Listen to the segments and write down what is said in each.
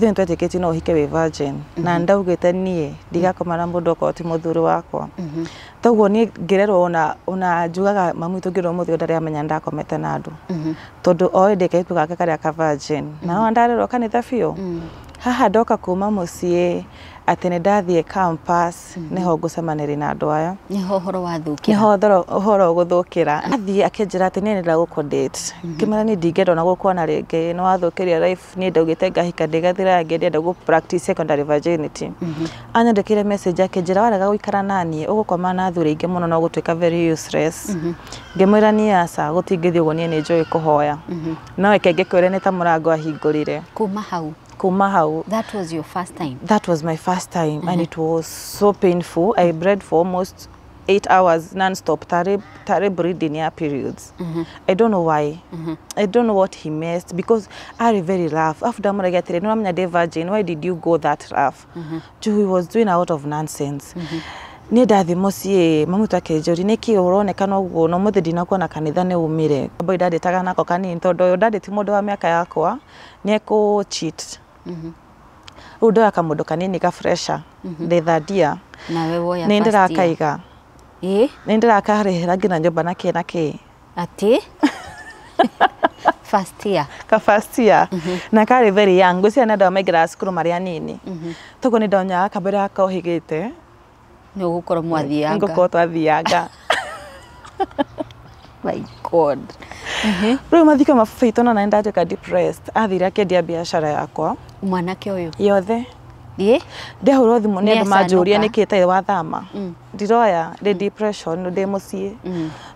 Ithuĩ nĩtwetĩkĩtie no ũhike wĩ virgin na ndaugĩte niĩ ndigakoma na mũndũ okorwo ti mũthuri wakwa. Toguo niĩ ngĩrerwo ona njugaga mami witũ nginya ũmũthĩ ũyũ ndarĩ amenya ndakomete na andũ tondũ oĩ ndĩ kairĩtu gake karĩa ka virgin na no ndarerwo kanitha biũ. Haha ndoka kuma mũciĩ atĩ nĩ ndathiĩ campus nĩho ngũcemanĩria na andũ aya. Nĩho ũhoro wathũkĩra. Nĩho ũhoro ũgũthũkĩra. Athiĩ akĩnjĩra atĩ niĩ nĩndĩrenda gũkũ date. Ngĩmwĩra niĩ ndingĩenda ona gũkuona rĩngĩ, nĩ wathũkĩria life, niĩ ndaugĩte ngahika ndĩgathira ndĩrenda gũ practice secondary virginity. Anyandĩkĩire message akĩnjĩra warega gũikara naniĩ ũgũkoma na athuri aingĩ mũno na ũgũtuĩka very useless. Ngĩmwĩra niĩ aca gũtingĩthiĩ ũguo niĩ nĩ njũĩ kũhoya. No reke ngĩkwĩre nĩ ta mũrango ahingũrire. Kuma hau. Kuma hau. That was your first time? That was my first time. And it was so painful. I bled for almost 8 hours non-stop, tare bleeding ya periods. I don't know why. I don't know what he missed because I very rough. After ndamũragia atĩrĩ, nĩ ũramenya ndĩ virgin, why did you go that rough? He was doing a lot of nonsense. Niĩ ndathiĩ mũciĩ mami witũ akĩnjũria nĩkĩ ũronekana ũguo na ũmũthĩ ndinakuona kanitha nĩ umire. Boy ndandĩtaga nako kanini tondũ ũyũ ndandĩ ti mũndũ wa mĩaka yakwa nĩ ekũ cheat. Rĩu ndoya kamũndũ kanini ka fresher ndĩ third year. Nawe woya nĩ ndĩrakaiga. Ĩ? Nĩ ndĩrakarĩhĩra nginya nyũmba na kĩ na kĩ. Atĩ? First year. Ka first year. Na karĩ very young. Ngwĩciria nĩ andũ arĩa maingĩraga cukuru marĩ anini. Toguo nĩ ndonyaga kambere gakohĩgĩte. Nĩ ũgũkorwo mwathianga. Ngũkorwo twathianga. My God. Rĩu mathiko ma baba witũ na nĩ ndatuĩka depressed. Athire akĩendia biacara yakwa. Mwanake ũyũ? Yothe. Ĩ? Ndahũrwo thimũ nĩ andũ manjũria Nĩ nĩkĩ ĩtarĩ wathama. Ndiroya, ndĩ depression, ndĩ mũciĩ.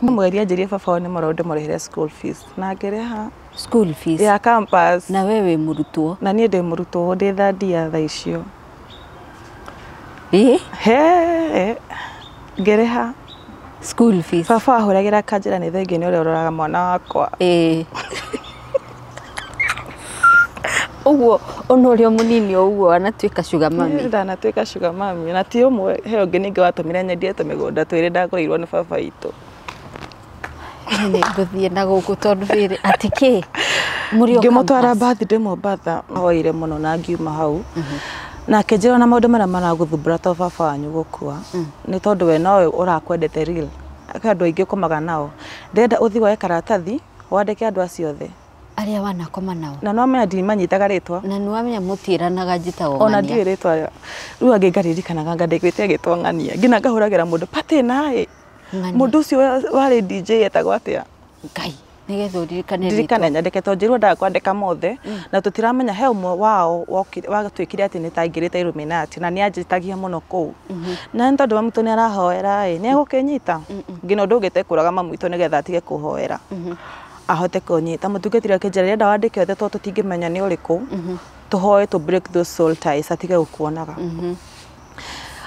Ndamũgeria njĩrie baba wao nĩ mũrwaru ndĩmũrĩhĩre school fees. Na ngĩrĩha. School fees? Ya campus. Na we wĩ mũrutwo? Na niĩ ndĩ mũrutwo, ndĩ third year thaa icio. Ĩ? He, ngĩrĩha. School fees. Baba ahũragĩra kanjĩra nĩ thengiũ nĩ ũrĩa ũroraga mwana wakwa. Ĩ. Ũguo ona ũrĩa mũnini ũguo anatuĩka sugar mummy. Ndanatuĩka sugar mummy na ti ũmwe he ũngĩ ningĩ watũmire nyendie tũmĩgũnda twĩrĩ ndagũrĩirwo nĩ baba witũ. Nĩ ngũthiĩ na gũkũ tondũ rĩrĩ atĩ kĩ? Mũrĩ o Ngĩmũtwara campus? mbathi ndĩ Mombatha, hoire mũno na ngiuma hau. Na akĩnjĩra na maũndũ marĩa maragũthumbũra to baba wanyu gũkua. Nĩ tondũ we nowe ũrakwendete real. Kwĩ andũ aingĩ ũkomaga nao. Ndĩrenda ũthiĩ woe karatathi wandĩke andũ acio othe. Arĩa wanakoma nao. Na no menya ndimanyitaga rĩtwa. Na nĩ wamenya mũtiĩranaga njĩtagwo Ona Ng'ania. ndiũĩ rĩtwa. Rĩu angĩ ngaririkanaga anga ndaiguĩte agĩtwo Ng'ania. Nginya ngahũragĩra mũndũ patĩ naĩ. Ng'ania. Mũndũ ũcio warĩ DJ etagwo atĩa? Ngai. Nĩgetha ũririkane rĩtwa. Ndirikane nyandĩke tondũ njĩrwo ndaga kwandĩka mothe na tũtiramenya he ũmwe wao watuĩkire atĩ nĩ ta aingĩrĩte Illuminati na nĩ anjĩtagia mũno kũu. Na nĩ tondũ mami witũ nĩ arahoera ĩ, nĩ egũkĩnyita? Nginya ũndũ ũngĩ tekũraga mami witũ nĩgetha atige kũhoera. Ahote kũnyita. Mũtungatĩri akĩnjĩra ndĩrenda wandĩke othe tondũ tũtingĩmenya nĩ ũrĩkũ. Tũhoe to break those soul ties atige gũkuonaga.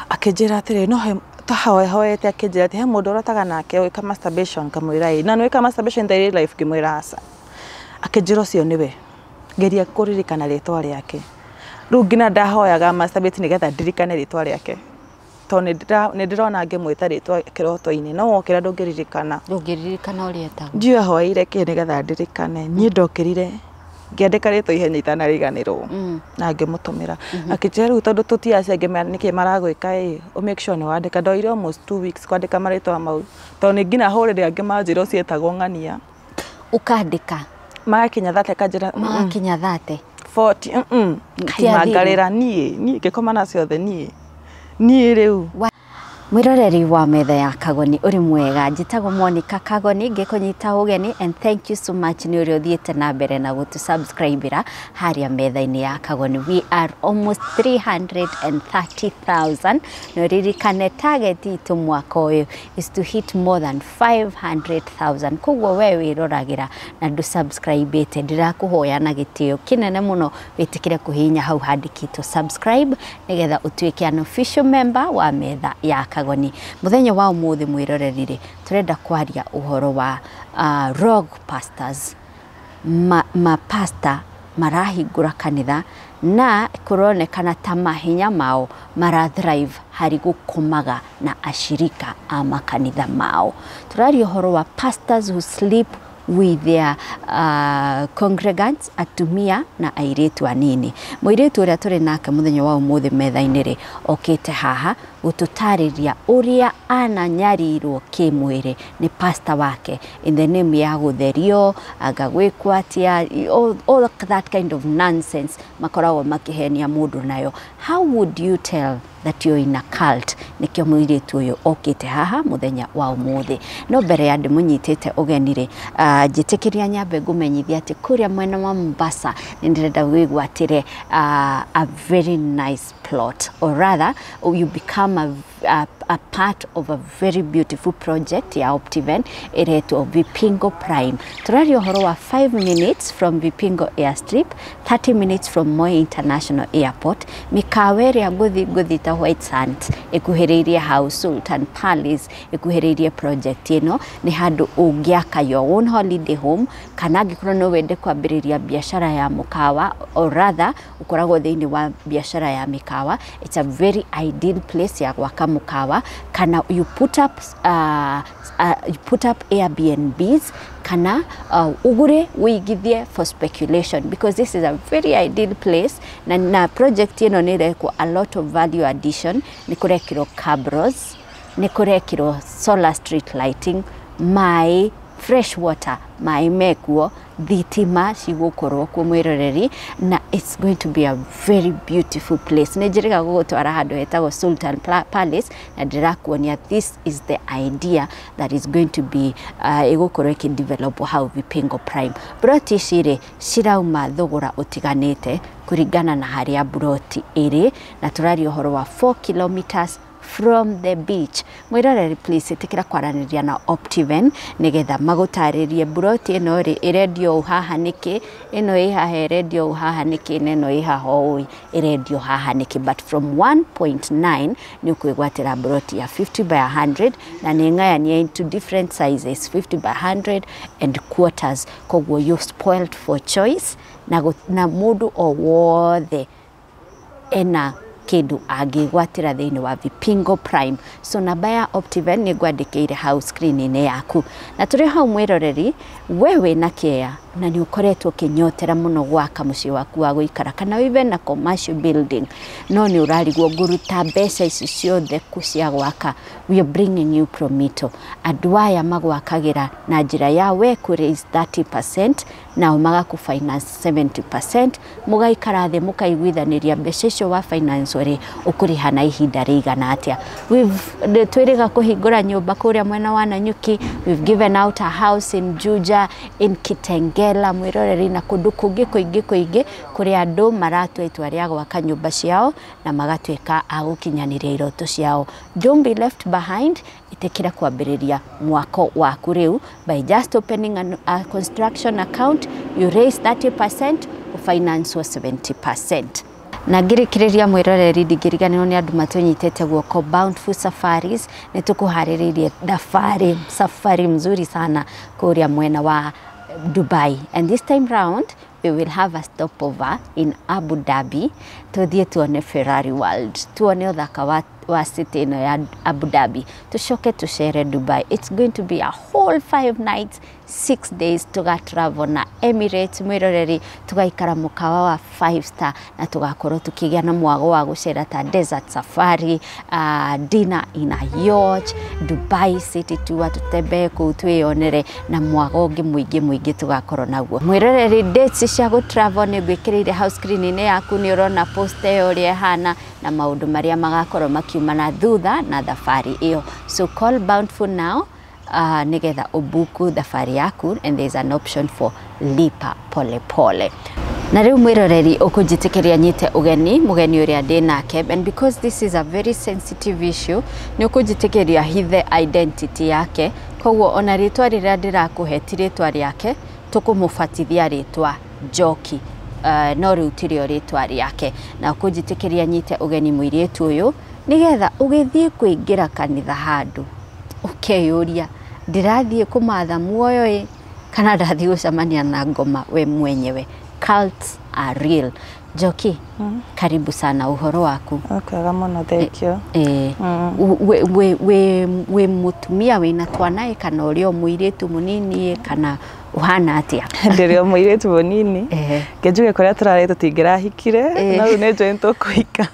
Akĩnjĩra atĩrĩ no he tahoete akĩnjĩra atĩ he mũndũ ũrotaga nake ũgĩka masturbation ngamwĩra ĩ na nĩ wĩka masturbation in real life ngĩmwĩra aca. Akĩnjĩra ũcio nĩwe. Geria kũririkana rĩtwa rĩake. Rĩu nginya ndahoyaga masturbate nĩgetha ndirikane rĩtwa rĩake. Tondũ nĩ ndĩrona ngĩmwĩta rĩtwa kĩroto-inĩ no wokĩra ndũngĩririkana. Ndũngĩririkana ũrĩa etagwo. Ndiũĩ ahoeire kĩ nĩgetha ndirikane. Niĩ ndokĩrire ngĩandĩka rĩtwa ihenya itanariganĩrwo na ngĩmũtũmĩra. Akĩnjĩra rĩu tondũ tũtiaci acio angĩ nĩkĩ maragwĩka ĩ, ũ make sure nĩ wandĩka. Ndoire almost 2 weeks kwandĩka marĩtwa mau tondũ nĩ nginya hũrĩre angĩ manjĩra ũcio etagwo Ng'ania. Ũkandĩka? Magakinya 30 kanjĩra. Magakinya 30. 40. Ngarĩra niĩ ngĩkoma nacio othe niĩ. Niĩ rĩu. Mwiroreri wa metha ya Kagoni uri mwega, njĩtagwo Monica Kagoni ngĩkũnyita ũgeni and thank you so much nĩ ũrĩa ũthiĩte na mbere na gũtũ subscribe-ĩra harĩa metha-inĩ ya Kagoni. We are almost 330,000 na ũririkane target itũ mwaka ũyũ is to hit more than 500,000. Koguo we wĩroragĩra na ndũ subscribe-ĩte, ndĩrakũhoya na gĩtĩo kĩnene mũno wĩtĩkĩre kũhihinya hau handĩkĩtwo subscribe nĩgetha ũtuĩke an official member wa metha ya Kagoni. Muthenya wa umuthi mwirorerire turenda kwaria uhoro wa rogue pastors, ma pastor marahingura kanitha na kuronekana ta mahinya mao mara thrive hari gukomaga na ashirika a makanitha mao. Turaria uhoro wa pastors who sleep with their congregants, atumia na airĩtu anini. Mũirĩtu ũrĩa tũrĩ nake mũthenya wa ũmũthĩ metha-inĩ rĩ, okĩte haha gũtũtarĩria ũrĩa ananyarirwo kĩmwĩrĩ nĩ pastor wake in the name ya gũtherio, anga gwĩkwo atĩa, all that kind of nonsense makoragwo makĩhenia mũndũ nayo. How would you tell that you're in a cult? Nĩkĩo mũirĩtu ũyũ okĩte haha mũthenya wa ũmũthĩ. No mbere ya ndĩmũnyitĩte ũgeni rĩ, njĩtĩkĩria nyambe ngũmenyithia atĩ kũrĩa mwena wa Mombasa nĩ ndĩrenda wĩgwatĩre a very nice plot, or rather you become a part of a very beautiful project ya Optiven ĩretwo Vipingo Prime. Tũraria ũhoro wa 5 minutes from Vipingo Airstrip, 30 minutes from Moi International Airport, mĩkawa ĩrĩa ngũthi ta White Sands ĩkuhĩrĩirie hau, Sultan Palace ĩkuhĩrĩirie project ĩno. Nĩ handũ ũngĩaka your own holiday home, kana angĩkorwo no wende kwambĩrĩria biacara ya mũkawa, or rather ũkoragwo thĩinĩ wa biacara ya mĩkawa, it's a very ideal place ya gwaka mũkawa, kana you put up Airbnbs, kana ugure wĩigithie for speculation, because this is a very ideal place. Na project ĩno nĩ ĩrekwo a lot of value addition. Nĩ kũrekĩrwo cabros, nĩ kũrekĩrwo solar street lighting, maĩ, fresh water, maĩ mekuo, thitima cigũkorwo kuo, mwĩroreri, na it's going to be a very beautiful place. Nĩ njĩrĩga gũgũtwara handũ hetagwo Sultan Palace, na ndĩrakuonia this is the idea that is going to be ĩgũkorwo ĩkĩdevelop hau Vipingo Prime. Broti ici rĩ, cirauma thogora ũtiganĩte kũringana na harĩa broti ĩrĩ, na tũraria ũhoro wa 4 kilometers from the beach. Mwĩroreri, please ĩtĩkĩra kwaranĩria na Optiven nĩgetha magũtarĩrie broti ĩno rĩ, ĩrendio ũũ haha nĩkĩ, ĩno ĩ haha ĩrendio ũũ haha nĩkĩ, na ĩno ĩ haha ũũ ĩrendio haha nĩkĩ. But from 1.9 nĩ ũkwĩgwatĩra broti ya 50 by 100, na nĩ ng'ayania into different sizes, 50 by 100 and quarters. Koguo you spoiled for choice, na mũndũ o wothe ena kĩndũ angĩgwatĩra thĩinĩ wa Vipingo Prime. So namba ya Optiven nĩ ngwandĩkĩire hau screen-inĩ yaku. Na tũrĩ hau, mwĩroreri, we wĩna kĩea na nĩ ũkoretwo ũkĩnyotera mũno gwaka mũciĩ waku wa gũikara, kana even na commercial building, no nĩ ũrarigwo ngũruta mbeca ici ciothe kũ cia gwaka, we are bringing you Promito. Andũ aya magwakagĩra na njĩra ya we kũ raise 30%, nao magakũ finance 70%. Mũgaikara thĩ mũkaiguithanĩria mbeca icio wa finance rĩ, ũkũrĩha na ihinda rĩigana atĩa. Twĩrĩga kũhingũra nyũmba kũrĩa mwena wa Nanyuki, we've given out a house in Juja, in Kitengela, mwĩroreri, na kũndũ kũngĩ kũingĩ kũingĩ kũrĩa andũ maratua itua rĩa gwaka nyũmba ciao na magatuĩka a gũkinyanĩria iroto ciao. Don't be left behind. Ĩtĩkĩra kwambĩrĩria mwako waku rĩu by just opening a construction account. You raise 30%, ũfinance 70%. Na ngĩrĩkĩrĩria, mwĩroreri, ndingĩriganĩrwo nĩ andũ matũnyitĩte guoko, Bountiful Safaris. Nĩ tũkũharĩrĩirie thabarĩ, safari mzuri sana kũrĩa mwena wa Dubai, and this time round we will have a stopover in Abu Dhabi, tuthiĩ tuone Ferrari World, tuone ũthaka wa city ĩno ya Abu Dhabi, tucoke tucere Dubai. It's going to be a whole 5 nights 6 days. Tuga travel na Emirates, mwĩroreri, tugaikara mũkawa wa 5 star, na tugakorwo tukĩgĩa na mwago wa gũcera ta desert safari, dinner in a yacht, Dubai city tour, tutembee kũu twĩyonere, na mwago ũngĩ mũingĩ mũingĩ tugakorwo naguo. Mwĩroreri, dates cia gũ travel nĩ ngwĩkĩrĩire hau screen-inĩ yaku. Nĩ ũrona poster ĩyo ũrĩa ĩhana na maũndũ marĩa magakorwo makiumana thutha na thabarĩ ĩyo. So call Bountiful now nĩgetha ũbuku thabarĩ yaku, and there's an option for lipa pole pole. Na rĩu, mwĩroreri, ũkũnjĩtĩkĩria nyite ũgeni mũgeni ũrĩa ndĩ nake, and because this is a very sensitive issue, nĩ ũkũnjĩtĩkĩria hithe identity yake. Koguo ona rĩtwa rĩrĩa ndĩrakũhe ti rĩtwa rĩake, tũkũmũbatithia rĩtwa Njoki, no rĩu tirĩo rĩtwa rĩake. Na ũkũnjĩtĩkĩria nyite ũgeni mũirĩtu ũyũ nĩgetha ũgĩthiĩ kũingĩra kanitha handũ ũkeyũria, ndĩrathiĩ kũmatha muoyo ĩ, kana ndathiĩ gũcemania na ngoma we mwenyewe? Cults are real. Njoki, karibu sana. Ũhoro waku? Kwega mũno, thank you. Wĩ mũtumia wĩna twana ĩ, kana ũrĩ o mũirĩtu mũnini ĩ, kana ũhana atĩa? Ndĩrĩ o mũirĩtu mũnini. Ngenjuge kũrĩa tũrarĩ tũtingĩrahikire, no rĩu nĩ njũĩ nĩtũkũhika.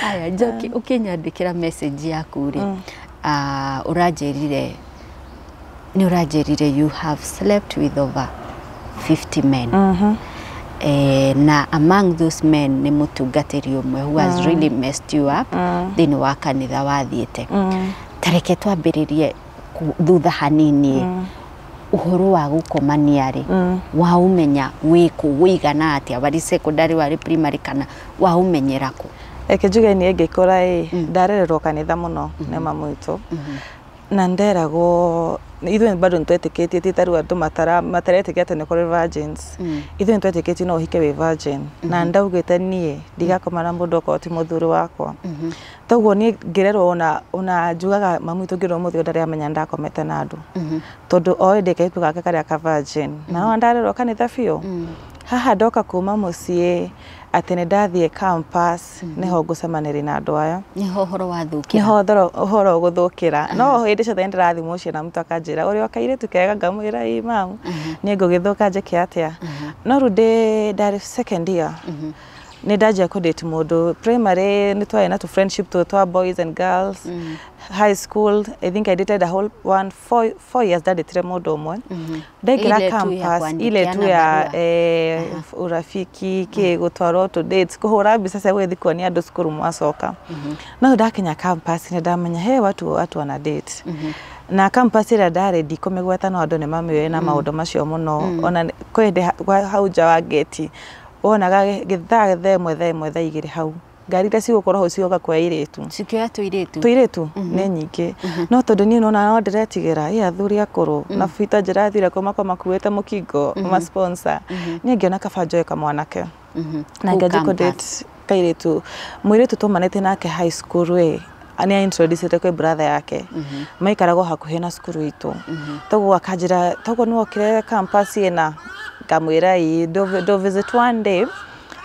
Aya Njoki, ũkĩnyandĩkĩra message yaku rĩ, ũranjĩrire nĩ ũranjĩrire you have slept with over 50 men. Na among those men nĩ mũtungatĩri ũmwe who has really messed you up thĩinĩ wa kanitha wathiĩte. Ta reke twambĩrĩrie thutha hanini. Ũhoro wa gũkomania rĩ, waũmenya wĩkũ, wĩigana atĩa, warĩ secondary, warĩ primary, kana waũmenyera kũ? Reke njuge niĩ ngĩkũra ĩ, ndarererwo kanitha mũno nĩ mamu witũ, na nderagwo ithuĩ bado nĩtwetĩkĩtie, ti ta rĩu andũ mataretĩkia atĩ nĩ kũrĩ virgins. Ithuĩ nĩtwetĩkĩtie no ũhike wĩ virgin, na ndaugĩte niĩ ndigakoma na mũndũ okorwo ti mũthuri wakwa. Toguo niĩ ngĩrerwo ona njugaga mamu witũ nginya ũmũthĩ ndarĩ amenya ndakomete na andũ, tondũ oĩ ndĩ kairĩtu gake karĩa ka virgin, na no ndarerwo kanitha biũ. Haha ndoka kuma mũciĩ atĩ nĩ ndathiĩ campus, nĩho ngũcemanĩria na andũ aya. Nĩho ũhoro wathũkĩra. Nĩho ũhoro ũgũthũkĩra. No hĩndĩ ciothe nĩndĩrathiĩ mũciĩ na mũtu akanjĩra ũrĩ o kairĩtu kega, ngamwĩra ĩ mamu, niĩ ngũgĩthũka njĩke atĩa? No rĩu ndĩ ndarĩ second year nĩ ndanjia kũ date mũndũ. Primary nĩ twarĩ na tũ friendship tũ twa boys and girls. High school, I think I dated a whole one 4 years, ndadĩtire mũndũ ũmwe. Ndaingĩra Ile tu ya campus, ile tu kuandikiana ya barua. Urafiki kĩ, gũtwarwo tũ dates, kũhũra mbica cia gũgĩthiĩ kuonia andũ cukuru mwacoka. No ndakinya campus nĩ ndamenya he watu wana date, na campus ĩrĩa ndarĩ ndikũmĩgweta, no andũ nĩ mamĩũĩ na maũndũ macio mũno. Ona kwĩ hĩndĩ hau nja wa gate wonaga gĩthaa 1:00, 1:00, 2:00 hau ngari iria cigũkorwo hau cigoka kuoya airĩtu. Cikĩoya tũirĩtu. Tũirĩtu nĩ nyingĩ, no tondũ niĩ nona no ndĩretigĩra ĩ athuri akũrũ na bita njĩrathire kuma kwa makuĩte mũkingo ma sponsor, niĩ ngĩona kaba njoe kamwanake na Kũu ngĩanjia campus. kũ-date kairĩtu, mũirĩtu tuomanĩte nake high school ĩ, nĩ introduced kwĩ brother yake, maikaragwo hakuhĩ na cukuru itũ. Toguo akanjĩra, toguo nĩ wokire campus ĩna, ngamwĩra ĩ, ndo visit one day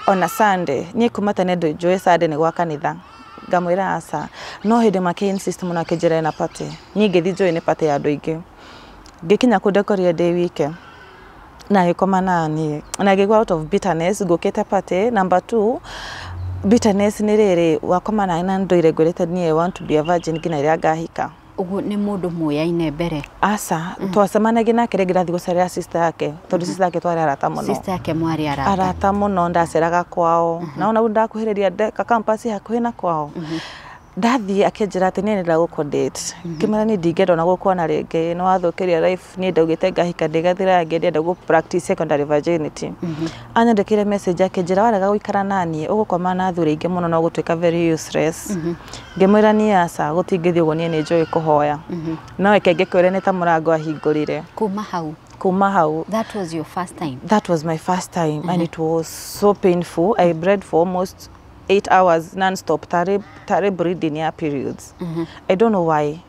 on a Sunday. Niĩ kuma tene njũĩ Sunday nĩ gwa kanitha. Ngamwĩra aca, no hĩndĩ makĩ insist mũno, akĩnjĩra ena party. Niĩ ngĩthiĩ njũĩ nĩ party ya andũ aingĩ. Ngĩkinya kũu ndekorire ndĩ wike na agĩkoma naniĩ, na ngĩigua out of bitterness ngũkĩte party. Number two bitterness nĩ rĩrĩ wakoma nani na ndũire ngwĩrĩte niĩ I want to be a virgin nginya rĩrĩa ngahika. Ũguo nĩ mũndũ mũyaine mbere? Aca, twacemanagia nake rĩngĩ ndathiĩ gũcerera sister yake, tondũ sister yake twarĩ arata mũno. Sister yake mwarĩ arata? Arata mũno, ndaceraga kwao na ona rĩu ndakuhĩrĩria ka campus hakuhĩ na kwao. Ndathiĩ akĩnjĩra atĩ niĩ nĩndĩra gũkũ date. Ngĩmwĩra niĩ ndingĩenda ona gũkuona rĩngĩ, nĩ wathũkĩria life. Niĩ ndaugĩte ngahika ndĩgathira ndĩrenda gũ practice secondary virginity. Anyandĩkĩire message akĩnjĩra warega gũikara naniĩ ũgũkoma na athuri aingĩ mũno na ũgũtuĩka very useless. Ngĩmwĩra niĩ aca, gũtingĩthiĩ ũguo, niĩ nĩ njũĩ kũhoya. No reke ngĩkwĩre nĩ ta mũrango ahingũrire. Kuma hau? Kuma hau. That was your first time? That was my first time, and it was so painful. I bled for almost 8 hours non-stop, tare bleeding ya periods. I don't know why.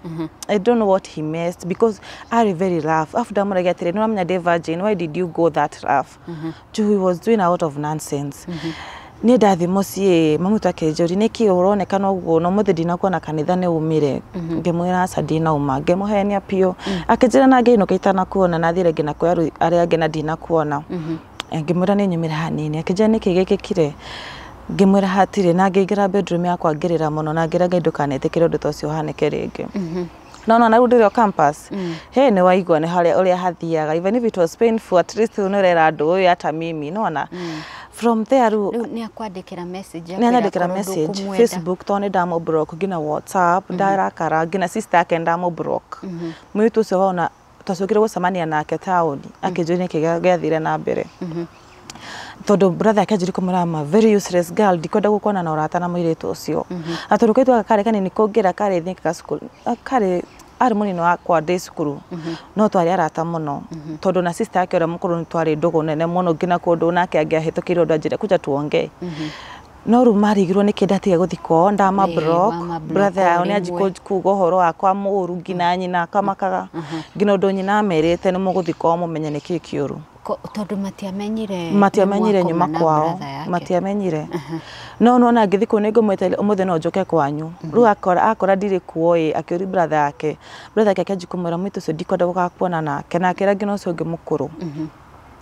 I don't know what he messed, because ari very rough. Afu ndamũragia atĩrĩ, nĩũramenya ndĩ virgin, why did you go that rough? Juu he was doing a lot of nonsense. Niĩ ndathiĩ mũciĩ, mami witũ akĩnjũria nĩkĩ ũronekana ũguo na ũmũthĩ ndinakuona kanitha, nĩ umire? Ngĩmwĩra aca, ndinauma, ngĩmũhenia biũ. Akĩnjĩra na ngĩinũka itanakuona na thiĩ rĩngĩ na kwĩ arĩa angĩ na ndinakuona. Ngĩmwĩra nĩ nyumĩre hanini. Akĩnjĩra nĩkĩ gĩkĩkire? Ngĩmwĩra hatirĩ, na ngĩingĩra bedroom yakwa ngĩrĩra mũno na ngĩra Ngai ndũkanetĩkĩre ũndũ ta ũcio ũhanĩke rĩngĩ. No na rĩu ndĩrĩ o campus he nĩ waigua nĩ harĩa ũrĩa hathiaga. Even if it was painful, at least nĩ ũrera andũ ũyũ hata mimi nona from there rĩu. Rĩu nĩ akwandĩkĩra message? Nĩ anyandĩkĩra message Facebook, tondũ nĩ ndamũ block nginya WhatsApp, ndarakara nginya sister yake ndamũ block. Mũirĩtu ũcio wona twacokire gũcemania nake taũni, akĩnjũria nĩkĩ gĩathire na mbere, tondũ brother yake anjĩrire kũmwĩra I'm a very useless girl, ndikwenda gũkuona na ũrata na mũirĩtu ũcio. Na tondũ kairĩtu gaka karĩ kanini kũngĩra, karĩ think ka cukuru karĩ, arĩ mũnini wakwa ndĩ cukuru, no twarĩ arata mũno, tondũ na sister yake ũrĩa mũkũrũ nĩ twarĩ ndũgũ nene mũno, nginya kũndũ nake angĩahĩtũkĩire ũndũ anjĩre kuja tuongee. No rĩu marigirwo nĩkĩ ndatiga gũthiĩ kwao ndama block brother yao nĩ anji kuga ũhoro wakwa mũru nginya nyina akamakaga nginya ũndũ nyina amerite nĩ mũgũthiĩ kwao mũmenye nĩkĩ kĩũru. Tondũ matiamenyire matiamenyire nyuma kwao matiamenyire. No nona ngĩthiĩ kũu nĩngũmwĩta ũmũthĩ no njoke kwanyu. Rĩu akora ndirĩ kuo ĩ akĩũria brother yake akĩanjia kũmwĩra mũitu ũcio ndikwenda gũgakuona nake na akĩra nginya ũcio ũngĩ mũkũrũ.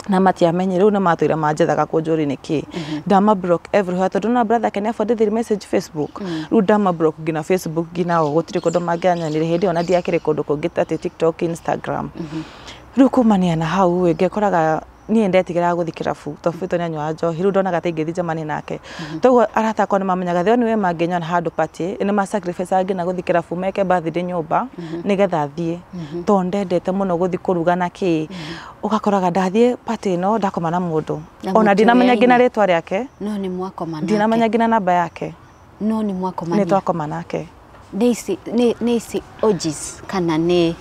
Na matiamenyire rĩu nĩ matũire manjethaga kũnjũria nĩkĩ. Ndama block everywhere tondũ na brother yake nĩ abondithire message Facebook. Rĩu ndama block nginya Facebook nginya o gũtirĩ kũndũ mangĩanyonire hĩndĩ ĩyo na ndiakĩrĩ kũndũ kũngĩ ta TikTok, Instagram. Rĩu kumania na hau ĩ ngekoraga niĩ ndetigĩraga gũthiĩ kĩrabu tondũ bũrũri nĩ anyuaga njohi rĩu ndonaga ta ingĩthiĩ njemanie nake. Toguo arata akwa nĩ mamenyaga the only way mangĩnyona handũ party nĩ ma sacrifice nginya gũthiĩ kĩrabu meke birthday nyũmba nĩgetha thiĩ tondũ ndendete mũno gũthiĩ kũruga na kĩ. Ũgakoraga ndathiĩ party ĩno ndakoma na mũndũ ona ndinamenya nginya rĩtwa rĩake. No nĩ mwakoma nake. Ndinamenya nginya namba yake. No nĩ mwakoma nĩ twakoma nake. Nĩ ici OGs kana nĩ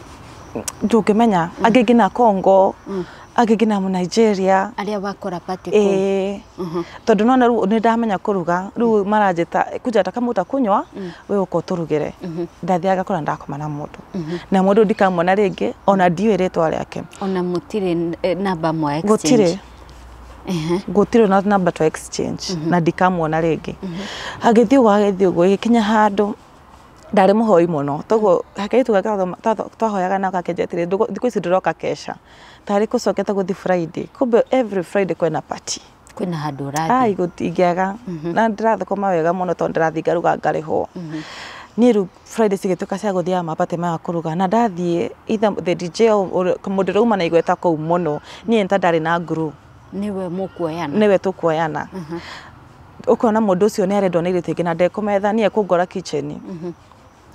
ndũngĩmenya angĩ nginya Congo angĩ nginya mu Nigeria arĩa wakora party kũu. Tondũ nona rĩu nĩ ndamenya kũruga rĩu maranjĩta kuja ta kama utakunywa we ũka ũtũrugĩre. Ndathiaga ngakora ndakoma na mũndũ na mũndũ ndikamwona rĩngĩ ona ndiũĩ rĩtwa rĩake. Ona mũtirĩ namba mwa exchange. Gũtirĩ na namba twa exchange na ndikamwona rĩngĩ. Agĩthiĩ ũguo agĩthiĩ ũguo ĩgĩkinya handũ ndarĩ mũhoi mũno toguo kairĩtu gaka twahoyaga nako gakĩnjĩra atĩrĩ thikũ ici ndĩroka kesha tarĩ kũcokete gũthiĩ Friday kumbe every Friday kwĩna party kwĩna handũ ũrathiĩ. Ai gũtingĩaga na ndĩrathũkũma wega mũno tondũ ndĩrathiĩ ngaruga ngarĩhwo. Niĩ rĩu Friday cigĩtuĩka cia gũthiaga mapatĩ maya kũruga na ndathiĩ either the DJ mũndũ ũrauma na igweta kũu mũno niĩ nĩ ta ndarĩ na nguru. Nĩwe mũkuoyana. Nĩwe tũkuoyana. Ũkona mũndũ ũcio nĩ arendwo nĩ airĩtu aingĩ na ndekũmetha niĩ ekũngora kitchen.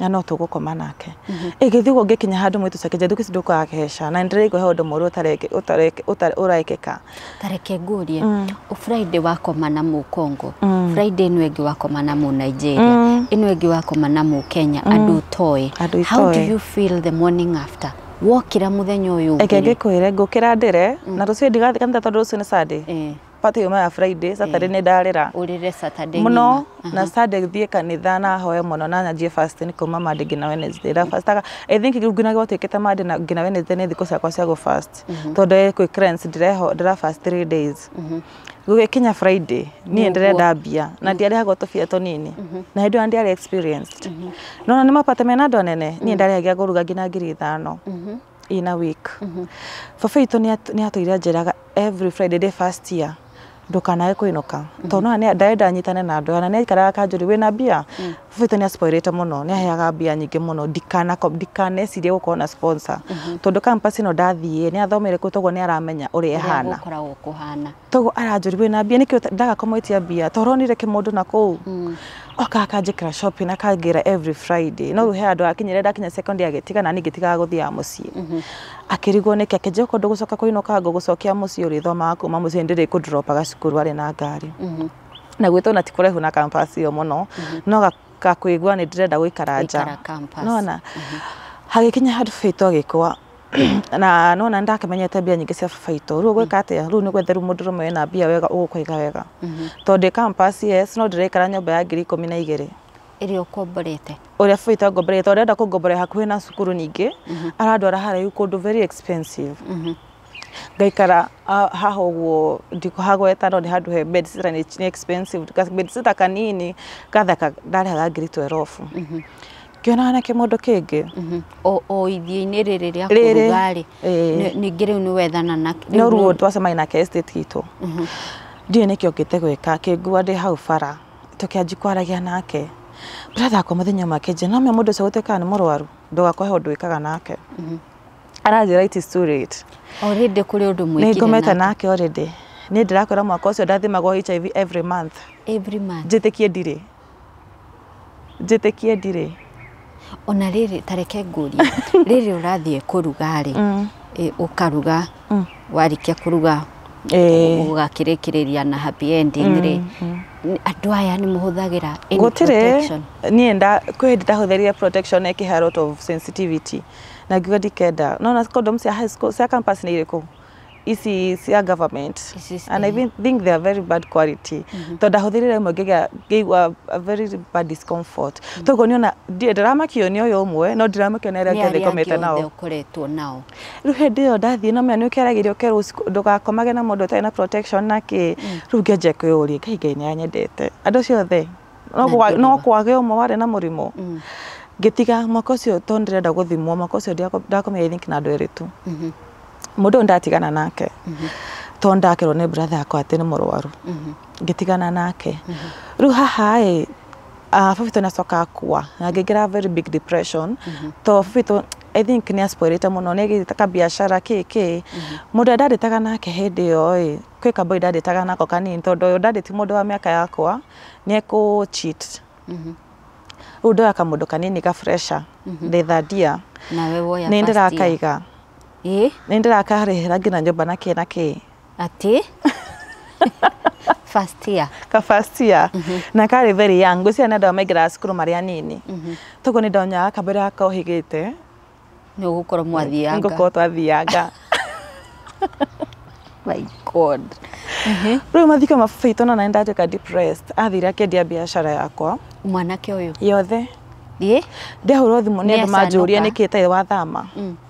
Na no tũgũkoma nake. Ĩgĩthiĩ ũguo ngĩkinya handũ mũitu ũcio akĩnjĩra thikũ ici ndũkaga keca na nĩndĩraigua he ũndũ mũũru ũrekĩka. Ta reke ngũrie Friday wakoma na mũkongo Friday ĩno ĩngĩ wakoma na mũ Nigeria ĩno ĩngĩ wakoma na mũ Kenya andũ ũtoĩ. How do you feel the morning after wokĩra mũthenya ũyũ ũngĩ? Reke ngĩkwĩre ngũkĩra ndĩre na rũciũ ndigathiĩ kanitha tondũ rũciũ nĩ Sunday. Party yuma ya Friday, Saturday nĩ ndarĩra. Ũrĩre Saturday mũno na Sunday thiĩ kanitha na hoe mũno na nyanjie fasting kuma Monday nginya Wednesday. Ndafastaga I think nginya gwatuĩkĩte Monday na nginya Wednesday nĩ thikũ ciakwa cia gũ fast tondũ kwĩ cleanse ndĩra fast 3 days. Gũgĩkinya Friday niĩ ndĩrenda mbia na ndiarĩhagwo tũbia tũnini na hĩndĩ ĩyo ndiarĩ experienced. No nĩ mapate mena andũ anene niĩ ndarĩhagia kũruga nginya 5,000 in a week. Baba witũ nĩ atũire anjĩraga every Friday day first year ndũkanae kũinũka tondũ no ndarenda nyitane na andũ na nĩ aikaraga kanjũri wĩna mbia. Baba witũ nĩ aspoilĩte mũno nĩ aheaga mbia nyingĩ mũno ndikanecirie gũkorwo na sponsor tondũ campus ĩno ndathiĩ nĩ athomeire kũu toguo nĩ aramenya ũrĩa ĩhana toguo aranjũri wĩna mbia nĩkĩo ndaga kũmwĩtia mbia tondũ ũronire kĩmũndũ na kũu oka akanjĩkĩra shopping akangĩra every Friday. No rĩu he handũ akinyire ndakinya second agĩtiga na niĩ ngĩtigaga gũthiaga mũciĩ. Akĩrigwo nĩkĩ akĩnjĩra okorwo ndũgũcoka kũinũka ngũgũcokia mũciĩ ũrĩthomaga kuma mũciĩ ndĩrĩkũndropaga cukuru arĩ na ngari. Na gwitũ na ti kũraihu na campus ĩyo mũno no gakũigua nĩ ndĩrenda gũikara nja. Nona hagĩkinya handũ baba witũ agĩkua na nona ndakĩmenyete mbia nyingĩ cia baba witũ rĩu ũgwĩka atĩa rĩu nĩ gwetha rĩu mũndũrũme wĩna mbia wega ũgũkũiga wega tondũ ndĩ campus yes no ndĩraikara nyũmba ya 12,000 ĩrĩa ũkomborete ũrĩa baba witũ angomborete tondũ arenda kũngomborera hakuhĩ na cukuru ningĩ arandwara haraihu kũndũ very expensive. Ngaikara haha ũguo ndikũhagweta no nĩ handũ he bed sitter nĩ expensive bed sitter kanini gathaka ndarĩhaga 12,000. Ngĩona na kĩmũndũ kĩngĩ o ithiĩ-inĩ rĩrĩ rĩa kũruga rĩ ningĩ rĩu nĩ wethana na no rĩu twacemania nake estate itũ ndiũĩ nĩkĩ okĩte gwĩka akĩngua ndĩ hau bara tũkĩanjia kwaragia nake brother akwa mũthenya ũmwe akĩnjĩra no mũndũ ũcio gũtuĩkaga nĩ mũrwaru ndũgakore ũndũ wĩkaga nake. Aranjĩra it is too late. Already kũrĩ ũndũ mwĩkire nĩ ngomete nake already. Niĩ ndĩrakwĩra mwaka ũcio ndathimagwo HIV every month. Every month. Njĩtĩkie ndirĩ. Njĩtĩkie ndirĩ. Ona rĩrĩ ta reke ngũrie rĩrĩ ũrathiĩ kũruga rĩ ũkaruga warĩkia kũruga ũgakĩrĩkĩrĩria na happy ending rĩ andũ aya nĩ mũhũthagĩra any protection? Niĩ kwĩ hĩndĩ ndahũthĩrire protection ĩkĩhe a lot of sensitivity na ngiuga ndikenda. No na condom cia high school cia campus nĩ irĩkũ? Ici cia government, and I even think they are very bad quality, tondũ ndahũthĩrire ĩmwe ngĩigua a very bad discomfort. Toguo nĩona ndĩramakio nĩ ũyũ ũmwe, no ndĩramakio nĩ arĩa Nĩ angĩ othe arĩa angĩ ngomete othe nao. Ũkoretwo nao. Rĩu hĩndĩ ĩyo ndathiĩ, no menya nĩ ũkeragĩrio ũkerwo ndũgakomage na mũndũ ũtarĩ na protection na kĩ. Rĩu ngĩanjia kwĩyũria, Ngai, Ngai nĩ anyendete andũ acio othe no Na no ndũrĩ kwage ũmwe warĩ na mũrimũ. Ngĩtiga mwaka ũcio tondũ ndĩrenda gũthimwo. Mwaka ũcio ndakomire, I think, na andũ erĩ tu. Mũndũ ũyũ ndatigana nake tondũ ndakerwo nĩ brother yakwa atĩ nĩ mũrwaru. Ngĩtigana nake. Rĩu haha ĩ, baba witũ nĩacoka akua na ngĩingĩra very big depression, to baba witũ, I think, nĩ aspoilĩte mũno, nĩ agĩte kabiacara kĩ kĩ. Mũndũ ũrĩa ndarĩtaga nake hĩndĩ ĩyo ĩ, kwĩ kaboi ndarĩtaga nako kanini, tondũ ũyũ ndarĩ ti mũndũ wa mĩaka yakwa, nĩ ekũ cheat. Rĩu ndoya kamũndũ kanini ka fresher ndĩ third year. Nawe woya Nĩ first year. ndĩrakaiga. Ĩ. Nĩ ndĩrakarĩhĩra nginya nyũmba na kĩ na kĩ. Atĩ first year? Ka first year, na karĩ very young. Ngwĩciria nĩ andũ aya maingĩraga cukuru marĩ anini. Toguo nĩ ndonyaga kambere kohĩgĩte. Nĩ ũgũkorwo mwathianga. Ngũkorwo twathianga. My God. Rĩu mathiko ma baba witũ, no na nĩndatuĩka depressed. Athire akĩendia biacara yakwa Mwanake ũyũ? Yothe. Ĩ. Ndahũrwo thimũ nĩ Nĩ andũ manjũria acanũka. nĩkĩ ĩtarĩ wathama.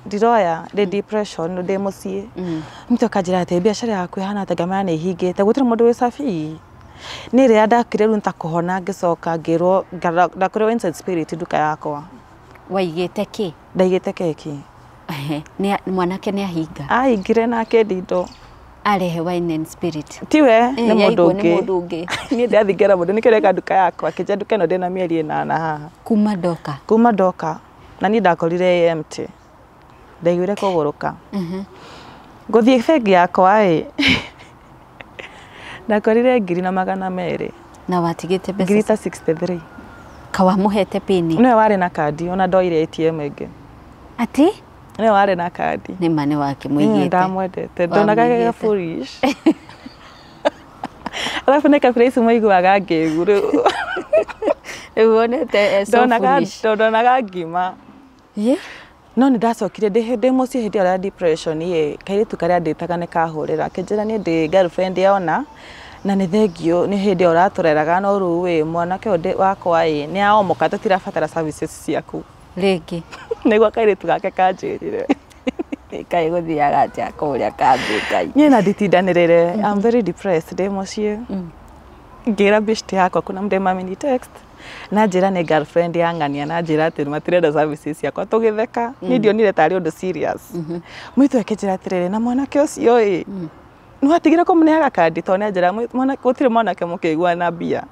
Ndiroya, ndĩ depression, ndĩ mũciĩ. Mũtu akanjĩra atĩ biacara yaku ĩhana atĩa? Ngamera nĩ ihingĩte, gũtirĩ mũndũ wĩ cabii. Niĩ rĩrĩa ndakire rĩu nĩta kũhona, ngĩcoka ngĩrwo ndakorirwo Inside Spirit nduka yakwa. Waigĩte kĩ? Ndaigĩte keki. Ehe, mwanake nĩ ahinga? Ahingire na akĩendia indo. Arehe wine and spirit? Tiwe, nĩ mũndũ yaigua nĩ ũngĩ. Mũndũ ũngĩ. Niĩ ndathi ngera mũndũ nĩkĩo reka nduka yakwa, akĩnja nduka ĩno ndĩna mĩeri 8 haha. Kuma ndoka? Kuma ndoka, na niĩ ndakorire ĩ empty. Ndaiguire kũgũrũka. Ngũthiĩ bengi yakwa ĩ, ndakorire 1,200. Na watigĩte Ngiri mbeca? Ta 63. Kawamũhete pini? Nĩwe warĩ na kandi, ona ndoire ATM ĩngĩ. Atĩ? Nĩwe warĩ na kandi. Nĩ ma nĩ wakĩmũigĩte. Ndamwendete, ndonaga ge Wamũigĩte. Foolish, alafu nĩ kabira ici maiguaga ngĩgu rĩu. Rĩu wonete e so Ndonaga foolish. Ndonaga ngima. Ĩ. No nĩ ndacokire ndĩ mũciĩ hĩndĩ ĩyo ya depression ĩ, kairĩtu karĩa ndĩtaga nĩ kahũrĩra, akĩnjĩra niĩ ndĩ girlfriend yona na nĩ thengiũ nĩ hĩndĩ ĩyo ũratũreraga, no rĩu ĩ, mwanake ũyũ wakwa ĩ, nĩ aomoka, tũtirabatara services ciaku. Rĩngĩ? Nĩguo kairĩtu gake kanjĩrire. Kaĩ gũthiaga atĩa kũrĩa kambĩ Ngai? Niĩ na nditindanĩrĩre, I'm very depressed, ndĩ mũciĩ ngĩra beshte yakwa, kuna mũndũ mamini text na njĩra nĩ girlfriend ya ng'ania, na njĩra atĩ matirenda services ciakwa. Tũgĩtheka, niĩ ndionire tarĩ ũndũ serious. Mũitũ akĩnjĩra atĩrĩrĩ, na mwanake ũcio ĩ, nĩwatigire kũmũneaga kandi? Tondũ nĩanjĩra gũtirĩ mwanake mũkĩigua na mbia.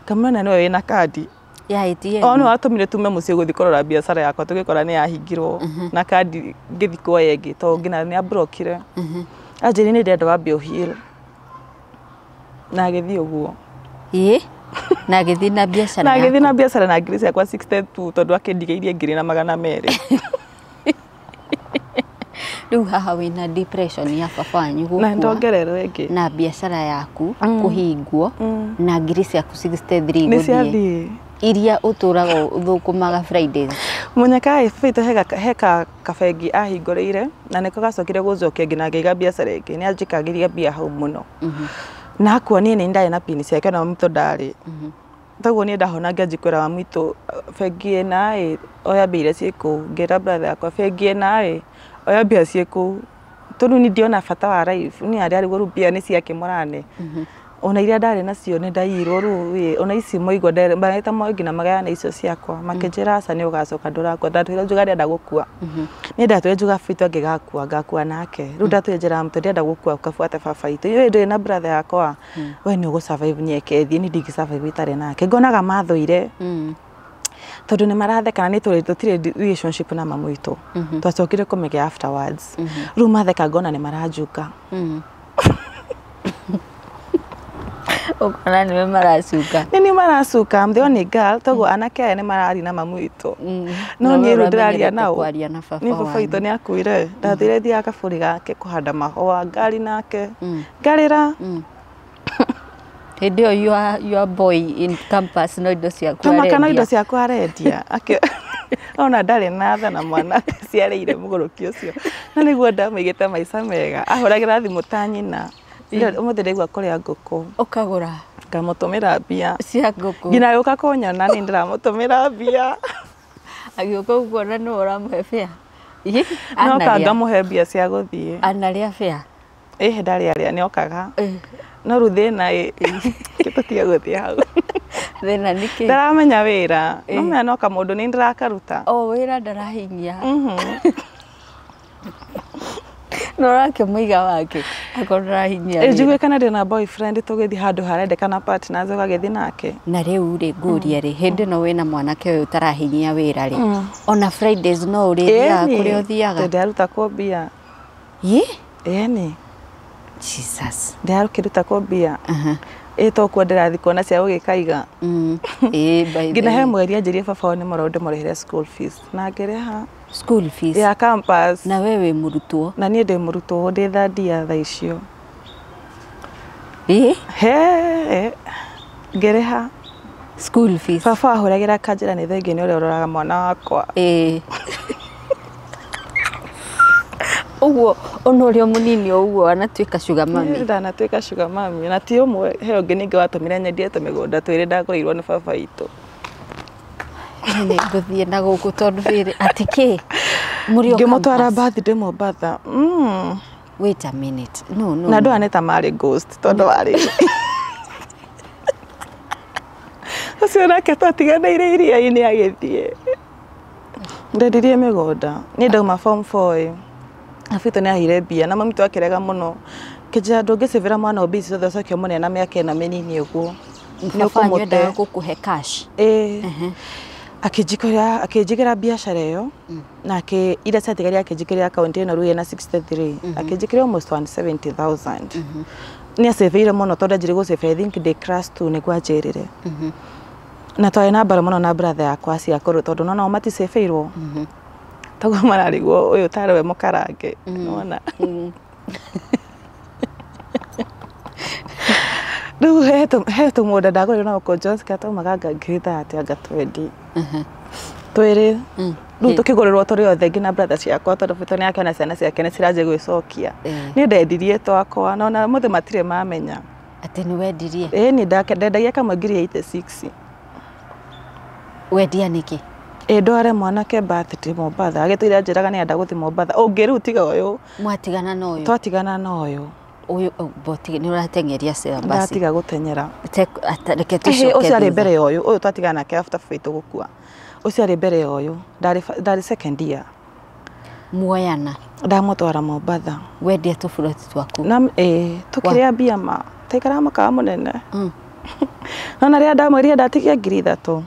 Ngamwĩra nĩwe wĩna kandi Ya ATM? O nĩ watũmire tume mũciĩ gũthiĩ kũrora biacara yakwa, tũgĩkora nĩ yahingirwo na kandi, ngĩthiĩ kuoya ĩngĩ tondũ nginya nĩ abrokire. Anjĩrire nĩ ndĩrenda wambe ũheal, na agĩthiĩ ũguo. Ĩ, na agĩthiĩ na biacara Na agĩthiĩ yaku? Na biacara na ngiri ciakwa 62, tondũ akĩndigĩirie 1,200. Rĩu haha wĩna depression ya baba wanyu Na gũkua, ndongererwo ĩngĩ. Na biacara yaku kũhingwo, na ngiri ciaku 63 Nĩ gũthiĩ. Ciathiĩ. Iria ũtũraga ũthũkũmaga Fridays. Mũnyaka ĩ, baba witũ he ka kabengi ahingũrĩire na nĩko gacokire gũnjokia nginya ngĩiga biacara ĩngĩ. Nĩ anjikagĩria mbia hau mũno. Na akua niĩ nĩ ndarĩ na pini ciake, na mami witũ ndarĩ. Toguo niĩ ndahona ngĩanjia kwĩra mami witũ, bengi ĩna ĩ, oya mbia iria ciĩ kũu. Ngĩra brother yakwa, bengi ĩna ĩ, oya mbia ciĩ kũu, tondũ niĩ ndiona bata wa life. Niĩ arĩa rĩu mbia nĩ ciake mũrane, ona iria ndarĩ nacio nĩ ndaiyirwo. Rĩu ĩ, ona ici moigua mareta moe nginya magayane icio ciakwa, makĩnjĩra aca, nĩ ũgacoka, ndũrakua. Ndatwĩra njuga ndĩrenda gũkua, niĩ ndatwĩra njuga baba witũ angĩgakua ngakua nake. Rĩu ndatwĩra njĩra mũtwe ndĩrenda gũkua kabuate baba witũ. Ĩĩ, ndũrĩ na brother yakwa, we nĩ ũgũ survive nyeke thiĩ, niĩ ndingĩ survive itarĩ nake. Ngonaga mathũire tondũ nĩ maratheka, na nĩ tũrĩ tũtirĩ relationship na mamu witũ, twacokire kũmĩgĩa afterwards. Rĩu matheka ngona nĩ maranjunga. Ũkona nĩwe maracuka. Nĩ niĩ maracuka. I'm the only girl, toguo anake aya nĩ mararia na mamu witũ, no Na niĩ we rĩu ndĩraria ũramenyerete nao. Kwaria na baba Nĩ baba witũ wanyu. nĩ akuire, ndathire thiaga kaburi gake kũhanda mahũa, ngari nake, ngarĩra. Hĩndĩ ĩyo your boy in campus no indo ciaku Tamaka no arendia. Indo ciakwa arendia. Ona ndarĩ na tha na mwana ciarĩire mũgũrũki ũcio. Na nĩguo ndamũigĩte maica mega. Ahũragĩra thimũ ta nyina. Ũmũthĩ ndaigua kũrĩa ngũkũ. Ũkagũra. Ngamũtũmĩra mbia. Cia ngũkũ. Nginya agĩũka kũnyona nĩ ndĩramũtũmĩra mbia. Agĩũka gũkuona nĩwe ũramũhe bĩa. No ka ngamũhe mbia cia gũthiĩ. Anarĩa bĩa. Ĩhĩ ndarĩ arĩa nĩokaga. No rĩu thĩna ĩ tũtige gũthiĩ hau. Thĩna nĩ kĩ? Ndaramenya wĩra. No menya no kamũndũ nĩ ndĩrakaruta. O wĩra ndarahinyia. No ũrakĩmũiga wake akorwo ndarahinyia wĩra. Njigue kana ndĩna boyfriend tũgĩthiĩ handũ harendekana partners ũgagĩthiĩ nake. Na rĩu rĩ ngũrie rĩ hĩndĩ ĩno wĩna mwanake ũyũ ũtarahinyia wĩra rĩ ona Fridays no ũrĩthiaga kũrĩa ũthiaga? Ndĩraruta kũ mbia. Ĩ? Ĩni. Jesus. Ndĩrakĩruta kũ mbia. Ĩ tokuo ndĩrathiĩ kuona cia gũgĩkaiga. Ĩ by the Nginya he way. mweri anjĩrie baba wao nĩ mũrwaru ndĩmũrĩhĩre school fees. Na ngĩrĩha. School fees. Ya campus. Na we wĩ mũrutwo? Na niĩ ndĩ mũrutwo ndĩ third year thaa icio. Ĩ? He ngĩrĩha. School fees. Baba ahũragĩra kanjĩra nĩ thengiũ nĩ ũrĩa ũroraga mwana wakwa. Ĩ. Ũguo ona ũrĩa mũnini o ũguo anatuĩka sugar mummy. Ndanatuĩka sugar mummy na ti ũmwe he ũngĩ ningĩ watũmire nyendie tũmĩgũnda twĩrĩ ndagũrĩirwo nĩ baba witũ. Nĩ ngũthiĩ na gũkũ tondũ rĩrĩ atĩ kĩ? Mũrĩ o Ngĩmũtwara campus? birthday Mombatha. Wait a minute. No, no. Na andũ aya nĩ ta marĩ ghost tondũ warĩ. Ũcio nake twatiganĩire iria-inĩ agĩthiĩ. Ndendirie mĩgũnda. Niĩ ndauma form 4 ĩ. Abitũ nĩ aheire mbia na mami akĩrega mũno. Kĩnjĩra ndũngĩcĩvĩra mwana mbia ici ciothe ũcoke ũmũne na mĩaka ĩna mĩnini ũguo. Nĩ Baba wanyu ũkũmũte. endaga gũkũhe cash. Ĩ. Akĩnjigĩra biacara ĩyo na iria ciatigarire akĩnjikĩria akaunti ĩno rĩu ĩna 63 akĩnjikĩria almost 170,000. Nĩ acĩvĩire mũno tondũ anjirie gũcĩvĩra I think ndĩ class 2 nĩguo anjĩrire. Na twarĩ na mbara mũno na brother yakwa acio akũrũ tondũ nona o maticĩvĩirwo. Toguo mararigwo ũyũ tarĩ we mũkarange. Nĩwona? Rĩu he tũmũgũnda ndagũrĩirwo na Uncle John's kĩrĩa twaumaga ngiri thate anga twendi. Twĩrĩ. Rĩu tũkĩgũrĩrwo tũrĩ othe nginya brother ciakwa tondũ bũtũ nĩ akĩona ciana ciake nĩ ciranjia gwĩcokia. Niĩ ndendirie twakwa na ona ũmũthĩ matirĩ mamenya. Atĩ nĩ wendirie? Ĩĩ niĩ ndendagia kamwe ngiri 86. Wendia nĩkĩ? Ĩ ndware mwanake birthday Mombatha agĩtũire anjĩraga nĩ enda gũthiĩ Mombatha. Ũngĩ rĩu tiga ũyũ. Mwatigana na ũyũ? Twatigana na ũyũ. Ũyũ nĩ ũrateng'eria syllabus. Ndatiga gũteng'era. Reke tũcoke Ũcio arĩ thutha. mbere ya ũyũ. Ũyũ twatigana nake after baba witũ gũkua. Ũcio arĩ mbere ya ũyũ. Ndarĩ second year. Muoyana. Ndamũtwara Mombatha. Wendia tũburoti twaku. Na ĩ tũkĩrĩa mbia ma. Twaikaraga mũkawa mũnene. No na rĩrĩa ndamwĩrire ndatigia ngiri ithatũ.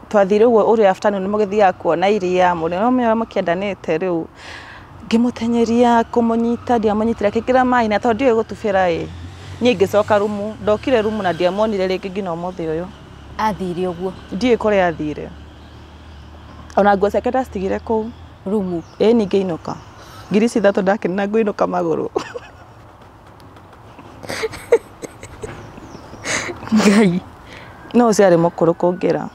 Twathire ũguo ũrĩa afternoon mũgĩthiaga kuona iria mũrĩ no mũrĩa mũkĩendanĩte rĩu. Ngĩmũtenyeria kũmũnyita ndiamũnyitire akĩingĩra maĩ na tondũ ndiũĩ gũtubĩra ĩ. Niĩ ngĩcoka rumu, ndokire rumu na ndiamuonire rĩngĩ nginya ũmũthĩ ũyũ. Athire ũguo? Ndiũĩ kũrĩa athire. Ona nguo ciake ndacitigire kũu. Rumu? Ĩ niĩ ngĩinũka. Ngiri ici ithatũ ndakenera ngũinũka magũrũ. Ngai. No ũcio arĩ mũkũrũ kũngĩra.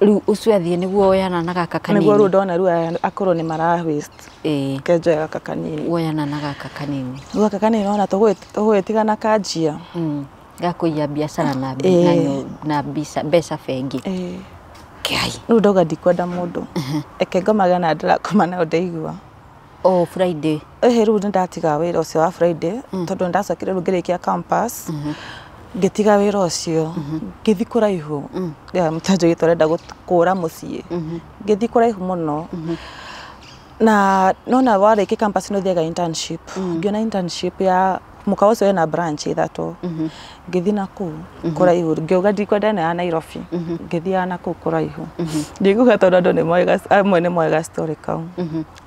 Rĩu ũcio athiĩ nĩguo woyana na gaka kanini. Nĩguo rĩu ndona rĩu aya akũrũ nĩ mara waste. Ĩĩ. Kenjoya gaka kanini. Woyana na gaka kanini. Rĩu gaka kanini nona tũgũgĩtigana kanjia. Gakũiya biacara na na mbeca bengi. Ĩĩ. Ngai. Rĩu ndauga ndikwenda mũndũ. Eke ngomage na ndĩrakoma nayo ndaigua. O Friday. Ĩhĩ rĩu nĩndatiga wĩra ũcio wa Friday tondũ nĩndacokire rĩu ngĩrĩkia campus. Ngĩtiga wĩra ũcio ngĩthiĩ kũraihu. Mũtanjũgĩte ũrenda kũra mũciĩ. Ngĩthiĩ kũraihu mũno. Na nona warĩkia campus nĩ ũthiaga internship. Ngĩona internship ya mũkawa ũcio wĩna branch ithatũ. Ngĩthiĩ na kũu kũraihu. Ngĩuga ndikwenda ĩno ya Nairobi. Ngĩthiaga na kũu kũraihu. Ndikuga tondũ andũ nĩ moĩ amwe nĩ moĩ ga story kau.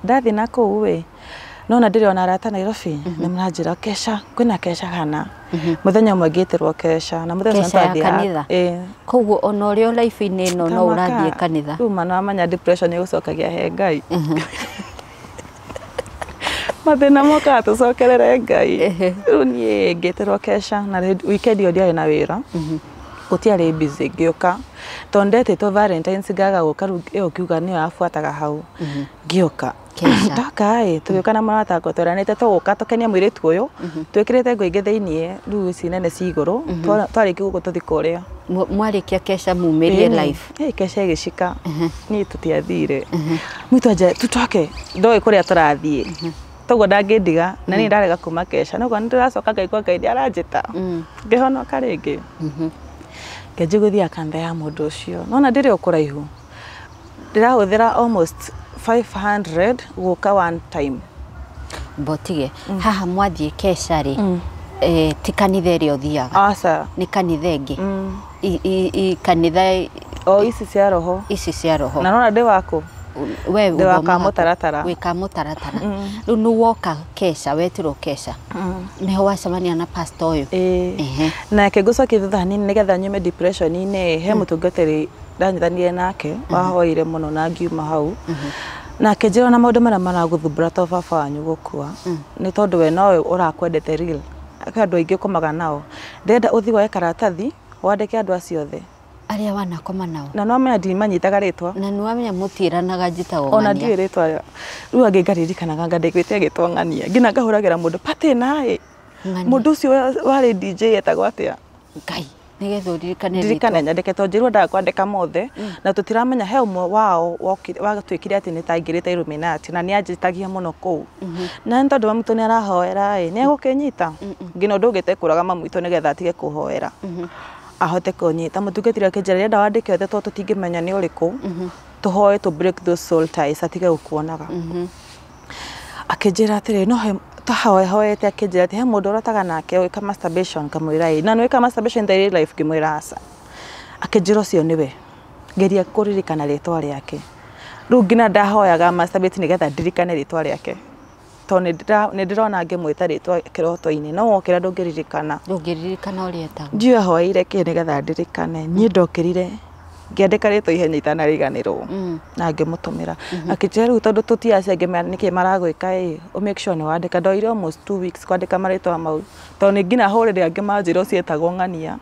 Ndathiĩ na kũu ĩ nona ndĩrĩ ona arata Nairobi nĩ maranjĩra kesha kwĩna kesha kana. Mũthenya ũmwe ngĩtĩrwo kesha na mũthenya ũcio Kesha ya nĩtwathiaga- kanitha? Ĩĩ. Koguo ona ũrĩ o life-inĩ ĩno no ũrathiĩ kanitha? Rĩu mana wamenya depression ĩgũcokagia he Ngai. Mathĩna mokaga tũcokerere Ngai. Rĩu niĩ ngĩtĩrwo kesha na weekend ĩyo ndiarĩ na wĩra. Gũtiarĩ busy ngĩũka tondũ ndetĩtwo Valentines ngaga gũka rĩu ĩyo ngiuga nĩyo yabuataga hau ngĩũka. Kesha. Ndoka ĩ tũgĩũka na mũrata wakwa tweranĩte tũgũka tũkenie mũirĩtu ũyũ twĩkĩrĩte nguo ingĩ thĩiniĩ rĩu ici nene ci igũrũ twarĩkia gũkũ tũthi kũrĩa. Mwarĩkia kesha mumĩrie life. Ĩ kesha ĩgĩcika niĩ tũtiathire mũitũ anja tutoke ndoĩ kũrĩa tũrathiĩ toguo ndangĩndiga na niĩ ndarega kuma kesha noguo nĩndĩracoka ngaigua Ngai nĩaranjĩta ngĩhonoka rĩngĩ ngĩanjia gũthiaga kanitha ya mũndũ ũcio nona ndĩrĩ o kũraihu ndĩrahũthĩra almost 500 gũka one time. Mbotige haha mwathiĩ kesha rĩ ti kanitha ĩrĩa ũthiaga? Aca. Nĩ kanitha ĩngĩ? Kanitha o ici cia roho. Ici cia roho. Na nona ndĩ waku we ndĩ wa ũthomaga kamũtaratara. Wĩ kamũtaratara. Rĩu nĩ woka kesha wetirwo kesha nĩho wacemania na pastor ũyũ? Ĩĩ. Nake ngũcokia thutha hanini nĩgetha nyume depression-inĩ he mũtungatĩri ndanyitanire nake wahoire mũno na ngiuma hau na akĩnjĩra na maũndũ marĩa maragũthumbũra to baba wanyu gũkua nĩ tondũ we nowe ũrakwendete real kwĩ andũ aingĩ ũkomaga nao ndĩrenda ũthiĩ woe karatathi wandĩke andũ acio othe arĩa wanakoma nao na no menya ndimanyitaga rĩtwa na nĩ wamenya mũtiĩranaga njĩtagwo ona ng'ania. ndiũĩ rĩtwa rĩu angĩ ngaririkanaga anga ndĩgwĩte agĩtwo ng'ania nginya ngahũragĩra mũndũ patĩ naĩ Ng'ania. mũndũ ũcio warĩ DJ etagwo atĩa Ngai nĩgetha ũririkane rĩtwa. Ndirikane nyandĩke tondũ njĩrwo ndaga kwandĩka mothe na tũtiramenya he ũmwe wao watuĩkire atĩ nĩ taingĩrĩte Illuminati na nĩ anjĩtagia mũno kũu na nĩ tondũ mami witũ nĩ arahoera ĩ nĩ egũkĩnyita nginya ũndũ ũngĩ tekũraga mami witũ nĩgetha atige kũhoera ahote kũnyita mũtungatĩri akĩnjĩra ndĩrenda wandĩke othe tondũ tũtingĩmenya nĩ ũrĩkũ tũhoe to break those soul ties atige gũkuonaga. Akĩnjĩra atĩrĩ no he tahoete akĩnjĩra atĩ he mũndũ ũrotaga nake wĩka masturbation kamwĩra ĩ na nĩ wĩka masturbation daily life ngĩmwĩra aca akĩnjĩra ũcio nĩwe ngeria kũririkana rĩtwa rĩake rĩu nginya ndahoyaga masturbate nĩgetha ndirikane rĩtwa rĩake tondũ nĩ ndĩrona ngĩmwĩta rĩtwa kĩroto-inĩ no wokĩra ndũngĩririkana. Ndũngĩririkana ũrĩa etagwo. Ndiũĩ ahoeire kĩ nĩgetha ndirikane niĩ ndokĩrire ngĩandĩka rĩtwa ihenya itanariganĩrwo na ngĩmũtũmĩra akĩnjĩra rĩu tondũ tũtiaci angĩ nĩkĩ maragwĩka ĩ ũ make sure nĩ wandĩka ndoire almost 2 weeks kwandĩka marĩtwa mau tondũ nĩ nginya hũrĩre angĩ manjĩra ũcio etagwo ng'ania.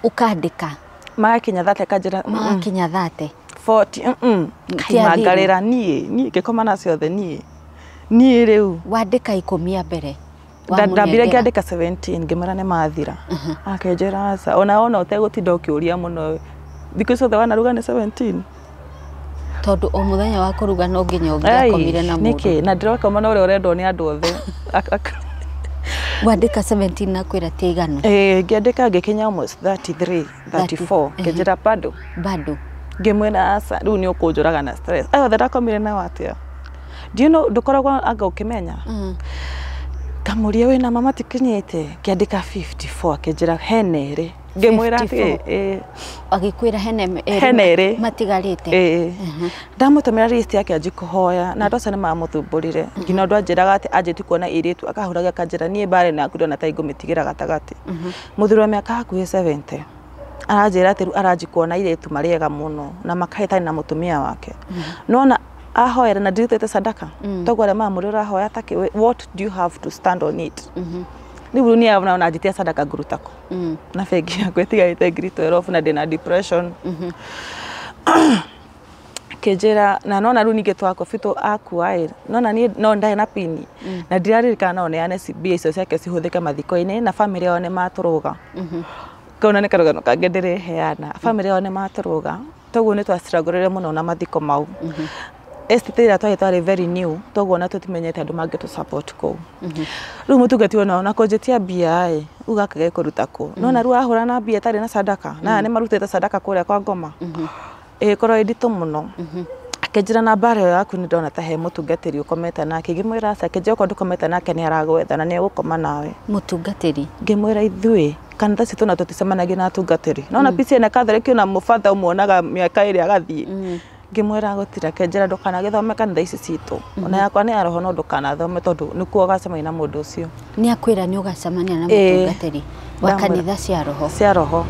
Ũkandĩka magakinya 30 kanjĩra magakinya 30 40 kaimangarĩra niĩ ngĩkoma nacio othe niĩ rĩu wandĩka 10 ya mbere ndambire ngĩandĩka 17 ngĩmwĩra nĩ mathira akĩnjĩra aca ona wona ũtegũtinda ũkĩũria mũno thikũ ciothe wanaruga nĩ 17 tondũ o mũthenya wa kũruga no nginya ũngĩakomire na mũndũ nĩkĩ na ndĩrakoma na ũrĩa ũrendwo nĩ andũ othe wandĩka 17 na kwĩra ti igano ngĩandĩka ngĩkinya almost 33 34 ngĩnjĩra bado bado ngĩmwĩra aca rĩu nĩ ũkũnjũraga na stress aya othe ndakomire nao atĩa do you know ndũkoragwo anga ũkĩmenya kamũria wĩna mama tikinyĩte ngĩandĩka 54 akĩnjĩra hena ĩrĩ ngĩmwĩra atĩ agĩkwĩra hena ĩrĩ matigarĩte ndamũtũmĩra list yake anji kũhoya na andũ acio nĩ mamũthumbũrire nginya ũndũ anjĩraga atĩ anjĩtie kuona airĩtu akahũraga akanjĩra niĩ mbara ĩno yaku ndona ta ingũmĩtigĩra gatagatĩ mũthuri wa mĩaka hakuhĩ 70 aranjĩra atĩ rĩu aranji kuona airĩtu marĩ ega mũno na makahĩtania na mũtumia wake nona ahoera na ndirutĩte sadaka toguo arĩa mamũrĩ ũrahoya takĩ what do you have to stand on it rĩu niĩ ona anjĩtia sadaka ngũruta kũ na bengi yakwa ĩtigarĩte 12,000 na ndĩna depression kĩnjĩra na nona rĩu ningĩ twakwa bitũ akua ĩ nona niĩ no ndarĩ na pini na ndiraririkana no neane mbia icio ciake cihũthĩke mathiko-inĩ na bamĩrĩ yao nĩ matũrũga kau na nĩ karũgano kangĩ ndĩrĩheana bamĩrĩ yao nĩ matũrũga toguo nĩ twastruggle mũno na mathiko mau estate ĩrĩa twarĩ twarĩ very new toguo ona tũtimenyete andũ mangĩtũ support kũu rĩu mũtungati ona ona kũnjĩtia mbia ĩ uga gaka gekũruta kũ nona rĩu ahũra na mbia ĩtarĩ na sadaka na aya nĩ marutĩte sadaka kũrĩa kwa ngoma ĩkorwo ĩ nditũ mũno akĩnjĩra na mbara ĩyo yaku nĩ ndona ta he mũtungatĩri ũkomete nake ngĩmwĩra aca akĩnjĩra okorwo ndũkomete nake nĩ aragwetha na nĩ egũkoma nawe mũtungatĩri ngĩmwĩra ithuĩ kanitha citũ na tũticemanagia na atungatĩri nona PCEA Catholic ona mũbatha ũmuonaga mĩaka ĩrĩ agathiĩ ngĩmwĩra gũtirĩ akĩnjĩra ndũkanagĩthome kanitha ici citũ ona yakwa nĩ ya roho no ndũkanathome tondũ nĩkuo ũgacemania na mũndũ ũcio nĩ akwĩra nĩ ũgacemania na mũtungatĩri wa kanitha cia roho cia roho.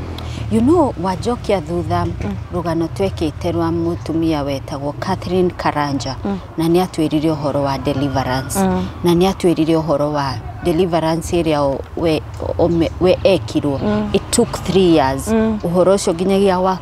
You know wanjokia thutha rũgano twekĩte rwa mũtumia wetagwo Catherine Karanja na nĩ atwĩrire ũhoro wa deliverance na nĩ atwĩrire ũhoro wa Deliverance ĩrĩa we ekirwo, it took 3 years. Ũhoro ũcio nginyagia wa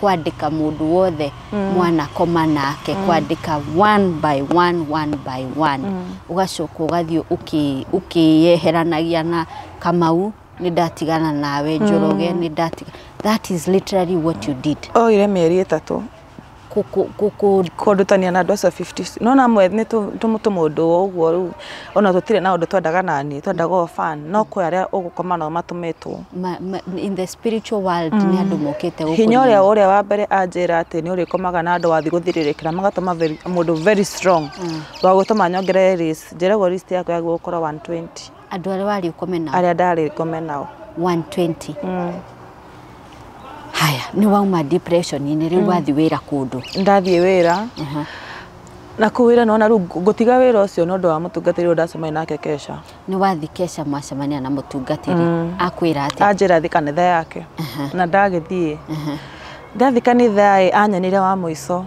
kwandĩka mũndũ wothe mwanakoma nake, kwandĩka one by one, one by one, ũgacoka ũgathiĩ ũkĩyeheranagia na Kamau, nĩ ndatigana nawe, Njoroge, nĩ ndatiga. That is literally what you did. Oire mĩeri 3 kũndutania na andũ acio 50. No namwe nĩ tũmũndũ ũguo rĩu ona tũtirĩ na ũndũ twendaga nani, twendaga o fun, no kwĩ arĩa ũgũkoma nao matũmĩtwo. In the spiritual world nĩ andũ mokĩte gũkũ. Hinya ũrĩa wa mbere anjĩra atĩ nĩ ũrĩkomaga na andũ wathiĩ gũthirĩrĩkĩra, magatũma mũndũ very strong wa gũtũma nyongerere list, njĩragwo list yakwa yagĩrĩirwo gũkorwo 120. Andũ arĩa warĩ ũkome nao? Arĩa ndarĩ ngome nao. 120. Haya, nĩ wauma depression-inĩ rĩu wathiĩ wĩra kũndũ. Ndathiĩ wĩra. Na kũu wĩra nona rĩu ngũtiga wĩra ũcio nĩ ũndũ wa mũtungatĩri ũrĩa ndacemania nake Kesha. Nĩ wathiĩ Kesha mwacemania na mũtungatĩri. Akwĩra atĩa? Anjĩra thiĩ kanitha yake. Na ndagĩthiĩ. Ndathiĩ kanitha ĩ, anyonire wa mũico.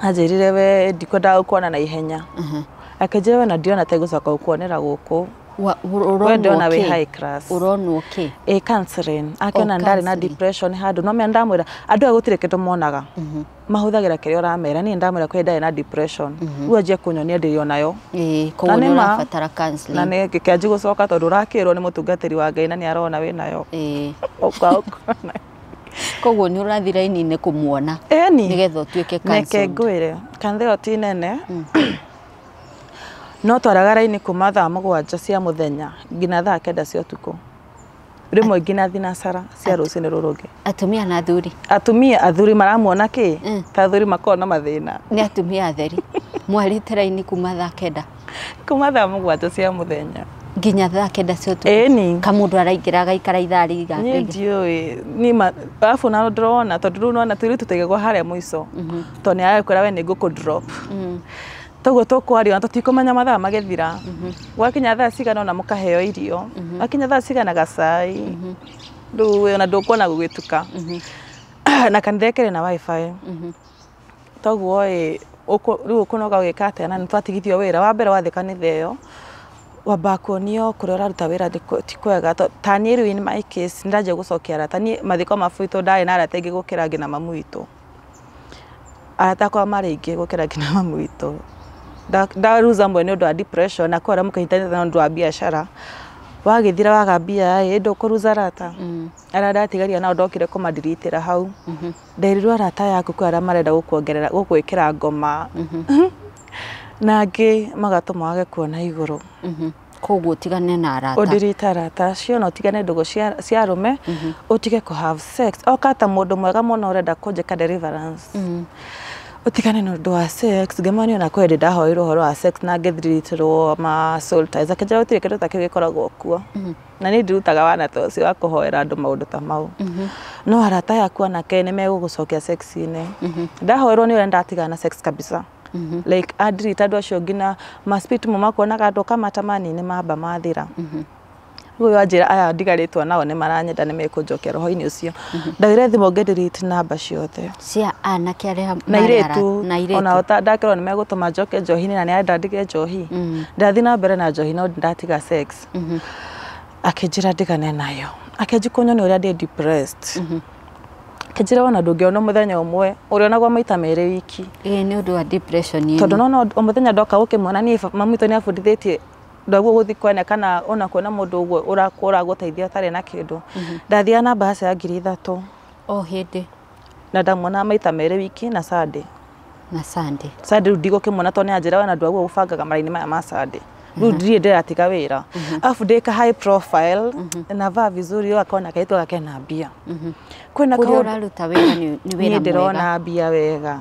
Anjĩrire we ndikwendaga gũkuona na ihenya. Akĩnjĩra we na ndiona ta igũcoka gũkuonera gũkũ. We ndona wĩ high class. Ũronwo kĩ? Ĩ counseling. Akĩona ndarĩ na depression handũ. No menya ndamwĩra andũ aya gũtirĩ kĩndũ monaga. Mahũthagĩra kĩrĩa ũramera. Niĩ ndamwĩra kwĩ ndarĩ na depression. Rĩu anjie kũnyonia ndĩrĩ onayo. Ĩĩ, koguo nĩ ũrabatara counseling. Na nĩ kĩanji gũcoka tondũ ũrakĩrwo nĩ mũtungatĩri wa Ngai na nĩ arona wĩ nayo. Ĩĩ. Ũka. Koguo nĩ ũrathiĩ raini-inĩ kũmuona. Ĩni. Nĩgetha ũtuĩke counseled. Neke ngwĩre. Kanitha ĩyo ti nene. No twaraga raini kuma thaa 7 cia mũthenya nginya thaa 9 cia ũtukũ. Rĩmwe nginya thinacara cia rũcinĩ rũrũ rũngĩ. Atumia na athuri? Atumia athuri maramuona kĩ? Ta athuri makoragwo na mathĩna. Nĩ atumia atheri. Mwarĩte raini kuma thaa 9? Kuma thaa 7 cia mũthenya. Nginya thaa 9 cia ũtukũ? Ĩni. Kamũndũ araingĩra agaikara ithaa rĩigana? Niĩ ndiũĩ. Niĩ arabu na ndĩrona tondũ rĩu nĩwona tũirĩtu tũtigagwo harĩa mũico. Tondũ nĩ arakwĩra we nĩ ngũkũ drop. Toguo tũkwaria na tũtikũmenya mathaa magĩthira. Gwakinya thaa cigana ona mũkaheo irio. Gwakinya thaa cigana gacai. Rĩu ona ndũkuona gũgĩtuka. Na kanitha ĩkĩrĩ na wifi. Toguo ĩ rĩu ũkũnoga ũgĩka atĩa na nĩtwatigithio wĩra. Wa mbere wathiĩ kanitha ĩyo wambaga kuonio kũrĩa ũraruta wĩra ti kwega. Ta niĩ rĩu in my case nĩndanjia gũcokia arata. Niĩ mathiko ma bũitũ ndarĩ na arata aingĩ gũkĩra nginya mamu witũ. Arata akwa marĩ aingĩ gũkĩra nginya mamu witũ. Ndaruza amwe nĩ ũndũ wa depression na kwara mũkĩnyitanĩra nĩ ũndũ wa biacara. Wagĩthira waga mbia ĩ ndũkũruza arata. Arĩa ndatigaria nao ndokire kũmandiritĩra hau. Nderirwo arata yaku kwĩ arĩa marenda gũkuongerera gũgwĩkĩra ngoma. Na angĩ magatũma wage kuona igũrũ. Koguo ũtigane na arata. Ũndirite arata acio na ũtigane ndũgũ cia arũme, ũtige kũ have sex. Oka ta mũndũ mwega mũno ũrenda kũnjĩka deliverance. Ũtigane na ũndũ wa sex, ngĩmwona ona kwĩ hĩndĩ ndahoirwo ũhoro wa sex na ngĩthiritĩrwo ma soul ties. Akĩnjĩra gũtirĩ kĩndũ ta kĩu gĩkoragwo kuo. Na niĩ ndirutaga wana ta ũcio wa kũhoera andũ maũndũ ta mau. No arata yaku anake nĩ megũgũcokia sex-inĩ. Ndahoirwo nĩ ũrĩa ndatigana na sex kabisa. Like andirita andũ acio nginya ma spirit mo makuonaga andũ kamatamani nĩ mamba mathira. Rĩu wanjĩra aya ndigarĩtwo nao nĩ maranyenda nĩ mekũnjokia roho-inĩ ũcio. Ndagĩre thimũ ngĩdelete namba ciothe. Cia anake arĩa na airĩtu na airĩtu. Ona ndakĩrwo nĩ megũtũma njoke njohi-inĩ na nĩ arenda ndige njohi. Ndathiĩ na mbere na njohi no ndatiga sex. Akĩnjĩra ndigane nayo. Akĩnjia kũnyonia ũrĩa ndĩ depressed. Akĩnjĩra wona ndũngĩona mũthenya ũmwe, ũrĩonagwo maita merĩ wiki. Ĩĩ nĩ ũndũ wa depression ĩno. Tondũ nona mũthenya ndoka gũkĩmuona niĩ mami witũ nĩ abundithĩtie ndaguo gũthiĩ kwene kana ona kuona mũndũ ũguo ũragũteithia ũtarĩ na kĩndũ. Ndathiaga na mbaca ya 3,000. O hĩndĩ. Na ndamuona maita merĩ wiki na Sunday. Na Sunday. Sunday rĩu ndigũkĩmuona tondũ nĩ anjĩra wena ndwaguo gũbangaga maraini maya ma Sunday. Rĩu ndirĩ ndĩratiga wĩra. Alafu ndĩka high profile na vaa vizuri ũgakona kaitũ gakena mbia. Kwĩna kũrĩa kaũndũ ũraruta wĩra nĩ wĩra niĩ mwega. ndĩrona mbia wega.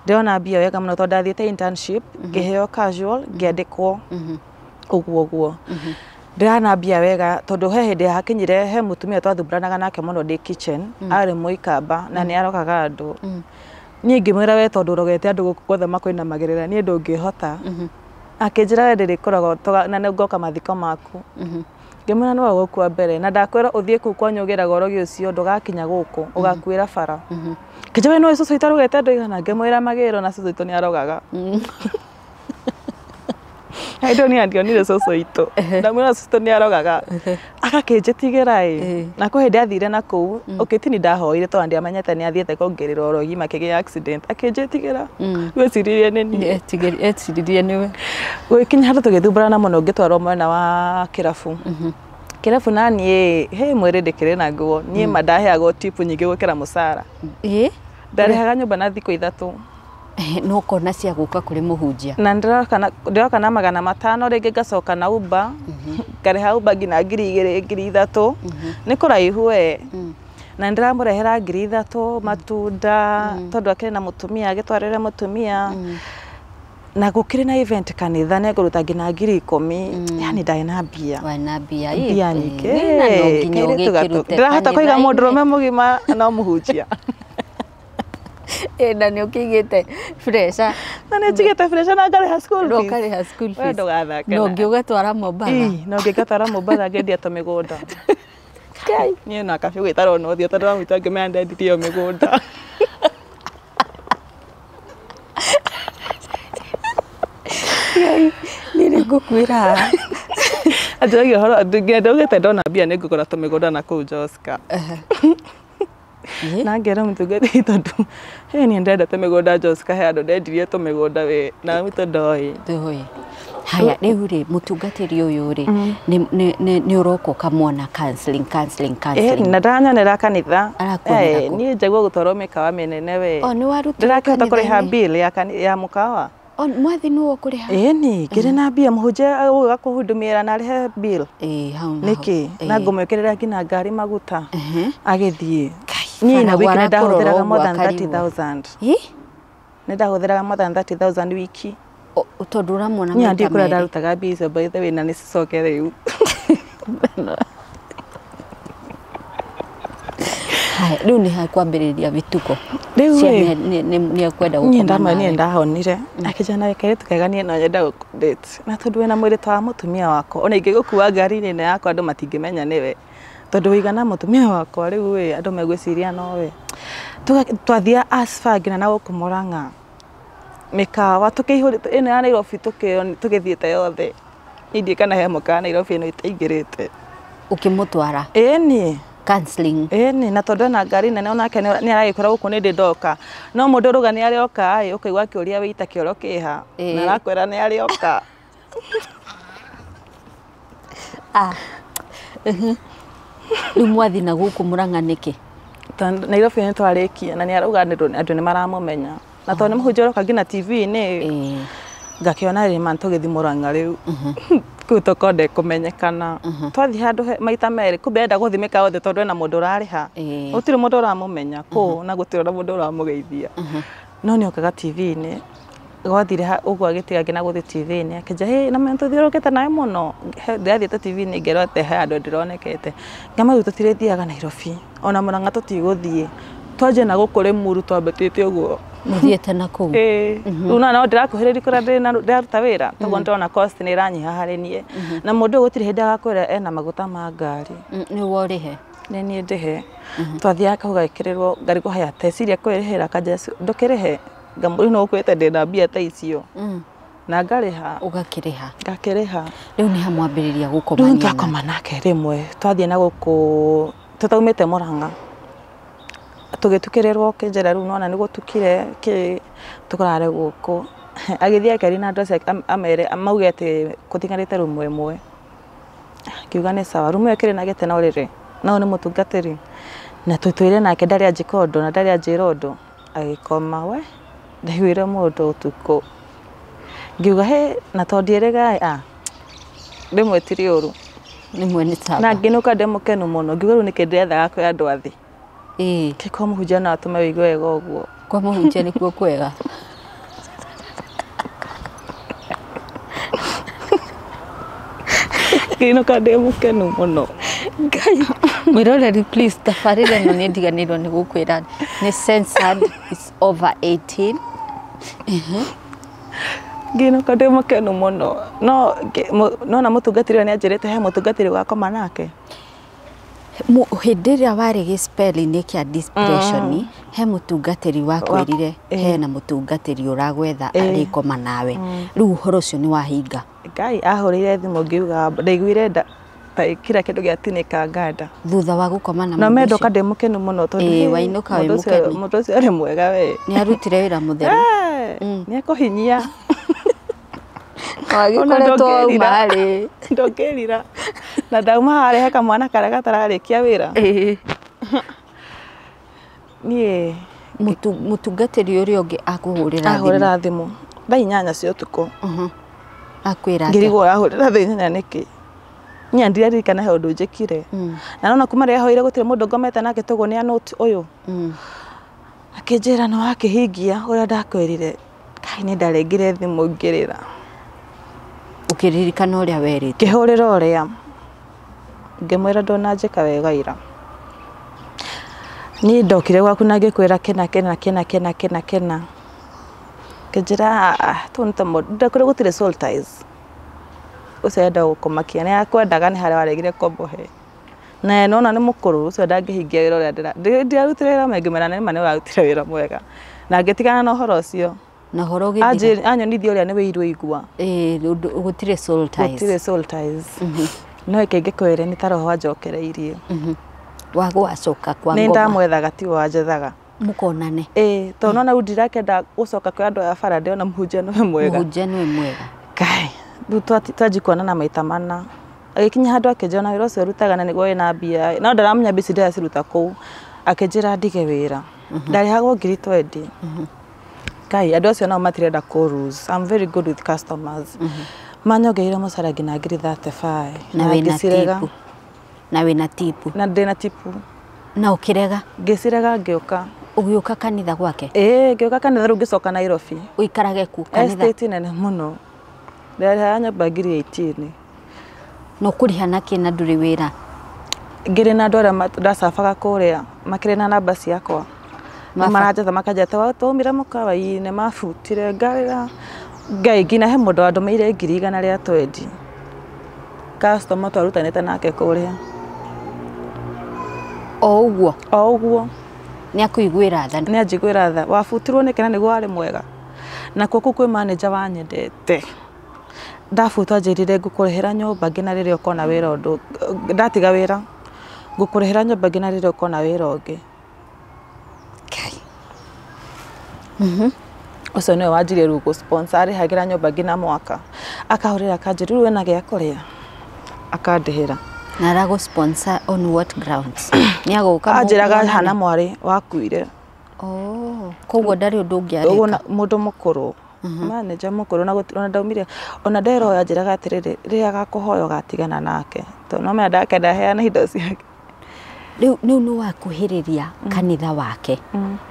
Ndĩrona mbia wega mũno tondũ ndathiĩte internship, ngĩheo casual, ngĩandĩkwo. Ũguo ũguo. Ndĩrona mbia wega tondũ he hĩndĩ hakinyire he mũtumia twathumbũranaga nake mũno ndĩ kitchen, arĩ mũikamba na nĩ arogaga andũ. Niĩ ngĩmwĩra we tondũ ũrogete andũ gũkũ guothe makwĩnamagĩrĩra niĩ ndũngĩhota. Akĩnjĩra we ndĩrĩkũroga na nĩ ngoka mathiko maku. Ngĩmwĩra nĩwe ũgũkua mbere na ndakwĩra ũthiĩ kũu kwanyu ũgĩraga ũrogi ũcio ndũgakinya gũkũ ũgakuĩra bara. Akĩnjĩra we nĩũĩ cũcũ witũ arogete andũ aigana? Ngĩmwĩra magĩrwo na cũcũ witũ nĩ arogaga. Hĩndĩ niĩ andionire cũcũ witũ ndamwĩra cũcũ witũ nĩ arogaga agakĩnjĩtigĩra ĩ na kwĩ hĩndĩ athire na kũu okay tini ndahoire tondũ ndiamenyete nĩ athiĩte kuongerera ũrogi makĩgĩa accident akĩnjĩtigĩra gwĩciririe nĩ niĩ Eciririe nĩwe. Gũgĩkinya handũ tũgĩthumbũrana mũno ngĩtwarwo mwena wa kĩrabu kĩrabu na niĩ he mwĩrĩ ndĩkĩrĩ na nguo niĩ ma ndaheagwo tipu nyingĩ gũkĩra mũcara. Ĩ Ndarĩhaga nyũmba na thikũ 3. No kona cia gũka kũrĩ mũhunjia. Na ndĩroka na 500 rĩngĩ ngacoka na Uber ngarĩha Uber nginya 2,000 3,000 nĩ kũraihu we. Na ndĩramũrehera 3,000 matunda tondũ akĩrĩ na mũtumia agĩtwarĩre mũtumia. Na gũkĩrĩ na event kanitha nĩ ngũruta nginya 10,000 yani ndarĩ na mbia. Wana mbia Mbia nyingĩ. Na no nginya ũgĩkĩrute. Ndĩrahota kũiga mũndũrũme mũgima no mũhunjia. Na nĩ ũkĩigĩte pressure. Na nĩ njigĩte pressure na ngarĩha school fees. Ũkarĩha school fees. We ndũgathake. No ngĩ ũgatwara Mombatha. No ngĩgatwara Mombatha ngendia tũmĩgũnda. Niĩ na kabiũ gwĩtarwo na ũthiũ tondũ wamwitũ angĩmenya ndendirie mĩgũnda. Niĩ nĩ ngũkwĩra. Anjaragia ũhoro nginya ndaugĩte ndona mbia nĩ ngũgũra tũmĩgũnda na kũu Joska. Na ngera mũtungatĩri tondũ he niĩ ndendete mĩgũnda Joska he andũ ndendirie tũmĩgũnda we na witũ ndoĩ. Ndoĩ. Haya rĩu rĩ mũtungatĩri ũyũ rĩ nĩ ũroka ũkamwona counseling counseling counseling. Na ndanyonera kanitha. Arakuonera kũ? Niĩ njagua gũtwarwo mĩkawa mĩnene we. O nĩ warutirwo Ndĩrakĩhota kũrĩha kanitha-inĩ? bill ya mũkawa. O mwathi nĩwe ũkũrĩha? Ĩni ngĩrĩ na mbia mũhunjia ũgũka kũhudumĩra na arĩhe bill. Ĩĩ hau naho. Nĩkĩ? Na ngũmwĩkĩrĩra nginya ngari maguta agĩthiĩ. Niĩ Bana na wiki nĩ gwarakorora ndahũthĩraga ũguo more than akarigwo. 30,000. Ĩ? Nĩ ndahũthĩraga more than 30,000 wiki. Tondũ ũramwona Niĩ maita ndiĩ kũrĩa merĩ. ndarutaga mbia icio by the way na nĩ cicoke rĩu. Haya rĩu nĩ hakwambĩrĩria vituko. Rĩu Cia ĩ, nĩ ekwenda niĩ gũkoma ndama nawe. niĩ ndahonire akĩnjĩra na kairĩtu kega niĩ no nyenda gũkũ-date na tondũ wĩna mwĩrĩ ta wa mũtumia wakwa ona ingĩgũkua ngari-inĩ ĩno yakwa andũ matingĩmenya nĩwe tondũ wĩigana mũtumia wakwa rĩu ĩ andũ megwĩciria nowe. Twathia as far nginya na gũkũ Murang'a mĩkawa tũkĩihũrĩte ĩno ya Nairobi tũgĩthiĩte yothe. Niĩ ndiũĩ kana he mũkawa Nairobi ĩno itaingĩrĩte. Ũkĩmũtwara? Ĩni. Counseling. Ĩni na tondũ ena ngari nene onake nĩ aragĩkora gũkũ nĩ ndĩ ndoka no mũndũ ũrauga nĩ arĩoka ĩ ũkaigua akĩũria wĩita kĩoro kĩha na arakwĩra nĩ arĩoka. Rĩu mwathi na gũkũ Murang'a nĩkĩ? Nairobi nĩ twarĩkia na nĩ arauga andũ nĩ maramũmenya na tondũ nĩ mũhunjia ũroka nginya TV-inĩ ngakĩona rĩ ma tũgĩthiĩ Murang'a rĩu kũu tokorwo ndekũmenyekana. Twathiĩ handũ maita merĩ kumbe enda gũthiĩ mĩkawa yothe tondũ ena mũndũ ũrarĩha. Gũtirĩ mũndũ ũramũmenya kũu na gũtirĩ ona mũndũ ũramũgeithia. No nĩ okaga TV-inĩ gwathire ũguo agĩtiga nginya gũthiĩ TV-inĩ akĩnjĩra hĩ na tũthiũrũrũkĩte nawe mũno. Ndĩrathiĩte TV-inĩ ngerwo atĩ he handũ ndĩronekete. Ngamwĩra rĩu tũtirĩthiaga Nairobi ona Murang'a tũtigũthiĩ twanjie na gũkũ Limuru twambatĩte ũguo. Mũthiĩte na kũu? Ĩĩ. Rĩu no ndĩrakuhĩrĩria kũrĩa ndĩraruta wĩra toguo ndĩrona cost nĩ ĩranyiha harĩ niĩ. Na mũndũ ũyũ gũtirĩ hĩndĩ agakwĩra ena maguta ma ngari. Nĩwe ũrĩhe? Nĩ niĩ ndĩhe. Twathiaga kau gagĩkĩrĩrwo ngarigwo haya teciria kwĩrĩhĩra kanja ndũkĩrĩhe ngamũria no ũkwĩte ndĩna mbia ta icio. Na ngarĩha. Ũgakĩrĩha? Ngakĩrĩha. Rĩu nĩ hamwambĩrĩria gũkomania Rĩu twakoma nake rĩmwe twathiĩ na gũkũ tũtaumĩte Murang'a. Tũgĩtukĩrĩrwo kĩnjĩra rĩu nĩwona nĩ gũtukire kĩ tũkarare gũkũ. Agĩthiĩ akĩaria na andũ acio amere mauge atĩ kũtigarĩte rumu ĩmwe. Akiuga nĩ sawa rumu ĩyo ĩkĩrĩ na gĩtĩ na ũrĩrĩ no nĩ mũtungatĩri. Na tũtwĩre nake ndarĩ anjĩka ũndũ na ndarĩ anjĩra ũndũ. Agĩkoma we ndaiguire mũndũ ũtukũ. Ngiuga hĩ na tondũ ndiĩrĩga ĩ rĩmwe ti rĩũru. Rĩmwe nĩ sawa. Na ngĩinũka ndĩ mũkenu mũno ngiuga rĩu nĩkĩ ndĩrethaga kwĩ andũ a thĩ. Ĩĩ. Kĩ kwa mũhunjia no atũme ũigue wega ũguo. Kwa mũhunjia nĩkuo kwega. Ngĩinũka ndĩ mũkenu mũno. Ngai. Mwĩroreri please tabarĩra ĩno nĩ ndiganĩirwo nĩ gũkwĩra nĩ censored it's over 18. Ngĩinũka ndĩ mũkenu mũno. No nona mũtungatĩri ũyũ nĩ anjĩrĩte he mũtungatĩri ũgakoma nake. Hĩndĩ ĩrĩa warĩ gĩspell-inĩ kĩa depression he mũtungatĩri wakwĩrire hena mũtungatĩri ũragwetha arĩkoma nawe. Rĩu ũhoro ũcio nĩ wahinga. Ngai ahũrĩire thimũ ngiuga ndaiguire nda ta kila kĩndũ gĩatinĩkanga nda. Thutha wa gũkoma na na mũndũ mendoka ũcio. ndĩ mũkenu mũno tondũ Ĩĩ, hĩ, wainũka wĩ mũndũ ũcio- mũkenu. mũndũ ũcio arĩ mwega we. Nĩ arutire wĩra mũtheru. Nĩ ekũhinyia. Wagĩkoretwo wauma ndũngĩrira. harĩ. Ndũngĩrira. Na ndauma harĩa he kamwana karĩa gatararĩkia wĩra. Ĩĩ. Niĩ Mũtungatĩri ũrĩa ũngĩ akũhũrĩra thimũ. ahũrĩra thimũ thaa 8 cia ũtukũ. Akwĩra atĩa? Ngĩrigwo arahũrĩra thaa 8 nĩkĩ. Niĩ ndiraririkana he ũndũ njĩkire. Na nona kuma rĩrĩa hoire gũtirĩ mũndũ ngomete nake toguo nĩ anote ũyũ. Akĩnjĩra nĩ wakĩhingia ũrĩa ndakwĩrire. Kai nĩ ndarengire thimũ ngĩrĩra. Ũkĩririkana ũrĩa werĩtwo. Ngĩhũrĩra ũrĩa. Ngĩmwĩra ndũnanjĩka wega ira. Niĩ ndokire gwaku na ngĩkwĩra kĩna kĩna kĩna kĩna kĩna kĩna. Ngĩnjĩra tũu nĩ tũmaũndũ ndakwĩra gũtirĩ soul ties. Ũcio enda gũkũmakia nĩ akwendaga nĩ harĩa waregire kũmũhe. Na nona nĩ mũkũrũ ũcio ndangĩhingia wĩra ũrĩa ndirarutire wĩra mwega ngĩmwĩra nĩ ma nĩ ũrarutire wĩra mwega. Na ngĩtigana na ũhoro ũcio. Na ũhoro ũgĩthira. Anyonithia ũrĩa nĩ wĩirwo igua. Ĩĩ, gũtirĩ soul ties. Gũtirĩ soul ties. No reke ngĩkwĩre nĩ ta roho wanjokereirie. Wagwacoka kwa Nĩ ngoma. ndamwethaga tiwe wanjethaga. Mũkonane. Ĩĩ, tondũ nona rĩu ndirakĩenda gũcoka kwĩ andũ aya bara ndĩona mũhunjia nĩwe mwega. Mũhunjia nĩwe mwega. Ngai, rĩu twanji kuonana maita mana. Agĩkinya handũ akĩnjĩra na wĩra ũcio ũrutaga na nĩguo wĩna mbia. No ndaramenya mbia ici ndĩraciruta kũu. Akĩnjĩra ndige wĩra. Ndarĩhagwo ngiri 20. Ngai, andũ acio nao matirenda kũ lose. I'm very good with customers. Manyongereire mũcara nginya ngiri 35. Na wĩna ngĩcirega. tipu. Na wĩna tipu. Na ndĩna tipu. Na ũkĩrega. Ngĩcirega ngĩũka. Ũgĩũka kanitha gwake. Ĩĩ, ngĩũka kanitha rĩu ngĩcoka Nairobi. Ũikarage ku kanitha. Estate nene mũno. Ndarĩhaga nyũmba ngiri 18. Na ũkũrĩha nakĩ na ndũrĩ wĩra? Ngĩrĩ na andũ arĩa ndacabaga kũrĩa makĩrĩ na namba ciakwa. Nĩ maranjetha makanjĩra twaumire mũkawa-inĩ mabutire ngarĩra. Ngai nginya he mũndũ wandũmĩire ngiri 120. Customer twarutanĩte nake kũrĩa. O ũguo? O ũguo. Nĩ akũiguĩra tha. Nĩ anjiguĩra tha. Wabutirwo nĩkĩ na nĩguo warĩ mwega. Nakuo kũu kwĩ manager wanyendete. Ndabutwo anjĩrire ngũkũrĩhĩra nyũmba nginya rĩrĩa ũkona wĩra ũndũ ndatiga wĩra ngũkũrĩhĩra nyũmba nginya rĩrĩa ũkona wĩra ũngĩ. Ngai. Ũcio nĩwe wanjirie rĩu gũ sponsor arĩhagĩra nyũmba nginya mwaka. Akahũrĩra akanjĩra rĩu wĩna gĩa kũrĩa. Akandĩhĩra. Na aragũ sponsor on what grounds? Nĩ agũka Anjĩraga hana mwarĩ wakuire. Oh, koguo ndarĩ ũndũ ũngĩ Ũguo areka. mũndũ mũkũrũ. Manager mũkũrũ na ona ndaumire ona ndero anjĩraga atĩrĩrĩ rĩrĩa agakũhoya ũgatigana nake. Tondũ no menya ndakenda heane indo ciake. Rĩu nĩ wakuhĩrĩria kanitha wake.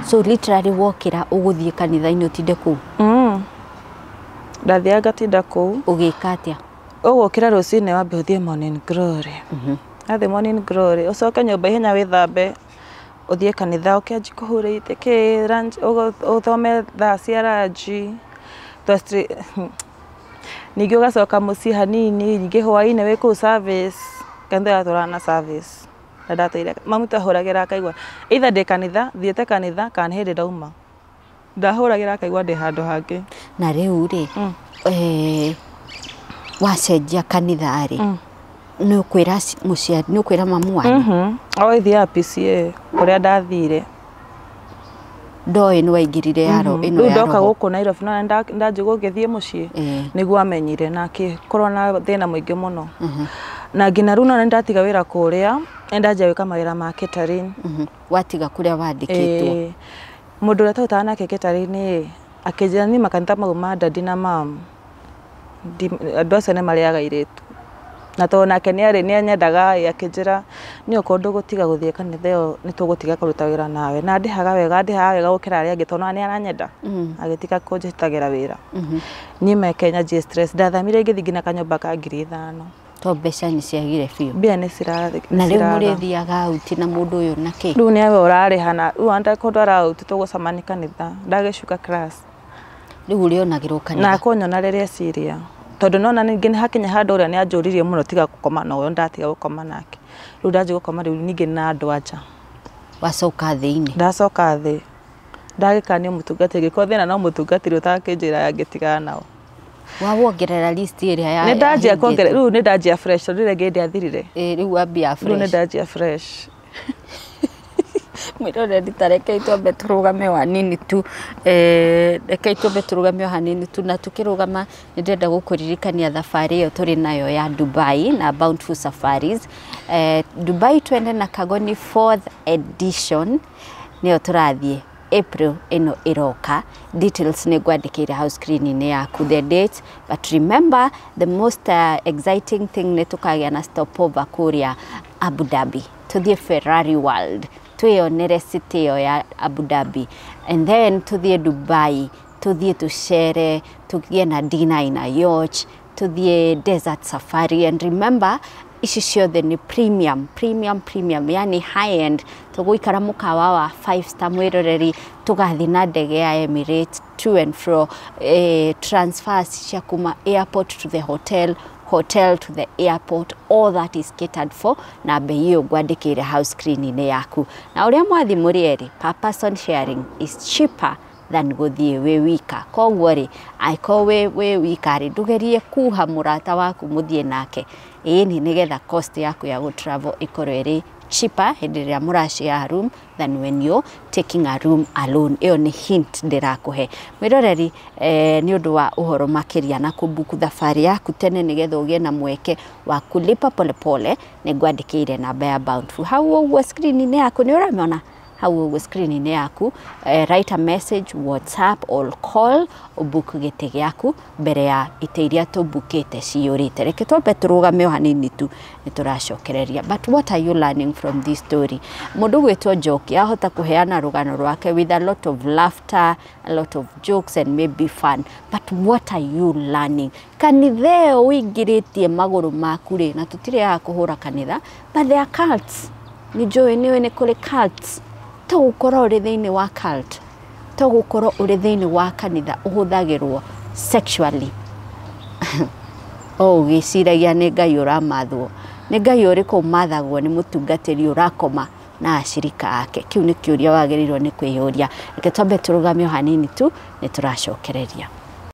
So literally wokĩra ũgũthiĩ kanitha-inĩ ũtinde kũu. Ndathiaga ngatinda kũu. Ũgĩka atĩa? Ũgũkĩra rũcinĩ wambe ũthiĩ morning glory. Athiĩ morning glory ũcoke nyũmba ihenya wĩthambe ũthiĩ kanitha ũkĩanji kũhura itĩ kĩ lunch ũthome thaa cia ranji. Ningĩ ũgacoka mũciĩ hanini ningĩ hwaĩ-inĩ wĩ kũu service kanitha yatũraga na service. Na ndatũire mamu twahũragĩra akaigua either ndĩ kanitha thiĩte kanitha kana nĩ hĩndĩ ndauma. Ndahũragĩra akaigua ndĩ handũ hangĩ. Na rĩu rĩ wacenjia kanitha rĩ nĩ ũkwĩra mũciari nĩ ũkwĩra mamu wanyu? O ithiaga PCA kũrĩa ndathire. Ndoĩ nĩ waingĩrire ya ĩno Rĩu ya ndoka roho. gũkũ Nairobi no ndanjigua ngĩthiĩ mũciĩ nĩguo amenyire na akĩkorwo na thĩna mũingĩ mũno. Na nginya rĩu no ndatiga wĩra kũrĩa nĩ ndanjia gwĩka mawĩra ma catering. Watiga kũrĩa wandĩkĩtwo. Mũndũ ũrĩa twarutaga nake catering ĩ akĩnjĩra niĩ makanitha mau ma daddy na mum andũ acio nĩ marĩaga airĩtu. Na tondũ nake nĩ anyendaga ĩ akĩnjĩra niĩ okorwo ndũgũtiga gũthiĩ kanitha ĩyo nĩ tũgũtiga kũruta wĩra nawe. Na andĩhaga wega gũkĩra arĩa angĩ tondũ nĩ aranyenda. Agĩtiga kũnjĩtagĩra wĩra. Niĩ meke nyanjie stress ndathamire ngĩthiĩ nginya kanyũmba ka ngiri 5. To mbeca nĩ ciagire biũ. Mbia nĩ ciraga. Na rĩu mũrĩthiaga out na mũndũ ũyũ na kĩ? Rĩu nĩwe ũrarĩha na rĩu anda kũndwara out tũgũcemania kanitha ndagĩcuka class. Rĩu ũrĩonagĩrwo kanitha. Na akũnyona rĩrĩa eciria. Tondũ nona ningĩ nĩ hakinya handũ ũrĩa nĩ anjũririe mũno tiga gũkoma na ũyũ ndatiga gũkoma nake. Rĩu ndanjia gũkoma rĩu ningĩ na andũ anja. Wacoka thĩ-inĩ. Ndacoka thĩ. Ndagĩkanio mũtungatĩri ngĩkorwo thĩna no mũtungatĩri ũtakĩnjĩra angĩtigana nao. Wa wongerera list ĩrĩa ya Nĩ ndanjia kuongerera rĩu, nĩ ndanjia fresh tondũ rĩrĩa ndĩathirire. Ĩ rĩu wambia Rĩu nĩ fresh. ndanjia fresh. Mwĩroreri, ta rekei twambe tũrũgame o hanini tu, rekei twambe tũrũgame o hanini tu. Na tukĩrũgama, nĩ ndĩrenda gũkũririkania thabarĩ ĩyo tũrĩ nayo ya Dubai na Bountiful Safaris. Dubai twende na Kagoni fourth edition nĩyo tũrathiĩ April ĩno ĩroka. Details nĩ ngwandĩkĩire hau screen-inĩ yaku, the date. But remember, the most exciting thing nĩ tũkagĩa na stopover kũrĩa Abu Dhabi, tũthiĩ Ferrari World, twĩyonere city ĩyo ya Abu Dhabi, and then tũthiĩ Dubai, tũthiĩ tũcere, tũgĩe na dinner in a yacht, tũthiĩ desert safari. And remember, ici ciothe nĩ premium, premium, premium, yani high end. Tũgũikara mũkawa wa five star. Mwĩroreri, tũgathiĩ na ndege ya Emirates to and fro, transfers cia kuma airport to the hotel, hotel to the airport, all that is catered for na bei ĩyo ngwandĩkĩire hau screen-inĩ yaku. Na ũrĩa mwathi mũrĩ erĩ, per person sharing is cheaper than gũthiĩ wĩ wika. Koguo rĩ, angĩkorwo wĩ wika rĩ, ndũgerie kuha mũrata waku mũthiĩ nake, ĩni nĩgetha cost yaku ya gũ travel ĩkorwo ĩrĩ cheaper hĩndĩ ĩrĩa mũra share room than when you're taking a room alone. Ĩyo nĩ hint ndĩrakũhe, mwĩroreri. Nĩ ũndũ wa ũhoro makĩria na kũbuku thabarĩ yaku tene nĩgetha ũgĩe na mweke wa kulipa polepole, nĩ ngwandĩkĩire namba ya Bountiful hau ũguo screen-inĩ yaku. Nĩ ũramĩona hau ũguo screen-inĩ yaku. Write a message, WhatsApp or call, ũbuku gĩtĩ gĩaku mbere ya itĩ iria tũbukĩte ciyũrĩte. Reke twambe tũrũgame o hanini tu, nĩ tũracokereria. But what are you learning from this story? Mũndũ gwĩtwo Njoki ahota kũheana rũgano rwake with a lot of laughter, a lot of jokes and maybe fun, but what are you learning? Kanitha ĩyo ũingĩrĩtie magũrũ maku rĩ, na tũtirĩ haha kũhũra kanitha, but there are cults. Nĩ njũĩ nĩũĩ nĩ kũrĩ cults. To gũkorwo ũrĩ thĩinĩ wa cult, to gũkorwo ũrĩ thĩinĩ wa kanitha ũhũthagĩrwo sexually, o ũgĩciragia nĩ Ngai ũramathwo. Nĩ Ngai ũrĩkũ ũmathagwo nĩ mũtungatĩri ũrakoma na acirika ake? Kĩu nĩ kĩũria wagĩrĩirwo nĩ kwĩyũria. Reke twambe tũrũgame o hanini tu, nĩ tũracokereria.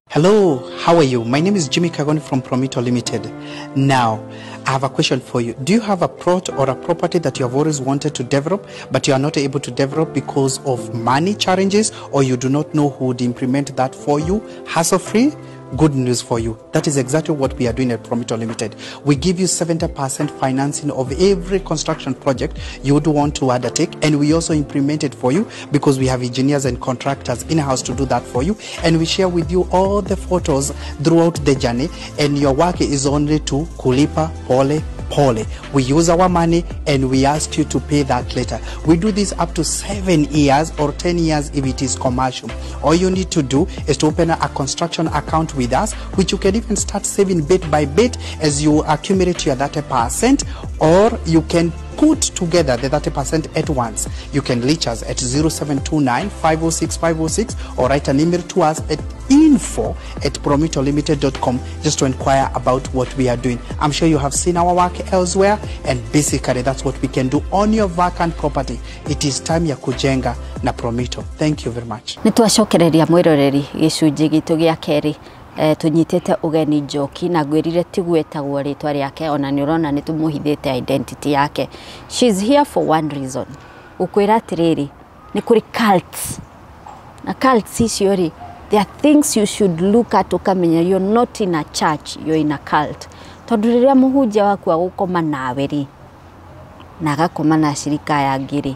Hello, how are you? My name is Jimmy Kagoni from Promito Limited. Now, I have a question for you. Do you have a plot or a property that you have always wanted to develop, but you are not able to develop because of money challenges, or you do not know who would implement that for you hassle-free? Good news for you. That is exactly what we are doing at Promito Limited. We give you 70% financing of every construction project you would want to undertake, and we also implement it for you because we have engineers and contractors in-house to do that for you, and we share with you all the photos throughout the journey, and your work is only to kulipa pole pole. We use our money and we ask you to pay that later. We do this up to 7 years or 10 years if it is commercial. All you need to do is to open a construction account with us, which you can even start saving bit by bit as you accumulate your 30%, or you can put together the 30% at once. You can reach us at 0729 506 506 or write an email to us at info@promitolimited.com just to inquire about what we are doing. I'm sure you have seen our work elsewhere, and basically that's what we can do on your vacant property. It is time ya kujenga na Promito. Thank you very much. Nĩ twacokereria, mwĩroreri, gĩcunjĩ gitũ gĩa kerĩ. Tũnyitĩte ũgeni Njoki, na ngwĩrire tiguo etagwo rĩtwa rĩake, ona nĩ ũrona nĩ tũmũhithĩte identity yake. She's here for one reason, gũkwĩra atĩrĩrĩ, nĩ kũrĩ cults, na cults icio rĩ, there are things you should look at ũkamenya you're not in a church, you're in a cult, tondũ rĩrĩa mũhunjia waku agũkoma nawe rĩ, na agakoma na acirika aya angĩ rĩ,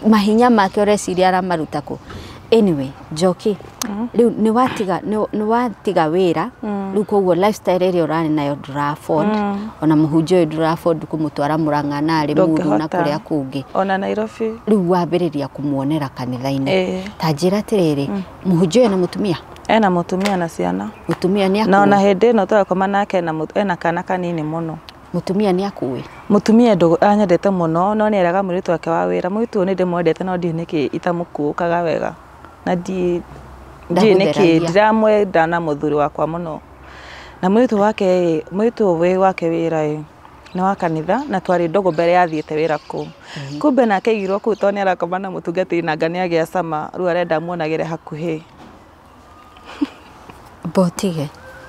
mahinya make ũreciria aramaruta kũ? Anyway, Njoki, rĩu nĩ watiga wĩra rĩu, koguo lifestyle ĩrĩa ũrarĩ nayo ndũra afford, ona mũhunjia ũyũ ndũra afford kũmũtwara Mũrang'a na arĩ Muru na Ndũngĩhota. kũrĩa kũngĩ. Ona Nairobi. Rĩu wambĩrĩria kũmuonera kanitha-inĩ. Ĩĩ. Ta njĩra atĩrĩrĩ, mũhunjia ũyũ na mũtumia? Ena mũtumia na ciana. Mũtumia nĩ Na ona akũĩ? hĩndĩ ĩno tũrakoma nake ena kana kanini mũno. Mũtumia nĩ akũĩ? Mũtumia anyendete mũno, no nĩ eraga mũirĩtu wake wa wĩra. Mũirĩtu ũyũ nĩ ndĩmwendete, no ndiũĩ nĩkĩ itamũkuũkaga wega na ndiũĩ nĩkĩ. Ndagũtheragia. Ndiramwenda na mũthuri wakwa mũno na mũirĩtu wake ĩ, mũirĩtu ũyũ wĩ wake wĩra ĩ nĩ wa kanitha, na twarĩ ndogo mbere yathiĩte wĩra kũu, kumbe nake aigirwo kũu tondũ nĩ arakoma na mũtungatĩri, na anga nĩ agĩa cama, rĩu arenda muonagĩre hakuhĩ. Mbotige.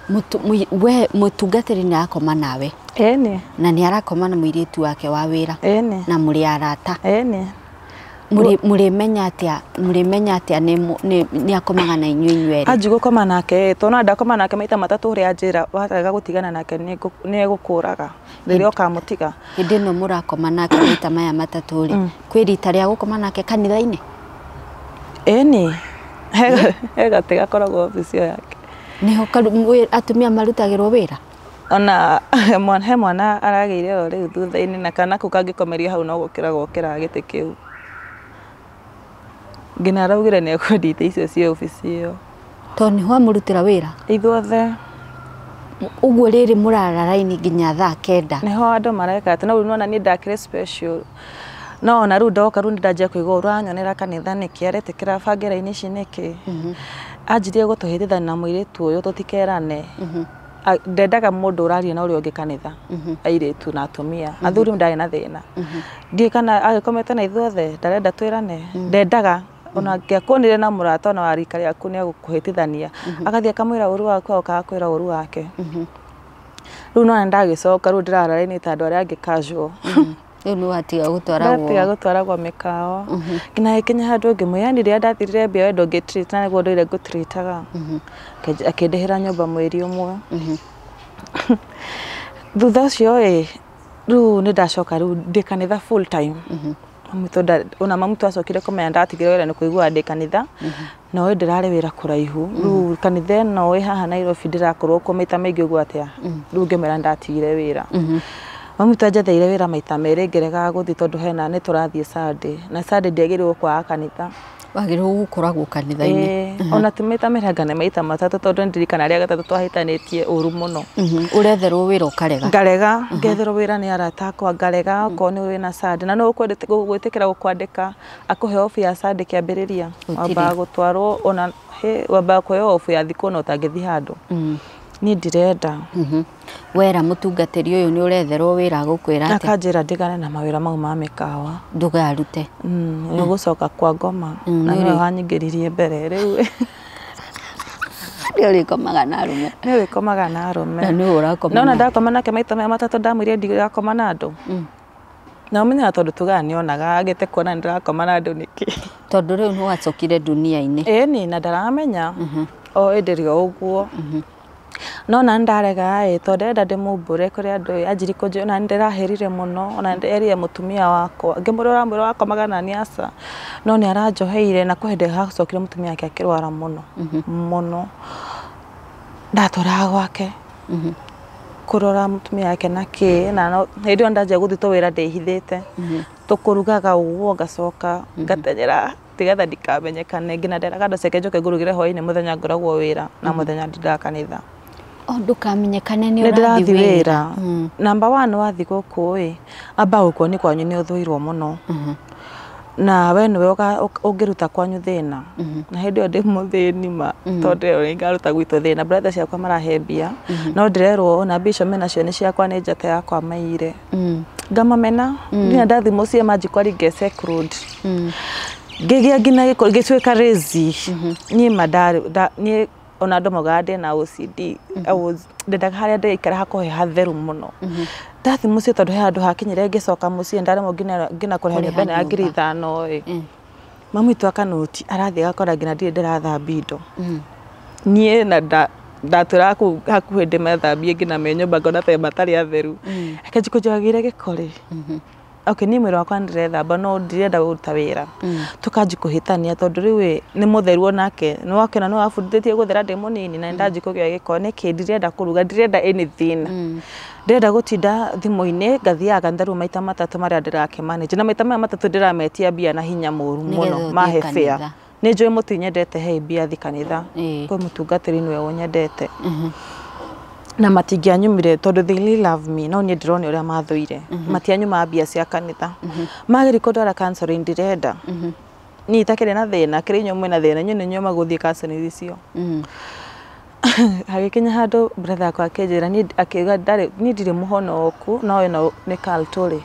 We mũtungatĩri nĩ arakoma nawe. Ĩni. Na nĩ arakoma na mũirĩtu wake wa wĩra. Ĩni. Na mũrĩ arata. Ĩni. Mũrĩmenya atĩa, mũrĩmenya atĩa nĩ akomaga na inyuĩ inyuerĩ? Anji gũkoma nake, tondũ ndakoma nake maita matatũ ũrĩa anjĩra warega gũtigana nake nĩ egũkũraga rĩrĩa ũkamũtiga. Hĩndĩ ĩno mũrakoma nake maita maya matatũ rĩ, kwĩ rita rĩa gũkoma nake kanitha-inĩ? Ĩni. He gatĩ gakoragwo obici ĩyo yake. Nĩho atumia marutagĩrwo wĩra? Ona he mwana aragĩire oro rĩu thutha-inĩ, na kana kau kangĩkomerio hau no gũkĩra gokĩra gĩtĩ kĩu. Nginya araugire nĩ ekwendia itĩ icio cia obici ĩyo. Tondũ nĩho amũrutĩra wĩra? Ithuothe. Ũguo rĩrĩ mũrara raini nginya thaa 9. Nĩho andũ mareka atĩ no rĩu nĩwona niĩ ndakĩrĩ special. No ona rĩu ndoka rĩu nĩndanjia kũigua ũranyonera kanitha nĩkĩ, aretĩkĩra bange raini ici nĩkĩ. Anjirie gũtũhĩtithania na mũirĩtu ũyũ tũtikerane. Ndendaga mũndũ ũraria na ũrĩa ũngĩ kanitha, airĩtu na atumia. Athuri ndarĩ na thĩna. Ndiũĩ kana agĩkomete na ithuothe, ndarenda twĩrane. Ndendaga ona angĩakuonire na mũrata ona wa rika rĩaku nĩ egũkũhĩtithania. Agathiĩ akamwĩra ũru waku, agoka agakwĩra ũru wake. Rĩu nĩwona ndagĩcoka rĩu ndĩrara raini ta andũ arĩa angĩ casual. Rĩu nĩwatiga gũtwaragwo. Ndatiga gũtwaragwo mĩkawa. Nginya gĩkinya handũ ngĩmwĩra, yani rĩrĩa ndathirire mbia we ndũngĩ-treat na nĩguo ndũire ngũ-treat-aga. Akĩndĩhĩra nyũmba mweri ũmwe. Thutha ũcio ĩ, rĩu nĩndacoka rĩu ndĩ kanitha full time. Ona mamu twacokire kũmenya ndatigire wĩra nĩ kũigua ndĩ kanitha, no ndĩrarĩ wĩra kũraihu. Rĩu kanitha ĩno ĩ haha Nairobi ndĩrakorwo kuo maita maingĩ ũguo atĩa, rĩu ngĩmwĩra ndatigire wĩra. Mamu twanjetheire wĩra maita merĩ ngĩregaga gũthiĩ tondũ hena nĩ tũrathiĩ Sunday, na Sunday ndiagĩrĩirwo kwaga kanitha. Wagĩrĩirwo gũkoragwo kanitha-inĩ. Ona ti maita merĩ anga nĩ maita matatũ tondũ nĩndirikana rĩa gatatũ twahĩtanĩtie ũru mũno. Ũretherwo wĩra ũkarega? Ngarega, ngetherwo wĩra nĩ arata akwa ngarega, okorwo nĩ wĩna Sunday. Na nũ ũgwĩtĩkĩra gũkwandĩka akũhe off ya Sunday kĩambĩrĩria? Wambaga gũtwarwo ona wambaga kũheo off ya thikũ ona ũtangĩthiĩ handũ. Niĩ ndirenda. Wera mũtungatĩri ũyũ nĩ ũretherwo wĩra agũkwĩra atĩa? Akanjĩra ndigane na mawĩra mau ma mĩkawa. Ndũkarute. Nĩ ũgũcoka kwa ngoma. Na nĩwe wanyingĩririe mbere rĩu. Nĩ ũrĩkomaga na arũme. Nĩ ũrĩkomaga na arũme. Na nĩwe ũrakoma. Nona ndakoma nake maita maya matatũ ndamwĩrire ndigakoma na andũ. Na ũmenyaga tondũ tugaga nĩonaga agĩte kuona nĩndĩrakoma na andũ nĩkĩ. Tondũ rĩu nĩwacokire dunia-inĩ. Ĩni na ndaramenya. O ĩndĩ o ũguo. No na ndarega ĩ tondũ ndĩrenda ndĩmumbũre kũrĩ andũ anjiri kũnjĩra ona nĩndĩrahĩrire mũno ona nĩndĩrerire mũtumia wakwa ngĩmwĩra ũramwĩra wakomaga nani aca no nĩ aranjoheire na kwĩ hĩndĩ hacokire mũtumia wake akĩrwara mũno mũno ndatũraga gwake kũrora mũtumia wake na kĩ na hĩndĩ ĩyo ndanjia gũthiĩ tũwĩra ndĩhithĩte tũkũrugaga ũguo ngacoka ngatenyera tigetha ndikamenyekane nginya nderaga andũ acio njoke ngũrugĩre hwaĩ-inĩ mũthenya ngoragwo wĩra na mũthenya ndindaga kanitha. O ndũkamenyekane nĩ ũrathiĩ wĩra. Number 1 wathiĩ gũkũ ĩ amba gũkuo nĩ kwanyu nĩ ũthũirwo mũno. Na we nĩwe ũngĩruta kwanyu thĩna. Na hĩndĩ ĩyo ndĩ mũthĩni ma tondũ ĩyo ngaruta gwitũ thĩna brother ciakwa marahe mbia no ndĩrerwo ona mbia icio menacio nĩ ciakwa nĩ njata yakwa maire. Ngamamena nginya ndathiĩ mũciĩ manjikwari nge seclude. Ngĩgĩa nginya ngĩtuĩka lazy. Niĩ ma niĩ ona andũ maugaga ndĩna OCD. Ndendaga harĩa ndĩraikara hakorwo he hatheru mũno. Ndathiĩ mũciĩ tondũ he handũ hakinyire ngĩcoka mũciĩ ndaremwo nginya kũrĩha nyũmba ĩno ya 5,000 ĩ. Mami witũ akanoti arathiĩ agakora nginya ndirĩ ndĩrathambia indo. Niĩ na ndatũraga kũu hakuhĩ ndĩmathambie nginya me nyũmba ngona ta matarĩ atheru. Reke njikũnjagĩre gĩko rĩ. Okay, niĩ mwĩrĩ wakwa nĩndĩrethamba no ndirenda kũruta wĩra. Tũkanji kũhĩtania tondũ rĩu ĩ nĩ mũtheru onake nĩwakĩona nĩwabundithĩtie gũthera ndĩ mũnini na nĩndanji kũgĩa gĩko nĩkĩ ndirenda kũruga ndirenda anything. Ndĩrenda gũtinda thimũ-inĩ ngathiaga kanitha rĩu maita matatũ marĩa ndĩrakĩmanage na maita maya matatũ ndĩrametia mbia na hinya mũru mũno mahe fare. Nĩ njũĩ mũtinyendete he mbia thiĩ kanitha kwĩ mũtungatĩri nĩwe ũnyendete. Na matingĩanyumire tondũ they really love me no niĩ ndĩrona ũrĩa mathũire. Matianyumaga mbia cia kanitha. Mageria kũndwara counseling ndirenda. Niĩ itakĩrĩ na thĩna kĩrĩ inyuĩ mwĩna thĩna inyuĩ nĩ inyuĩ magũthiĩ counseling icio. Hagĩkinya handũ brother yakwa akĩnjĩra niĩ akiuga ndarĩ niĩ ndirĩ mũhonoku no ĩno nĩ cult rĩ.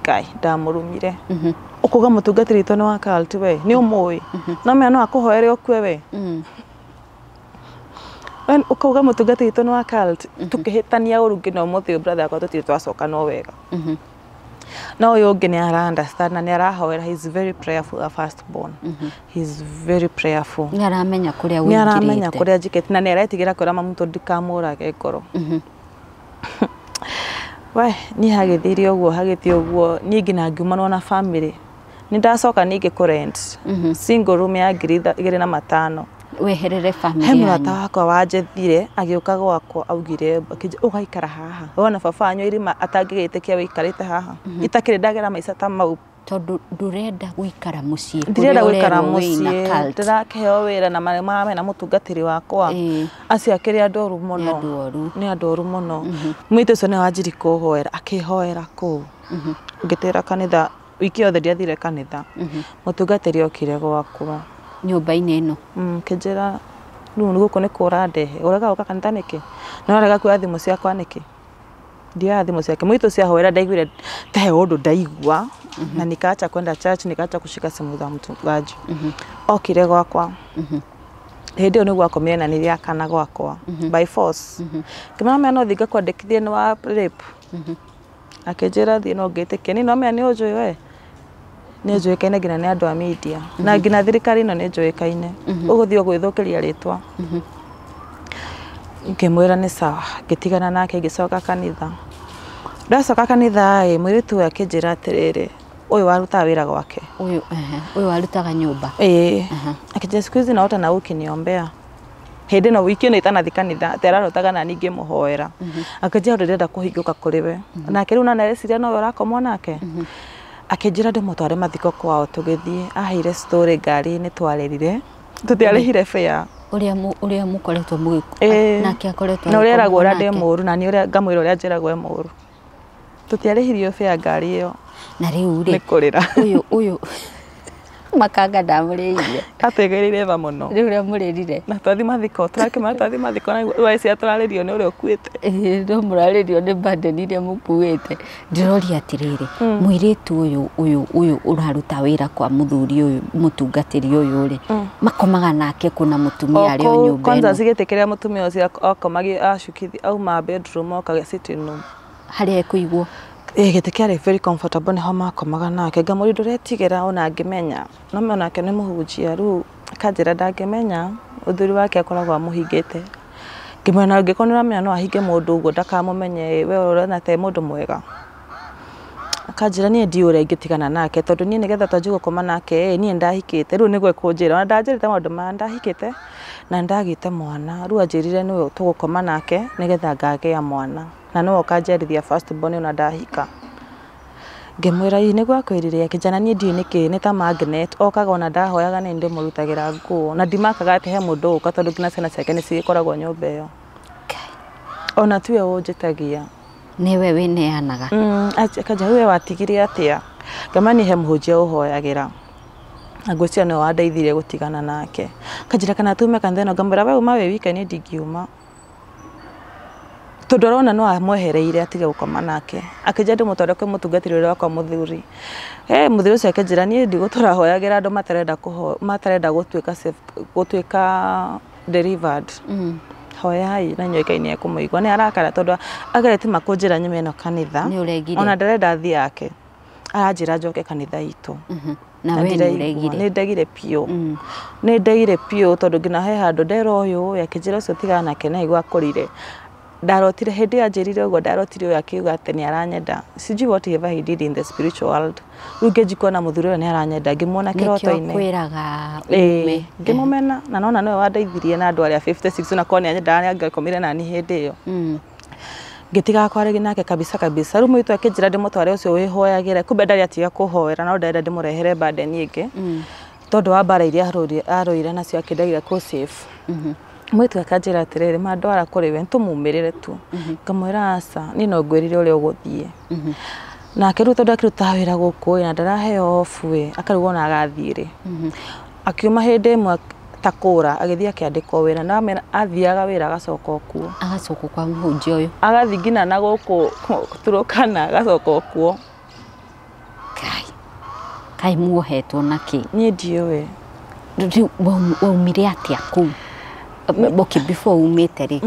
Ngai ndamũrumire. Ũkuga mũtungatĩri witũ nĩ wa cult we nĩ ũmũĩ. No menya no akũhoere ũkue we. Ukauga mũtungatĩri witũ nĩ wa cult tukĩhĩtania ũru nginya ũmũthĩ ũyũ brother yakwa tũtirĩ twacoka no wega. No ũyũ ũngĩ nĩ ara understand na nĩ arahoera. He is very prayerful, a first born. He is very prayerful. Nĩ aramenya kũrĩa Nĩ aramenya ũingĩrĩte. Kũrĩa njikĩte na nĩ aretigĩra kwĩra mamu tondũ ndikamũrage ngoro. We niĩ hagĩthire ũguo, hagĩthiĩ ũguo, niĩ nginya ngiumanwo na family. Nĩ ndacoka ningĩ kũ rent single room ya 2500. Weherere He family mũrata yanyu. Wakwa wanjethire agĩũka gwakwa augire akĩnjĩra, ũgaikara haha wona baba wanyu irima atangĩgĩtĩkia wĩikarĩte haha itakĩrĩ ndagera maica ta mau. Tondũ ndũrenda gũikara mũciĩ Ndirenda kũrĩa gũikara ũrerwo wĩna mũciĩ cult. Ndĩrakĩheo wĩra na marĩa maramena mũtungatĩri wakwa. Acio akĩrĩ andũ oru mũno. Nĩ andũ oru. Nĩ andũ oru mũno. Mũirĩtu ũcio nĩ wanjiri kũhoera akĩhoera kũu ngĩtĩra kanitha wiki yothe ndiathire kanitha. Mũtungatĩri okire gwakwa nyũmba-inĩ ĩno. Kĩnjĩra rĩu gũkũ nĩ kũrandehe ũrega gũka kanitha nĩkĩ na ũrega kuoya thimũ ciakwa nĩkĩ ndioya thimũ ciake. Mũirĩtu ũcio ahoera ndaiguire ta he ũndũ ndaigua na nikaacha kwenda church, nikaacha kushika simu za mchungaji. Okire gwakwa hĩndĩ ĩyo nĩguo akomire na nĩrĩa kana gwakwa by force. Ngĩmwĩra mea no thiĩ ngakwandĩkithie nĩ wa rape. Akĩnjĩra thiĩ no ngĩtĩkia niĩ no mea nĩ ũnjũĩ we nĩ njũĩkaine nginya nĩ andũ a media na nginya thirikari ĩno nĩ njũĩkaine ũgũthiĩ ũgwĩthũkĩria rĩtwa. Ngĩmwĩra nĩ sawa, ngĩtigana nake ngĩcoka kanitha. Ndacoka kanitha ĩ mũirĩtu ũyũ akĩnjĩra atĩrĩrĩ ũyũ warutaga wĩra gwake. Ũyũ ehe, ũyũ warutaga nyũmba. Ĩĩ, akĩnjĩra siku hizi naota na ũkĩniombea hĩndĩ ĩno wiki ĩno itanathi kanitha atĩ ararotaga nani ngĩmũhoera. Akĩnjĩra ndĩrenda kũhingũka kũrĩ we nake rĩu na nereciria nowe ũrakomwo nake. Akĩnjĩra ndĩmũtware mathiko kwao tũgĩthiĩ aheire story ngari-inĩ twarĩrire tũtiarĩhire fare. Ũrĩa ũrĩa mũkoretwo mũgĩ nake akoretwo na ũrĩa eragwo agĩkomwo ũrĩa ndĩ nake. Mũru na niĩ ũrĩa ngamwĩra ũrĩa njĩragwo e mũru. Tũtiarĩhirio fare ngari ĩyo. Na rĩu Nĩ rĩ kũrĩra. Ũyũ ũyũ makanga ndamũrĩire. Atwĩgĩrĩire tha mũno. Rĩu ũrĩa mũrĩrire. Na twathi mathiko tũrakĩmara twathi mathiko na rĩu tũrarĩrio nĩ ũrĩa ũkuĩte. Ĩĩ, no mũrarĩrio nĩ burden iria mũkuĩte. Ndĩroria atĩrĩrĩ, mũirĩtu ũyũ ũyũ ũyũ ũraruta wĩra kwa mũthuri ũyũ mũtungatĩri ũyũ rĩ, makomaga nake kuna mũtumia arĩ o kũu nyũmba kwanza ĩno? Cigĩtĩ kĩrĩa mũtumia ũcio akomagia acukithi auma bedroom oka sitting room harĩa ekũigwo. Ĩ gĩtĩ kĩarĩ very comfortable nĩho makomaga nake. Ngamũria ndũretigĩra ona angĩmenya no onake nĩ mũhunjia rĩu akanjĩra ndangĩmenya mũthuri wake akoragwo amũhingĩte. Ngĩmwĩra na angĩkorwo nĩ ũramenya no ahinge mũndũ ũguo ndakamũmenye we ũrona ta e mũndũ mwega. Akanjĩra niĩ ndiũĩ ũrĩa ingĩtigana nake tondũ niĩ nĩgetha twanjie gũkoma nake ĩ niĩ nĩndahikĩte rĩu nĩguo ekũnjĩra ona ndanjĩrĩte maũndũ maya ndahikĩte na nĩndagĩte mwana rĩu anjĩrire nĩwe tũgũkoma nake nĩgetha ngagĩa mwana na nĩwe ũkanjiarithia first born ona ndahika. Ngĩmwĩra ĩ nĩguo akwĩrire akĩnjĩra niĩ ndiũĩ nĩkĩ nĩ ta magnet okaga ona ndahoyaga nĩ ndĩmũrutagĩra nguo na ndimakaga atĩ he mũndũ ũgũka tondũ nginya ciana ciake nĩcigĩkoragwo nyũmba ĩyo ona tiwe ũnjĩtagia. Nĩwe wĩneanaga. Akanja we watigire atĩa ngama niĩ he mũhunjia ũhoyagĩra na ngwĩciria nĩwe wandeithirie gũtigana nake. Akanjĩra kana tume kanitha ĩno ngamwĩra we uma wĩ wika niĩ ndingiuma tondũ arona no amwehereire atige gũkoma nake. Akĩnjĩra ndĩmũtware kwĩ mũtungatĩri ũrĩa wakwa mũthuri. Mũthuri ũcio akĩnjĩra niĩ ndigũtũra hoyagĩra andũ matarenda kũho matarenda gũtuĩka gũtuĩka delivered. Hoyai na inyuĩ Ngai nĩekũmũigua. Nĩ arakara tondũ ageretie makũnjĩra nyume ĩno kanitha. Nĩ ũregire. Ona ndarenda thiĩ yake aranjĩra njoke kanitha itũ. Na we nĩ ndiraigua. ũregire. Nĩ ndegire biũ, nĩ ndegire biũ tondũ nginya he handũ ndera ũyũ akĩnjĩra ũcio tigana nake na aigua akũrire. Ndarotire hĩndĩ ĩyo anjĩrire ũguo ndarotire ũyũ akiuga atĩ nĩ aranyenda sijui what ever he did in the spiritual world. Rĩu ngĩnji kuona mũthuri ũyũ nĩ aranyenda ngĩmuona Nĩkĩo kĩroto-inĩ. kwĩraga Ĩĩ, ume. Ngĩmũmena na nona nĩwe wandeithirie na andũ arĩa 56 na korwo nĩ anyendaga nĩ angĩakomire nani hĩndĩ ĩyo. Ngĩtiga kwaragia nake kabisa kabisa. Rĩu mũirĩtu akĩnjĩra ndĩmũtware ũcio wĩhoyagĩra kumbe ndarĩ atiga kũhoera no ndarenda ndĩmũrehere burden ĩngĩ tondũ wa mbara iria arũire nacio akĩndagira kũ safe. Mũirĩtu akanjĩra atĩrĩrĩ ma ndwara kũrĩ we nĩtũmumĩrĩre tu. Ngamwĩra aca niĩ no ngwĩrire ũrĩa ũgũthiĩ. Nake rĩu tondũ akĩrutaga wĩra gũkũ ĩ na ndaraheo off ĩ akarigwo ona agathiĩ rĩ. Akiuma hĩndĩ ĩmwe ta kũra agĩthiĩ akĩandĩkwo wĩra na amera athiaga wĩra agacoka o kuo. Agacoka kwa mũhunjia ũyũ. Agathiĩ nginya na gũkũ Turkana agacoka o kuo. Kai kaĩ muohetwo na kĩ? Niĩ ndiũĩ. Rĩu waumire atĩa kũu? Okay, before umĩte rĩ,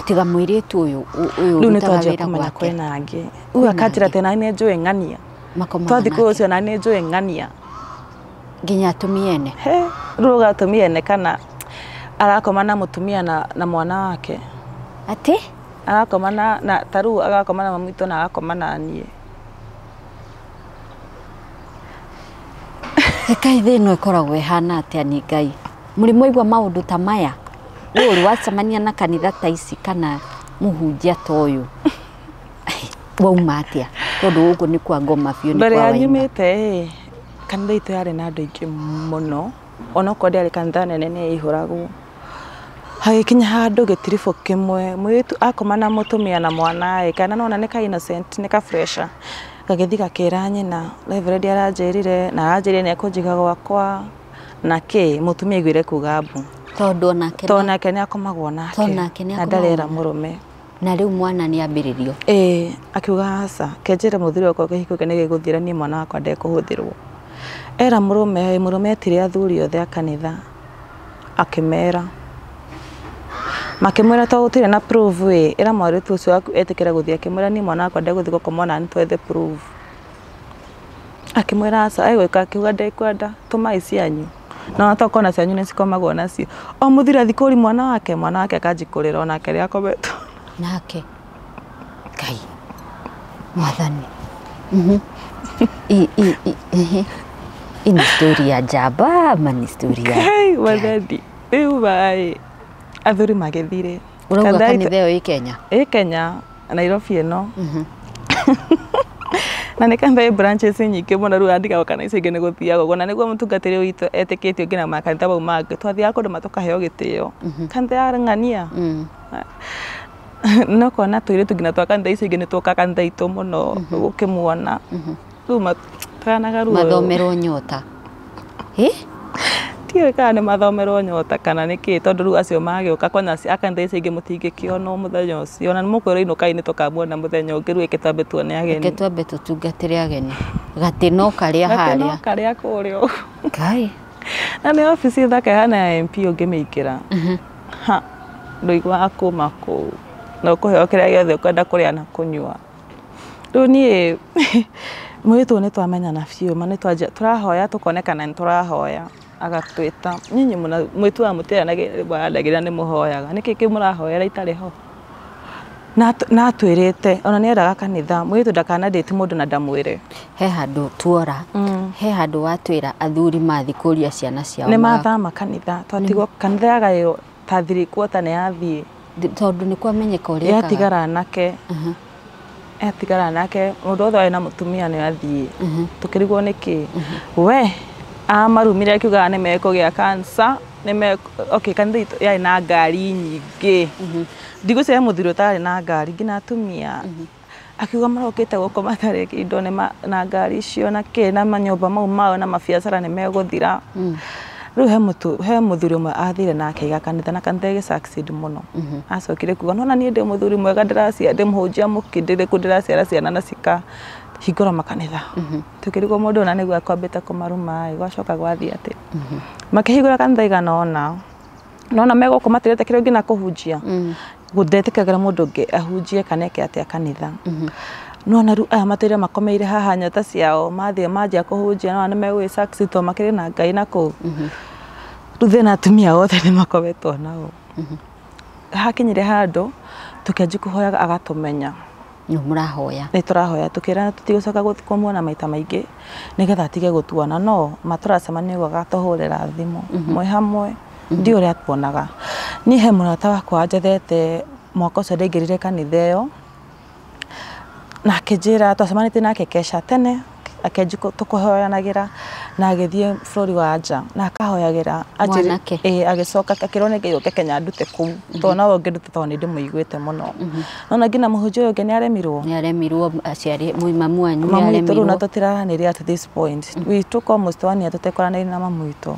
tiga mũirĩtu ũyũ ũyũ Rĩu nĩ ũrutaga twanjia wĩra kũmenya gwake. Kwĩna angĩ. Rĩu akanjĩra angĩ. Atĩ nani nĩ njũĩ ng'ania. Makomaga Twathiĩ kwĩ nake. ũcio na nĩ njũĩ ng'ania. Nginya atumia ene. He, rĩu ũgatumia ene kana arakoma na mũtumia na mwana wake. Atĩ? Arakoma na ta rĩu agakoma na mami witũ na agakoma na niĩ. Ngai, thĩ ĩno ĩkoragwo ĩhana atĩa? Nĩ Ngai mũrĩ mwaigua maũndũ ta maya? Ũrĩ wacemania na kanitha ta ici kana mũhunjia ta ũyũ, wauma atĩa? Tondũ gũkũ nĩ kwa ngoma biũ, nĩ Mbere kwa ya waima. Nyumĩte ĩ, kanitha itũ yarĩ na andũ aingĩ mũno, onokorwo ndĩarĩ kanitha nene, nĩ yaihũragwo. Hagĩkinya handũ gĩtiribũ kĩmwe, mũirĩtu akoma na mũtumia na mwana ĩ, kana nona nĩ ka innocent, nĩ ka fresher, gagĩthiĩ gakĩra nyina, "Reverend aranjĩrire na aranjĩrire nĩ ekũnjiga gwakwa," na kĩ mũtumia aiguire kuga mbu. Tondũ onake Tondũ nake nĩ akomagwo nake. Tondũ nake nĩ Na akomagwo ndarera nake. Mũrũme. Na rĩu mwana nĩ ambĩrĩrio. Ĩĩ, akiuga aca, kenjĩre mũthuri wakwa kĩhiko gĩkĩ nĩ gĩgũthira, niĩ mwana wakwa ndekũhũthĩrwo. Era mũrũme, mũrũme etire athuri othe a kanitha, akĩmera, makĩmwĩra to gũtirĩ na proof ĩ, ĩra mwarĩtu ũcio waku etĩkĩre gũthiĩ. Akĩmwĩra, "Niĩ mwana wakwa ndegũthiĩ gũkomwo nani, twethe proof." Akĩmwĩra aca, egwĩka, akiuga ndekwenda, tũmai cianyu na ona tokorwo na cianyu nĩ cikomagwo nacio. O mũthuri athiĩ kũri mwana wake, mwana wake akanji kũrĩra onake rĩa akometwo. Nake Ngai mwathani. Hii ni story ya njamba ama ni story ya Kai wathani, rĩu maĩ athuri magĩthire. Ũrauga Kanitha kanitha ĩyo ĩ Kenya? Ĩ Kenya, Nairobi ĩno, na nĩ kanitha ĩ branches nyingĩ mũno. Rĩu andigago kana icio ingĩ nĩ gũthiagwo ũguo, na nĩguo mũtungatĩri witũ etĩkĩtio nginya makanitha mau mangĩ. Twathiaga kũndũ matũkaheo gĩtĩo, kanitha ya ng'ania. No kona tũirĩtu nginya twa kanitha icio ingĩ nĩ tũkaga kanitha itũ mũno gũkĩmuona. Rĩu matwanaga ruo. Mathomerwo nyota. Ĩ? Ndiũĩ kana nĩ mathomerwo nyota kana nĩ kĩ, tondũ rĩu acio magĩũka kwanya a kanitha icio ingĩ mũtingĩkĩonwo mũthenya ũcio, na nĩ mũkwĩrwo inũkai, nĩ tũkamuona mũthenya ũngĩ. Rĩu ĩke twambe tuone Reke ageni. Twambe tũtungatĩre ageni. Gatĩ no karĩa Gatĩ no harĩa. Karĩa kũrĩa ũguo. Ngai. Na nĩ obici thaka ĩhana ya MP, ũngĩmĩingĩra ha ndũiguaga kuma kũu, na ũkũheo kĩrĩa gĩothe ũkwenda kũrĩa na kũnyua. Rĩu niĩ mũirĩtu ũyũ nĩ twamenyana biũ, ma nĩ twanjia tũrahoya, tũkonekana nĩ tũrahoya, agatwĩta, "Nyinyi mwĩtuaga mũtiaranagĩra, nĩ mũhoyaga, nĩkĩ kĩ mũrahoera itarĩ ho?" Na atwĩrĩte ona nĩ endaga kanitha mũirĩtu ndakana date mũndũ na ndamwĩre. He handũ tuora, he handũ watwĩra athuri mathi kũria ciana ciao. Nĩ mathama kanitha, twatigwo kanitha yagaĩrwo ta 3/4 nĩ yathiĩ. Tondũ nĩ kwamenyeka ũrĩa ekaga. Yatigara anake, yatigara anake, mũndũ wothe warĩ na mũtumia nĩ athiĩ. Tũkĩrigwo nĩkĩ we amarumire, akiugaga nĩ mekũgĩa cancer, nĩ me okay. Kanitha itũ yarĩ na ngari nyingĩ, ndigwĩciria mũthuri ũtarĩ na ngari, nginya atumia. Akiuga marokĩte gũkũ matarĩ indo nĩ na ngari icio na kĩ na manyũmba mau mao na mabiacara nĩ megũthira. Rĩu he mũthuri ũmwe athire na akĩiga kanitha, na kanitha ĩgĩ succeed mũno. Acokire kuga, "Nona niĩ ndĩ mũthuri mwega, ndĩracia ndĩ mũhunjia mũkindĩrĩku, ndĩraciara ciana na cikahingũra makanitha." Tũkĩrigwo mũndũ ũyũ na nĩguo akwambĩte kũmaruma ĩ, gwacoka gwathiĩ atĩ makĩhingũra kanitha igana ũna, nona megũkũ matiretĩkĩrio nginya kũhunjia, gũndetĩkagĩra mũndũ ũngĩ ahunjie kana eke atĩa kanitha. Nona rĩu aya matũire makomeire haha nyota ciao, mathiĩ manjia kũhunjia, nona nĩ megũgĩ succeed tondũ makĩrĩ na Ngai na kũu. Rĩu thĩna atumia othe nĩ makometwo nao. Hakinyire handũ tũkĩanjia kũhoyaga agatũmenya. Nĩ mũrahoya. Nĩ tũrahoya, tũkĩrana tũtigũcoka kũmuona maita maingĩ nĩgetha atige gũtuona, no matũracemania ũguo agatũhũrĩra thimũ mwĩ hamwe, ndiũ ũrĩa atuonaga. Niĩ he mũrata wakwa wanjethete mwaka ũcio ndaingĩrire kanitha ĩyo, na akĩnjĩra twacemanĩtie nake kesha tene, akĩanjia tũkũhoyanagĩra, na agĩthiĩ bũrũri wa nja na akahoyagĩra. Mwanake? Ĩĩ, agĩcoka akĩrwo nĩ Ngai oke Kenya ndute kũu, tondũ nowe ũngĩnduta, tondũ nĩ ndĩmũiguĩte mũno. Nona nginya mũhunjia ũyũ ũngĩ nĩ aremirwo. Nĩ aremirwo, aciari mamu wanyu nĩ Mamu witũ rĩu na aremirwo. Tũtiraranĩria at this point. We took almost one year tũtekwaranĩria na mamu witũ,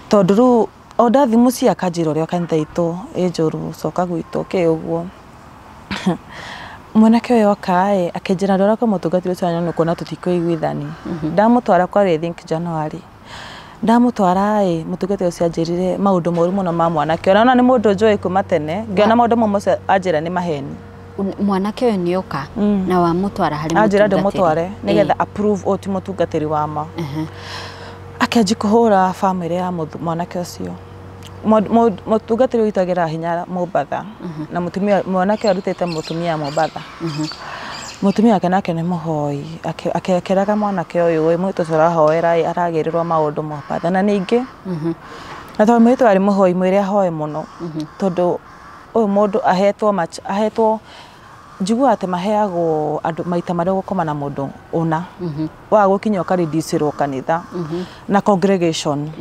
tondũ rĩu o ndathi mũciĩ akanjĩra ũrĩa kanitha itũ ĩ njũru, coka gwitũ kĩ ũguo. Mwanake ũyũ oka ĩ, akĩnjĩra, "Ndwara kwĩ mũtungatĩri ũcio wanyu, nĩ kuona tũtikũiguithani." Ndamũtwara kwarĩ, I think January, Ndamũtwara ĩ mũtungatĩri ũcio anjĩrire maũndũ moru mũno ma mwanake ona nĩ mũndũ njũĩ kuma tene ngĩona maũndũ mamwe macio anjĩra nĩ maheni. Mwanake ũyũ nĩ oka na wamũtwara harĩ anjĩra mũtungatĩri. Ndĩmũtware nĩgetha approve ũyũ ti mũtungatĩri wa ma. Akĩanji kũhũra bamĩrĩ ya mwanake ũcio. Mũtungatĩri ũitagĩra hinya Mombatha na mũtumia mwanake ũyũ arutĩte mũtumia Mombatha. Mũtumia wake nake nĩ mũhoi akĩraga mwanake ũyũ ĩ mũirĩtu ũcio ũrahoera ĩ aragĩrĩrwo maũndũ Mombatha na ningĩ na tondũ mũirĩtu arĩ mũhoi mwĩre ahoe mũno tondũ ũyũ mũndũ ahetwo njiguaga atĩ maheagwo andũ maita marĩa ũgũkoma na mũndũ ũna waga gũkinya ũkareducĩrwo kanitha na congregation.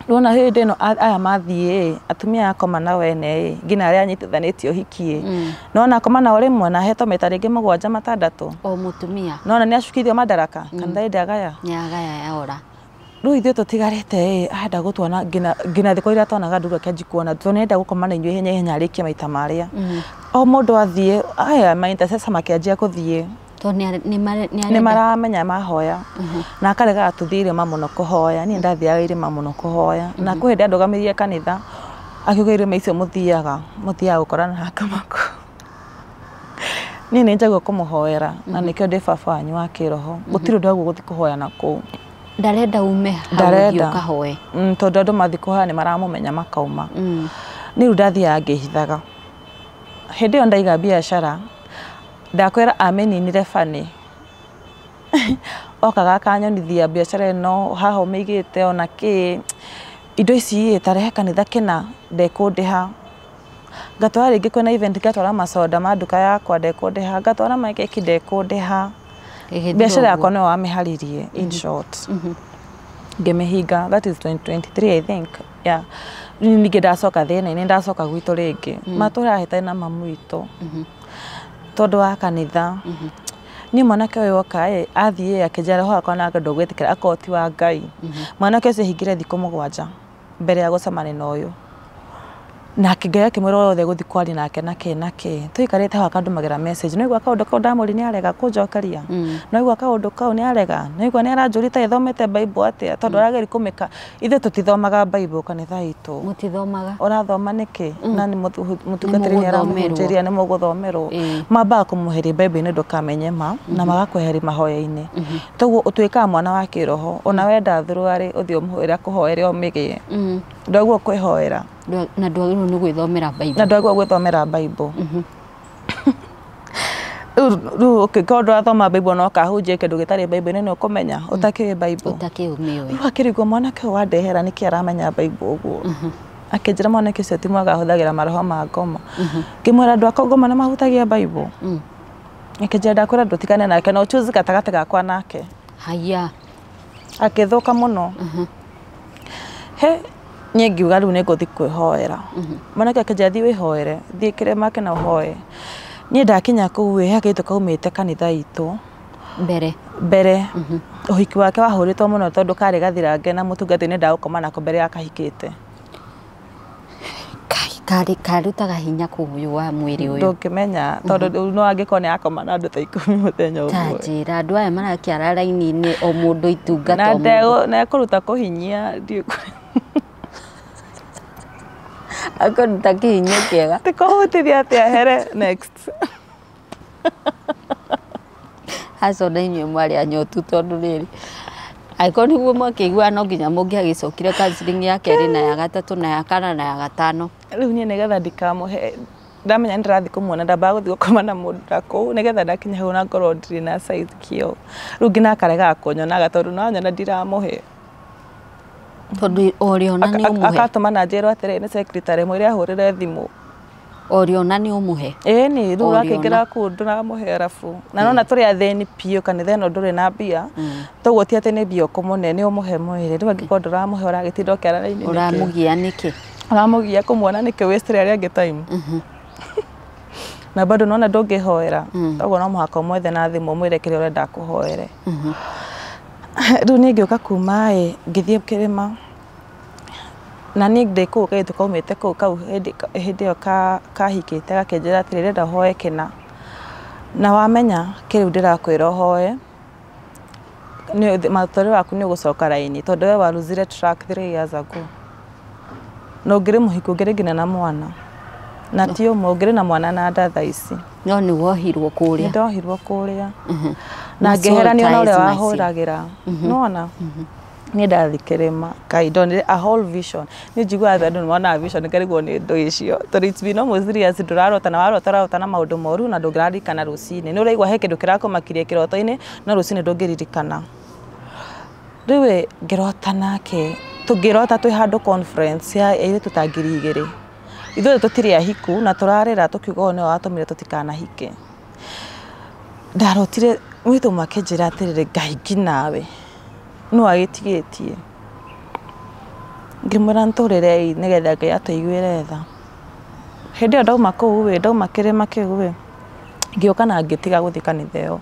Rĩu hĩndĩ ĩno aya mathiĩ ĩ atumia aya akoma nao ene ĩ nginya arĩa anyitithanĩtie ũhiki ĩ nona akoma nao rĩmwe na ahetwo maita rĩngĩ mũgwanja matandatũ O mũtumia nona nĩ acukithio madaraka kanitha ĩndĩ agaya nĩ agaya yaora. Rĩu ithuĩ tũtigarĩte ĩ arenda gũtuona nginya thikũ iria tuonaga nduru akĩanji kuona tondũ nĩarenda gũkoma na inyuĩ ihenya ihenya arĩkie maita marĩa o mũndũ athiĩ aya ma intercessor makĩanjia gũthiĩ Tondũ nĩ maramenya mahoya na akaregaga tũthiĩ irĩma mũno kũhoya. Niĩ ndathiaga irĩma mũno kũhoya na kwĩ hĩndĩ andũgamirie kanitha akiuga irĩma icio mũthiaga gũkorana na Kamako. Niĩ nĩ njagwo kũmũhoera na nĩkĩo ndĩ baba wanyu wa kĩroho gũtirĩ ũndũ waguo gũthiĩ kũhoya na kũu. Ndarenda ume hau ũthiĩ ũkahoe. Tondũ andũ mathiĩ kũhoya nĩ maramũmenya makauma. Niĩ rĩu ndathiaga ngĩhithaga. Hĩndĩ ĩyo ndaiga biacara ndakwĩra amĩninire bani okaga akanyonithia biacara ĩno haha ũmĩigĩte ona kĩ indo ici ĩ tarehe kanitha kĩna ndekũndĩha ngatwara rĩngĩ kwĩna event ngatwara macoda ma nduka yakwa ndekũndĩha ngatwara makeki ndekũndĩha biacara yakwa nĩyo wamĩharirie in short ngĩmĩhinga that is 2023 I think yeah. Rĩu ningĩ ndacoka thĩna-inĩ ndacoka gwitũ rĩngĩ matũrahĩtane na mamu witũ tondũ wa kanitha. Niĩ mwanake ũyũ oka ĩ athiĩ akĩnjĩra roho wakwa nake ndũgwĩtĩkĩra akorwo ti wa Ngai. Mwanake ũcio ahingire thikũ 7 mbere ya gũcemania na ũyũ nake Ngai akĩmwĩra othe gũthiĩ kwaria nake nake nake tũikarĩte hau akandũmagĩra message no igua kaũndũ kau ndamũria nĩ arega kũnjokeria no igua kaũndũ kau nĩ arega no igua nĩ aranjũria ta ĩthomete Bible atĩa tondũ arageria kũmĩka ithuĩ tũtithomaga Bible kanitha itũ. Mũtithomaga. Ũrathoma nĩkĩ na nĩ mũtungatĩri nĩ aramũhunjĩria nĩ mũgũthomerwo mambaga kũmũheria Bible-inĩ ndũkamenye ma na magakweheria mahoya-inĩ toguo ũtuĩkaga mwana wa kĩroho ona wenda thuruarĩ ũthiĩ ũmũhoere akũhoere ũmĩgĩe ndwaguo kwĩhoera na ndwagĩrĩirwo nĩ gwĩthomera Bible na ndwagĩrĩirwo gwĩthomera Bible. Rĩu ũngĩkorwo ndũrathoma Bible no kahunjie kĩndũ gĩtarĩ Bible-inĩ nĩ ũkũmenya ũtakĩũĩ Bible ũtakĩũmĩũĩ. Rĩu akĩrigwo mwanake ũyũ wandehera nĩkĩ aramenya Bible ũguo akĩnjĩra mwanake ũcio ti mwega ahũthagĩra maroho ma ngoma ngĩmwĩra andũ a ngoma nĩ mahutagia Bible akĩnjĩra ndakwĩra ndũtigane nake na ũchoose gatagatĩ gakwa nake. Haya akĩthũka mũno he niĩ ngiuga rĩu nĩngũthiĩ kwĩhoera. Mwanake akĩnjĩra thiĩ wĩhoere thiĩ kĩrĩma kĩna ũhoe. Niĩ ndakinya kũu ĩ he kairĩtu kaumĩte kanitha itũ mbere ũhiki wake wahũrĩtwo mũno tondũ karĩ gathirange na mũtungatĩri nĩ ndagũkoma nako mbere ya kahikĩte. Kai karutaga hinya kũu ũyũ wa mwĩrĩ ũyũ ndũngĩmenya tondũ rĩu no angĩkorwo nĩ akoma na andũ ta 10 mũthenya ũmwe. Ta njĩra andũ aya marakĩara raini-inĩ o mũndũ itungata o mũndũ na ekũruta kũhinyia ndiũ akũruta kĩhinyio kĩega ti kũhutithia atĩa here next aco na inyuĩ mwarĩ anyotu tondũ rĩrĩ angĩkorwo nĩguo mwakĩiguaga no nginya mũngĩagĩcokire counseling ya kerĩ na ya gatatũ na ya kana na ya gatano. Rĩu niĩ nĩgetha ndikamũhe ndamenya nĩ ndĩrathiĩ kũmuona ndambaga gũthiĩ gũkoma na mũndũ na kũu nĩgetha ndakinya hau na ngorwo ndirĩ na size kĩo rĩu nginya akaregaga kũnyonaga tondũ no anyona ndiramũhe tondũ ũrĩona nĩ ũmũhe akatũma na njĩrwo atĩrĩ nĩ secretary mwĩre ahũrĩre thimũ ũrĩona nĩ ũmũhe ĩni rĩu akĩingĩra kũu ndũramũhe arabu na nona tũrĩ athĩni biũ kanitha ĩno ndũrĩ na mbia toguo ti atĩ nĩ mbia ũkũmũne nĩ ũmũhe mwĩrĩ rĩu angĩkorwo ndũramũhe ũragĩtinda ũkĩara raini nĩkĩ ũramũgia nĩkĩ ũramũgia kũmuona nĩkĩ waste arĩa angĩ time na bado nona ndũngĩhoera toguo no mũhaka ũmwethe na thimũ ũmwĩre kĩrĩa ũrenda akũhoere. Rĩu niĩ ngĩũka kuma ĩ ngĩthiĩ kĩrĩma na niĩ ndĩ kũu kairĩtu kaumĩte kũu kau hĩndĩ ĩyo kahikĩte gakĩnjĩra atĩrĩ ndĩrenda ũhoe kĩna na wamenya kĩrĩu ndĩrakwĩra ũhoe Mũtũrĩre waku nĩ ũgũcoka raini tondũ we waruzire track 3 years ago. Na ũngĩrĩ mũhiku ũngĩrĩ nginya na mwana. Na ti ũmwe ũngĩrĩ na mwana na nda thaa ici. No nĩ wohirwo kũrĩa. Nĩ ndohirwo kũrĩa. Na ngĩheranio na ũrĩa wahũragĩra. Nĩwona? Niĩ ndathiĩ kĩrĩma Ngai ndonire a whole vision. Niĩ njiguaga andũ nĩmonaga vision ngarigwo nĩ ndũ icio tondũ it's been almost 3 years ndũrarota na warota ũrarota na maũndũ moru na ndũngĩraririkana rũcinĩ. Nĩ ũraigua he kĩndũ kĩrakũmakirie kĩroto-inĩ no rũcinĩ ndũngĩririkana. Rĩu ĩ ngĩrota nake tũngĩrota twĩ handũ conference ya airĩtu ta 2000. Ithuothe tũtirĩ ahiku na tũrarĩra tũkiuga ũyũ nĩwe watũmire tũtikanahike. Ndarotire mũirĩtu ũmwe akĩnjĩra atĩrĩrĩ Ngai nginawe no agĩtigĩtie. Ngĩmwĩra nĩtũrĩrei nĩgetha Ngai atũiguĩre tha. Hĩndĩ ĩyo ndauma kũu ĩ ndauma kĩrĩma kĩu ĩ ngĩũka na ngĩtiga gũthiĩ kanitha ĩyo.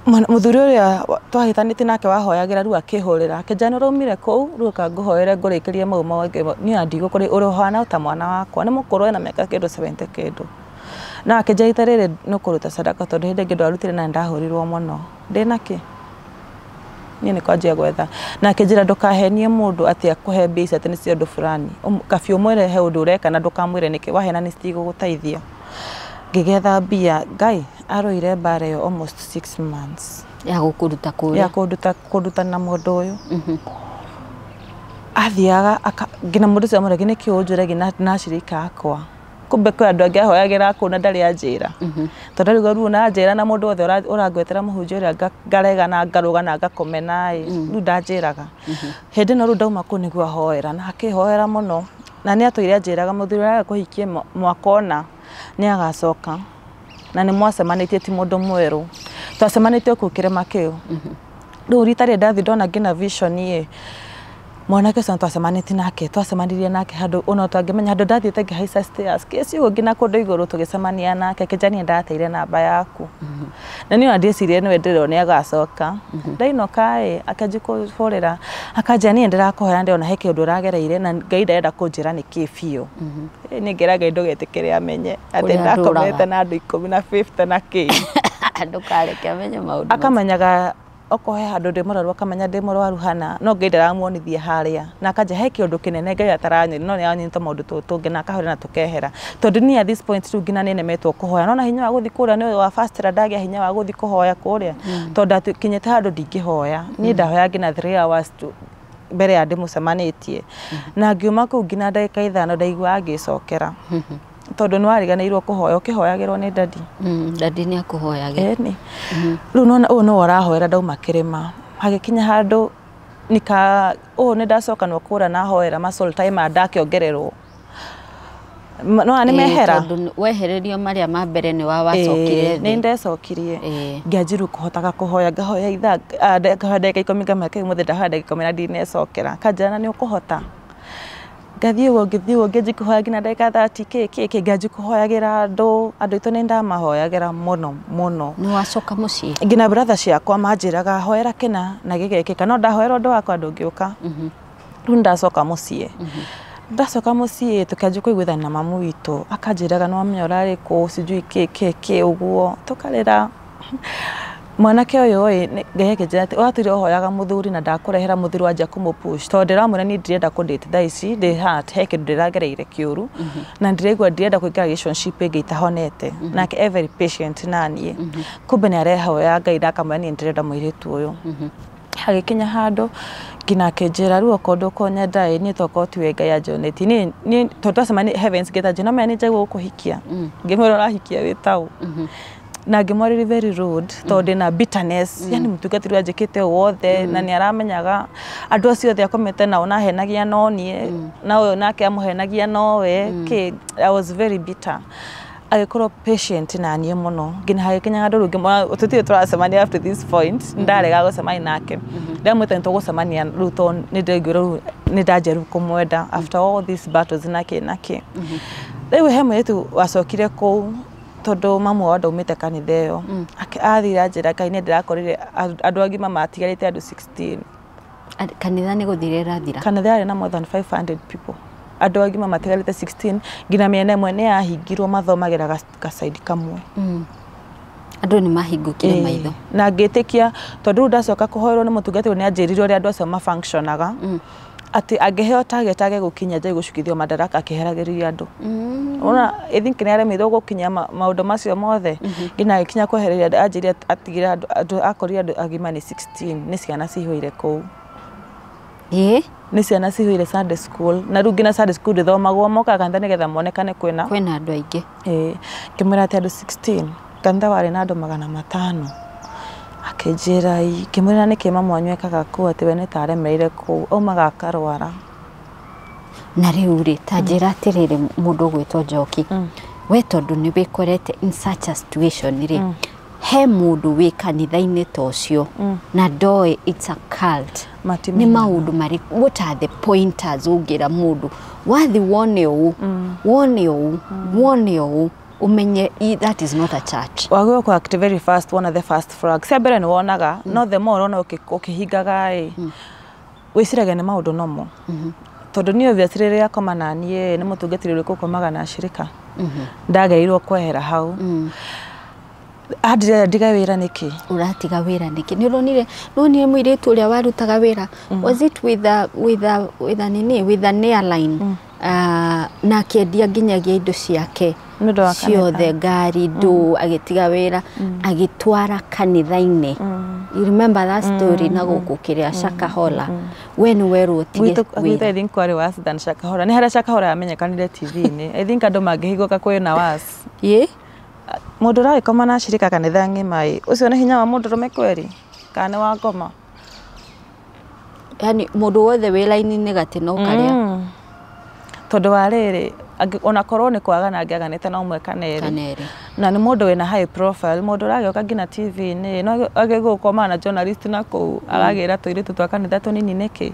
Mũthuri ũrĩa twahĩtanĩtie nake wahoyagĩra rĩu akĩhũrĩra akĩnjĩra nĩ ũraumire kũu rĩu ũka ngũhoere ngũrĩkĩrie mau mangĩ niĩ ndigũkũrĩ ũrĩ ta mwana wakwa nĩ mũkũrũ ena mĩaka kĩndũ 70 kĩndũ. Na akĩnjĩra rita rĩrĩ nĩ ũkũruta sadaka tondũ hĩndĩ ĩngĩ ndwarutire na nĩndahũrirwo mũno. Ndĩna kĩ? Niĩ nĩ kwanjia gwetha. Na akĩnjĩra ndũkahenie mũndũ atĩ akũhe mbia ici atĩ nĩ cia ũndũ fulani. Kabi ũmwĩre he ũndũ ũreka na ndũkamwĩre nĩkĩ wahena nĩ citigũgũteithia. Ngĩgetha mbia Ngai arũire mbara ĩyo almost 6 months. Ya gũkũruta kũrĩa. Ya kũnduta na mũndũ ũyũ. Athiaga nginya mũndũ ũcio amũragia nĩkĩ ũnjũragia na acirika akwa. Kumbe kwĩ andũ angĩ ahoyagĩra kũu na ndarĩ anjĩra. Tondũ rĩu rĩu na anjĩra na mũndũ wothe ũrangwetera mũhunjia ũrĩa ngarega na ngarũga na ngakomena ĩ rĩu ndanjĩraga. Hĩndĩ ĩno rĩu ndauma kũu nĩguo ahoera na akĩhoera mũno na nĩ atũire anjĩraga mũthuri ũrĩa kũhikie mwaka ũna nĩ agacoka na nĩ mwacemanĩtie ti mũndũ mwerũ. Twacemanĩtie kũu kĩrĩma kĩu. Rĩu rita rĩrĩa ndathiĩ ndona ngĩna vision ĩ mwanake ũcio twacemanĩtie nake twacemanirie nake handũ ona tangĩmenya handũ ndathiĩte ngĩhaica stairs kĩcigo nginya kũndũ igũrũ tũgĩcemania nake akĩnjĩra niĩ ndateire namba yaku. Na niĩ ona ndiecirie nĩwe ndĩrona nĩ agacoka. Ndainũka ĩ akĩanjia kũhũrĩra akanjĩra niĩ ndĩrakũhoya ndĩrona he kĩũndũ ũragereire na Ngai ndarenda kũnjĩra nĩkĩ biũ. Niĩ ngĩra Ngai ndũgetĩkĩre amenye atĩ ndakomete na andũ 10 na 50 na kĩ. Ndũkareke amenye maũndũ. Akamenyaga okorwo he handũ ndĩ mũrwaru akamenya ndĩ mũrwaru hana no Ngai ndaramuonithia harĩa na akanja he kĩũndũ kĩnene Ngai ataranyoni no nĩaranyoni maũndũ tũngĩ na akahũrĩra na tũkehera tondũ niĩ at this point rĩu nginya nĩnemetwo kũhoya nona hinya wa gũthiĩ kũrĩa nĩ wa fast ndagĩa hinya wa gũthiĩ kũhoya kũrĩa tondũ ndakinyĩte handũ ndingĩhoya niĩ ndahoya nginya 3 hours mbere ya ndĩmũcemanĩtie na ngiuma kũu nginya ndagĩka 5 ndaigua ngĩcokera tondũ nĩ wariganĩirwo kũhoya ũkĩhoyagĩrwo nĩ dadi. Dadi nĩ akũhoyagĩra. Ĩni. Rĩu nona ũyũ nĩwe ũrahoera ndauma kĩrĩma hagĩkinya handũ nika ũũ nĩ ndacokanwo kũra na hoera muscle time ndakĩongererwo. No nĩ mehera. Tondũ wehererio marĩa ma mbere nĩ wacokire thĩ. Nĩ ndecokirie. Ngĩanjia kũhotaga kũhoya ngahoya ithaa ngahoya ndagĩka 10 ngamenya ũmũthĩ ndahoya ndagĩka 10 na ndinecokera. Kanjĩra na nĩ ũkũhota. Ngathiĩ ũguo ngĩthiĩ ũguo ngĩanjia kũhoya nginya ndagĩka 30 kĩ ngĩanjia kũhoyagĩra andũ aitũ nĩ ndamahoyagĩra mũno mũno. Nĩ wacoka mũciĩ? Nginya brother ciakwa manjĩraga hoera kĩna na gĩgekĩka no ndahoera ũndũ wakwa ndũngĩũka. Rĩu ndacoka mũciĩ. Ndacoka mũciĩ tũkĩanjia kũiguithania na mamu witũ akanjĩraga nĩ wamenya ũrarĩ kũ sijui kĩ kĩ ũguo tũkarĩra. Mwanake ũyũ ĩ Ngai akĩnjĩra atĩ watũire ũhoyaga mũthuri na ndakũrehera mũthuri wanjia kũmũpush tondũ ndĩramwĩra niĩ ndirenda kũdate thaa ici ndĩ hurt he kĩndũ ndĩragereire kĩũru na ndĩraigua ndirenda kũingĩra relationship ĩngĩ itahonete nake e very patient naniĩ kumbe nĩ arehoya Ngai ndakamwĩra niĩ ndĩrenda mũirĩtu ũyũ. Hagĩkinya handũ nginya akĩnjĩra rĩu okorwo ndũkũnyenda ĩ niĩ tokorwo tiwe Ngai anjonetie niĩ tondũ twacemania Heavens Gate anjĩra no menya nĩ njagwo gũkũhikia ngĩmwĩra ũrahikia wĩ taũ. Na ngĩmwarĩria very rude tondũ ndĩna bitterness yani mũtungatĩri ũrĩa anjĩkĩte ũũ wothe na nĩ aramenyaga andũ acio othe akomete nao na ahenagia no niĩ na ũyũ nake amũhenagia nowe kĩ I was very bitter. Agĩkorwo patient na niĩ mũno nginya hagĩkinya handũ rĩu ngĩmwĩra tũtirĩ tũracemania up to this point ndarega gũcemania nake ndamwĩta nĩtũgũcemania rĩu tondũ nĩ ndaiguire rĩu nĩ ndanjia rĩu kũmwenda after all these battles na kĩ na kĩ. Rĩu he mũirĩtu wacokire kũu tondũ mamu wao ndaumĩte kanitha ĩyo athire anjĩra Ngai nĩ ndĩrakorire andũ agima matigarĩte andũ 16. Kanitha nĩ gũthira ĩrathira. Kanitha yarĩ na more than 500 people. Andũ agima matigarĩte 16 nginya mĩena ĩmwe nĩ yahingirwo mathomagĩra gacaidi kamwe. Andũ nĩ mahingũkire maitho. Na ngĩtĩkia tondũ rĩu ndacoka kũhoerwo nĩ mũtungatĩri nĩ anjĩrire ũrĩa andũ acio mafunctionaga atĩ angĩheo target age gũkinya njai gũcukithio madaraka akĩheragĩria andũ. Ona I think nĩ aremirwo gũkinya maũndũ macio mothe nginya agĩkinya kwehereria andũ anjĩrire atigire andũ akorire andũ agima nĩ 16 nĩ ciana cihũire kũu. Ĩĩ. Nĩ ciana cihũire Sunday school na rĩu nginya Sunday school ndĩthomagwo mokaga kanitha nĩgetha monekane kwĩna andũ aingĩ. Ĩĩ, ngĩmwĩra atĩ andũ 16 kanitha warĩ na andũ 500. Akĩnjĩra ĩ, ngĩmwĩra nĩkĩ mamu wanyu ekaga kũu atĩ we nĩ ta aremereire kũu aumaga akarwara. Na rĩu rĩ ta njĩra atĩrĩrĩ mũndũ ũgwĩtwo Njoki, we tondũ nĩ wĩkorete in such a situation rĩ, he mũndũ wĩ kanitha-inĩ ta ũcio na ndoĩ it's a cult, nĩ maũndũ marĩkũ, what are the pointers ũngĩra mũndũ wathi wone ũũ wone ũũ wone ũũ umenye that is not a church? Wagĩrĩirwo kũ act very fast wona the first flag. Cia mbere nĩ wonaga, no the more ũrona ũkĩhingaga ĩ, wĩciragia nĩ maũndũ nomo. Tondũ niĩ obviously rĩrĩa akoma na niĩ nĩ mũtungatĩri ũrĩkũ ũkomaga na ashirika. Ndagĩrĩirwo kwehera hau. Andirera ndiga wĩra nĩkĩ? Ũratiga wĩra nĩkĩ? Nĩ ũronire nĩ mũirĩtu ũrĩa warutaga wĩra, was it with a, with a, with a nini, with an airline, na akĩendia nginyagia indo ciake ciothe, ngari, ndũ, agĩtiga wĩra agĩtwara kanitha-inĩ. You remember that story? Na gũkũ kĩrĩa Shakahola, we nĩ werwo ũtige wĩra. I think kwarĩ worse than Shakahola. Nĩ harĩa Shakahola yamenyekanire TV-inĩ. I think andũ mangĩhingũka kwĩna worse. Ĩĩ. Mũndũ ũragĩkoma na ashirika kanitha ng'ima ĩ, ũcio nĩ hinya wa mũndũrũme kweri kana nĩ wa ngoma? Yani mũndũ wothe wĩ raini-inĩ gatĩ no karĩa. Tondũ wa rĩrĩ onakorwo nĩ kwagana angĩaganĩte no ũmwe kana erĩ, na nĩ mũndũ wĩna high profile, mũndũ ũragĩũka nginya TV-inĩ no agĩgũkoma na journalist na kũu aragĩra tũirĩtu twa kanitha tũnini nĩkĩ?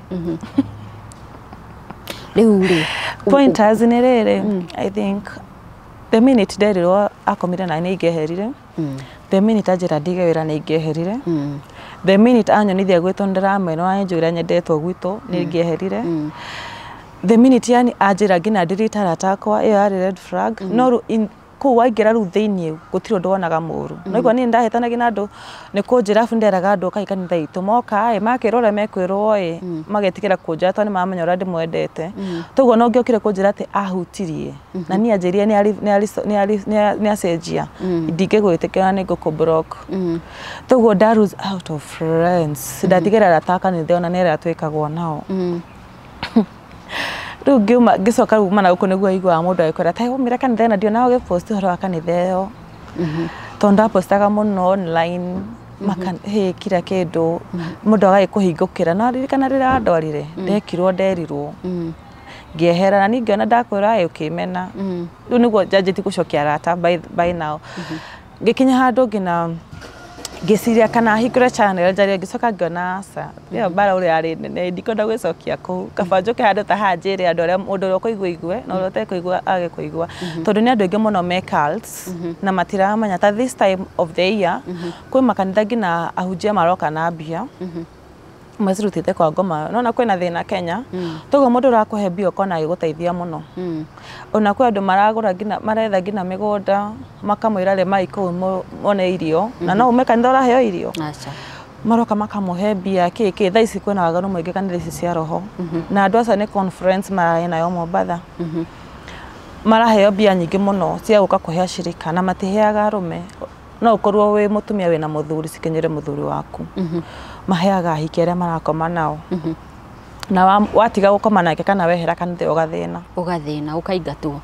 Rĩu rĩ pointers nĩ rĩrĩ, I think the minute nderirwo akomire na nĩ ingĩeherire, the minute anjĩra ndige wĩra nĩ ingĩeherire, the minute anyonithia gwitũ nĩndĩramwĩra anjũra nyendetwo gwitũ nĩ ingĩeherire, the minute yani anjĩra nginya ndirite arata akwa, ĩyo yarĩ red flag. No kũu waingĩra rĩu thĩiniĩ gũtirĩ ũndũ wonaga mũru. No igua niĩ ndahĩtanagia na andũ nĩ kũnjĩra abu nderaga andũ ũkai kanitha itũ moka ĩ makĩrwo ũrĩa mekwĩrwo ĩ magetĩkĩra kũnjĩra tondũ nĩ mamenya ũrĩa ndĩmwendete. Toguo no ngĩokire kũnjĩra atĩ ahutirie na niĩ anjĩrire nĩ acenjia ndingĩgwĩtĩkĩra nĩ ngũkũ block. Toguo nda lose out of friends, ndatigĩra arata a kanitha ona nĩ arĩa twĩkagwo nao. Rĩu ngiuma ngĩcoka rĩu kuma na gũkũ nĩguo aiguaga mũndũ agĩkwĩra ta umĩre kanitha ĩno ndionaga ũgĩpost ũhoro wa kanitha ĩyo, tondũ ndapostaga mũno online hĩ kila kĩndũ mũndũ agagĩkũhingũkĩra. No ririkana rĩrĩa wandwarire ndekirwo nderirwo ngĩehera na niĩ ngĩona ndakwĩra ĩ ũkĩmena. Rĩu nĩguo njanjĩtie gũcokia arata by now. Ngĩkinya handũ nginya ngĩciria kana hingũre channel njarie, ngĩcoka ngĩona aca ĩyo mbara ũrĩa yarĩ nene ndikwenda gwĩcokia kũu, kaba njũke handũ ta haha njĩre andũ arĩa mũndũ ũrĩa ũkũigua igue na ũrĩa ũtekũigua age kũigua, tondũ nĩ andũ aingĩ mũno me cults na matiramenya. Ta this time of the year kwĩ makanitha nginya ahunjia maroka na mbia macirutĩte kwa ngoma. Nona kwĩna thĩna Kenya, toguo mũndũ ũrakũhe mbia ũkona agĩgũteithia mũno. Ona kwĩ andũ maragũra nginya maretha nginya mĩgũnda makamwĩra rĩmai kũu mone irio, na no ume kanitha ũraheo irio maroka makamũhe mbia kĩ kĩ. Thaa ici kwĩna waganu mũingĩ kanitha ici cia roho, na andũ acio nĩ conference mararĩ nayo Mombatha, maraheo mbia nyingĩ mũno cia gũka kũhe ashirika na matiheaga arũme. No ũkorwo wĩ mũtumia wĩna mũthuri cikinyĩre mũthuri waku, maheaga ahiki arĩa marakoma nao, na watiga gũkoma nake kana wehera kanitha ũgathĩna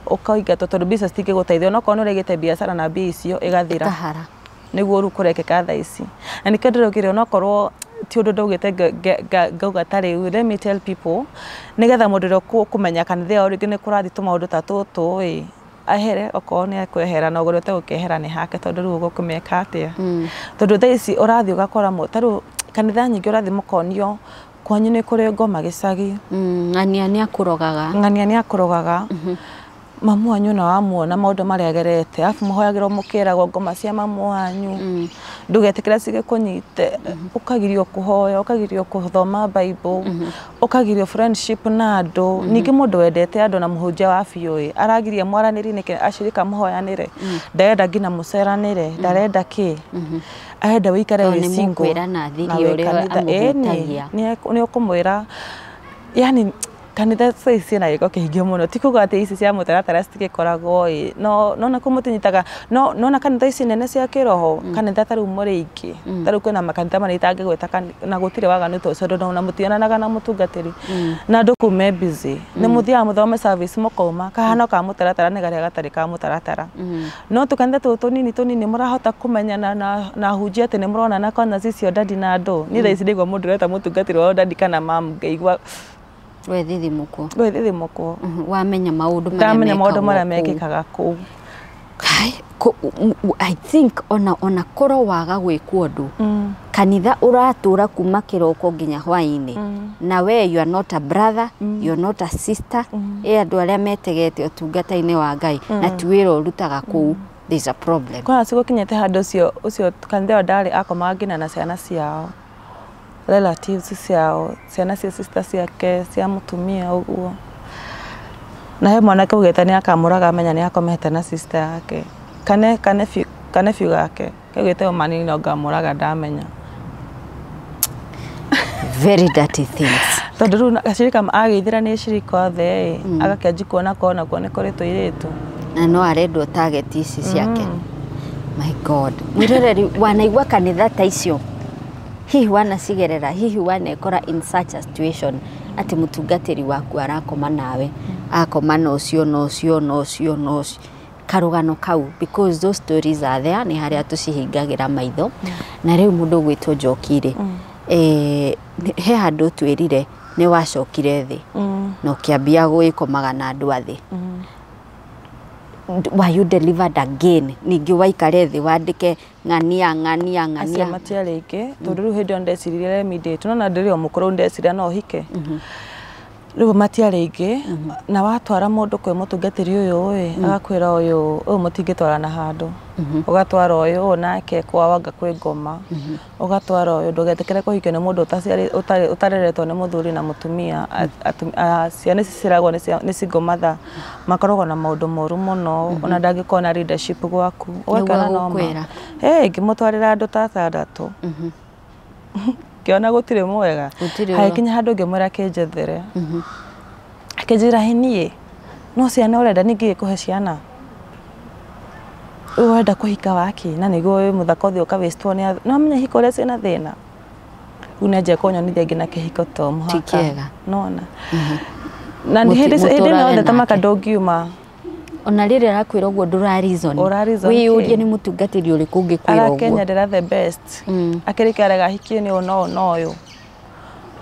ũkaingatwo tondũ mbeca citingĩgũteithia onokorwo nĩ ũrĩgĩte biacara na mbia icio ĩgathira nĩguo rĩu kũrekĩka thaa ici. Na nĩkĩo ndĩraugire onokorwo ti ũndũ ndaugĩte ngauga ta rĩu let me tell people nĩgetha mũndũ ũrĩa ũkũmenya kanitha ĩyo rĩngĩ nĩ kũrathiĩ tũmaũndũ ta tũtũ ĩ ahere okorwo nĩ ekwehera na ũrĩa ũtegũkehera nĩ hake, tondũ rĩu ũgũkĩmeka atĩa? Tondũ thaa ici ũrathiĩ ũgakora ta rĩu kanitha nyingĩ ũrathiĩ mũkonio kwanyu nĩ kũrĩ ngoma gĩcagi, ng'ania nĩ akũrogaga, ng'ania nĩ akũrogaga. Mamu wanyu na wamuona maũndũ marĩa agerete, arabu mũhoyagĩrwo mũkĩragwo ngoma cia mamu wanyu, ndũgetĩkĩre cigĩkũnyite, ũkagirio kũhoya, ũkagirio kũthoma Bible, ũkagirio friendship na andũ. Ningĩ mũndũ wendete andũ na mũhunjia wa biũ ĩ, aragiria mwaranĩrie nĩkĩ acirika mũhoyanĩre, ndarenda nginya mũceranĩre, ndarenda kĩ, arenda wĩikare Tondũ wĩ nĩ single mũkwĩrana thiri na wĩ ũrĩa kanitha. Ĩni, amũhutagia. nĩ ũkũmwĩra, yani kanitha thaa ici ciĩna gĩko kĩingĩ mũno, ti kuga atĩ ici cia mũtaratara citigĩkoragwo ĩ, no nona kũ mũtinyitaga, no nona kanitha ici nene cia kĩroho, kanitha ta rĩu mũrĩ aingĩ, ta rĩu kwĩna makanitha marĩa itangĩgweta na gũtirĩ waganu ta ũcio, tondũ ona mũtionanaga na mũtungatĩri na andũ kũu me busy, nĩ mũthiaga mũthome service mũkauma, kahano ka mũtaratara nĩ karĩa gatarĩ ka mũtaratara. No tũkanitha tũtũ tũnini tũnini mũrahota kũmenyana na ahunjia atĩ nĩ mũronana kwanza cicio dadi na andũ. Niĩ thaa ici ndaigua mũndũ ũreta mũtungatĩri wao dadi kana mamu, ngaigua We thithimũkwo. Gwĩthithimũkwo. Wamenya maũndũ marĩa Ndamenya maũndũ marĩa mekagwo kũu. Mekĩkaga kũu. Kai, I think ona korwo waga gwĩkwo ũndũ, kanitha ũratũra kuma kĩroko nginya hwainĩ, na we you are not a brother, you are not a sister, ĩ andũ arĩa metegete ũtungata-inĩ wa Ngai na ti wĩra ũrutaga kũu, there's a problem. Kwana cigũkinyĩte handũ ũcio ũcio kanitha ĩyo ndarĩ akomaga nginya na ciana ciao, relatives ciao, ciana cia sister ciake cia mũtumia ũguo. Na he mwanake augĩte nĩ akamũraga amenya nĩ akomete na sister yake, kane biũ gake kaugĩte o manini no ngamũraga ndamenya. Very dirty things. Tondũ rĩu gacirika agĩithĩra nĩ cirika othe ĩ, agakĩanji kuona kona kuo nĩ kũrĩ tũirĩtu. Na no arendwo target ici ciake. My God, mwĩroreri, wanaigua kanitha ta icio, hihi wanacigerera, hihi wanekora in such a situation atĩ mũtungatĩri waku arakoma nawe, akoma na ũcio na ũcio na ũcio na ũcio, karũgano kau, because those stories are there, nĩ harĩa tũcihingagĩra maitho. Na rĩu mũndũ ũgwĩtwo Njoki rĩ, he handũ twĩrire nĩ wacokire thĩ na ũkĩambia gwĩkomaga na andũ a thĩ. Were you delivered again? Ningĩ waikare thĩ wandĩke ng'ania ng'ania Acio ng'ania? Matiarĩ aingĩ, tondũ rĩu hĩndĩ ĩyo ndeciririe let me date, nona ndĩrĩ o mũkũrũ, ndeciria no hike. Rĩu matiarĩ aingĩ, na watwara mũndũ kwĩ mũtungatĩri ũyũ ĩ, agakwĩra ũyũ ũyũ mũtingĩtwarana handũ, ũgatwara ũyũ ũyũ nake kwao anga kwĩ ngoma, ũgatwara ũyũ, ndũgetĩkĩre kũhikio nĩ mũndũ ũtareretwo nĩ mũthuri na mũtumia. Ciana ici ciragwo nĩ single mother, makoragwo na maũndũ moru mũno, ona ndangĩkorwo na leadership gwaku. Ũgakĩona no ma. Egũkwĩra. Ngĩmũtwarĩra andũ ta atandatũ, ngĩona gũtirĩ mwega. Gũtirĩ. Hagĩkinya handũ ngĩmwĩra kĩnjethere, akĩnjĩra, "Hĩ, niĩ no ciana ũrenda, ningĩ gĩkũhe ciana, rĩu ũrenda kũhika waki na nĩguo wĩ mũthaka ũthiĩ ũkawĩstwo nĩ no menya hiko ũrĩa ciĩna thĩna." Rĩu nĩanjia kũnyonithia nginya kĩhiko to mũhaka. Ti kĩega. Nona na nĩ hĩndĩ hĩndĩ ĩno Mũtũrage yothe ta maka nake. Ndũngiuma. Ona rĩrĩa arakwĩra ũguo ndũra reason. Ũra reason wĩyũrie kĩ? Nĩ mũtungatĩri ũrĩkũ ũngĩkwĩra ũguo? Arakenyendera the best, akĩrĩkia arega ahikie nĩ ũyũ na ũyũ na ũyũ.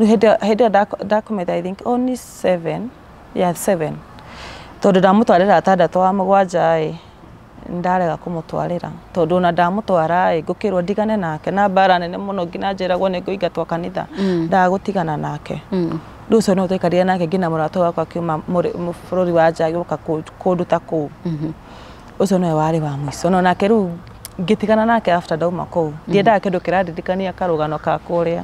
Rĩu hĩndĩ ĩyo ndakomete I think only seven, yeah, seven, tondũ ndamũtwarĩra atandatũ, wa mũgwanja ĩ ndarega kũmũtwarĩra, tondũ ona ndamũtwara ĩ ngũkĩrwo ndigane nake na mbara nene mũno, nginya njĩragwo nĩ ngũingatwo kanitha ndagũtigana nake. Rĩu ũcio no twaikarire nake nginya mũrata wakwa akiuma bũrũri wa nja agĩũka kũnduta kũu. Ũcio nĩwe warĩ wa mũico, no nake rĩu ngĩtigana nake after ndauma kũu. Ndiendaga kĩndũ kĩrandirikania karũgano ka kũrĩa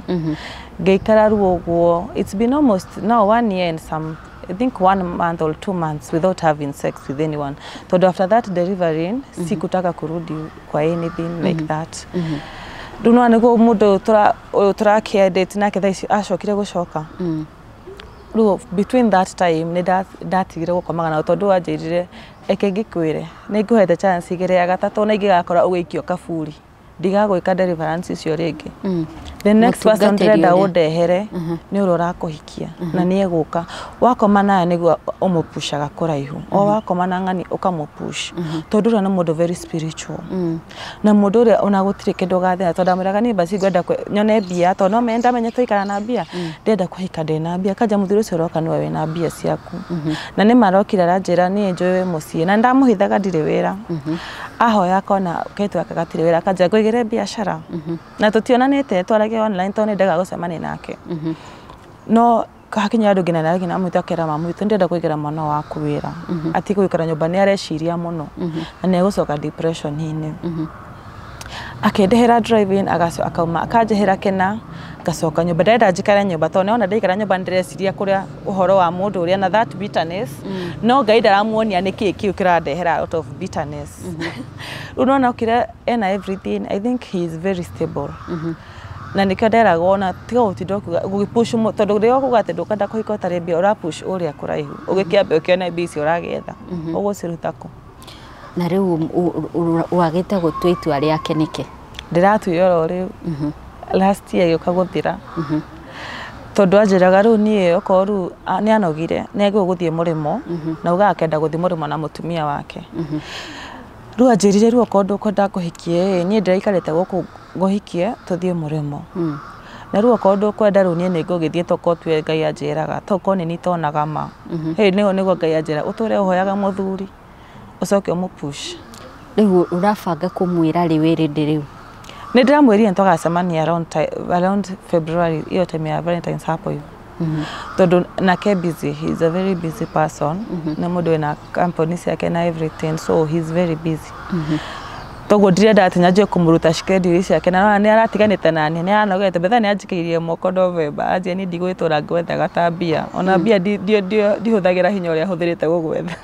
ngĩikara. Rĩu ũguo it's been almost now one year and some, I think 1 month or 2 months without having sex with anyone, tondũ after that delivery sikutaka kurudi kwa anything like that. Rĩu no nĩguo mũndũ ũyũ tũrakĩa nake thaa ici acokire gũcoka. Rĩu between that time nĩ ndatigire gũkomaga nao, tondũ wanjĩrire eke ngĩkwĩre nĩ ngũhete chance igĩrĩ, ya gatatũ na ingĩgakora ũgĩikio kaburi ndigagwĩka deliverance icio rĩngĩ. The next person Mũtungatĩri ndĩrenda ũrĩa. Ũndehere nĩ ũrĩa ũrakũhikia na nĩ egũka wakoma naye, nĩguo ũmũpushaga kũraihu, o wakoma na ng'ani ũkamũpush, tondũ ũrĩa nĩ mũndũ very spiritual na mũndũ ũrĩa ona gũtirĩ kĩndũ gathĩna, tondũ ndamwĩraga niĩ basi ngwenda nyone mbia, tondũ no ndamenye twaikara na mbia, ndĩrenda kũhika ndĩna mbia. Kanja mũthuri ũcio ũroka nĩwe wĩna mbia ciaku, na nĩ marokire aranjĩra niĩ njũĩ wĩ mũciĩ na ndamũhithaga ndirĩ wĩra. Ahoya akona kaitu gaka gatirĩ wĩra, akanja ngũigĩre biacara, na tũtionanĩte, twaragia online tondũ nĩ ndendaga gũcemania nake no Hakinya andũ nginya na mamu witũ akera mamu witũ ndĩrenda kũigĩra mwana waku wĩra atige gũikara nyũmba nĩ areciria mũno na nĩ egũcoka depression-inĩ. Akĩndĩhĩra driving akauma akanjĩhĩra kĩna ngacoka nyũmba ndĩrenda njikare nyũmba tondũ nĩwona ndaikara nyũmba nĩndĩreciria kũrĩa ũhoro wa mũndũ ũrĩa na that bitterness no Ngai ndaramuonia nĩkĩĩ kĩu kĩrandehera out of bitterness. Rĩu nĩwona okire ena everything. I think he is very stable. Na nĩkĩo nderagwo ona tiga gũtinda ũkiuga gũgĩpush tondũ rĩrĩa ũkuga atĩ ndũkwenda kũhika ũtarĩ mbia ũrapush ũrĩa kũraihu ũgĩkĩambe ũkĩone mbia icio ũragĩetha ũgũciruta kũ. Na rĩu wagĩte gũtua itua rĩake nĩkĩ? Ndĩratua oro rĩu last year gĩũka gũthira tondũ anjĩraga rĩu niĩ okorwo rĩu nĩ anogire nĩ agĩrĩirwo gũthiĩ mũrĩmo na augaga akenda gũthiĩ mũrĩmo na mũtumia wake. Rĩu anjĩrire rĩu okorwo ndũkwenda ngũhikie ĩ niĩ ndĩraikarĩte gũkũ ngũhikie tũthiĩ mũrĩmo na rĩu okorwo ndũkwenda rĩu niĩ nĩngũgĩthiĩ tokorwo tuwe Ngai anjĩraga tokorwo nĩ nitonaga ma hĩ nĩguo Ngai anjĩra ũtũre ũhoyaga mũthuri ũcoke ũmũpush. Rĩu ũrabanga kũmwĩra rĩ wĩ ready rĩu? Nĩ ndĩramwĩrire nĩ tũgacemania around February iyo time ya Valentine's hapo hivyo tondũ nake busy, he is a very busy person nĩ mũndũ wĩna company ciake na everything so he is very busy. Toguo ndirenda atĩ nyanjie kũmũruta schedule ciake na nĩ aratiganĩte nani nĩ aranogete betha nĩ anjikĩirie moko November anjia niĩ ndigũgĩtũra ngwethaga ta mbia ona mbia ndihũthagĩra hinya ũrĩa hũthĩrĩte gũgwetha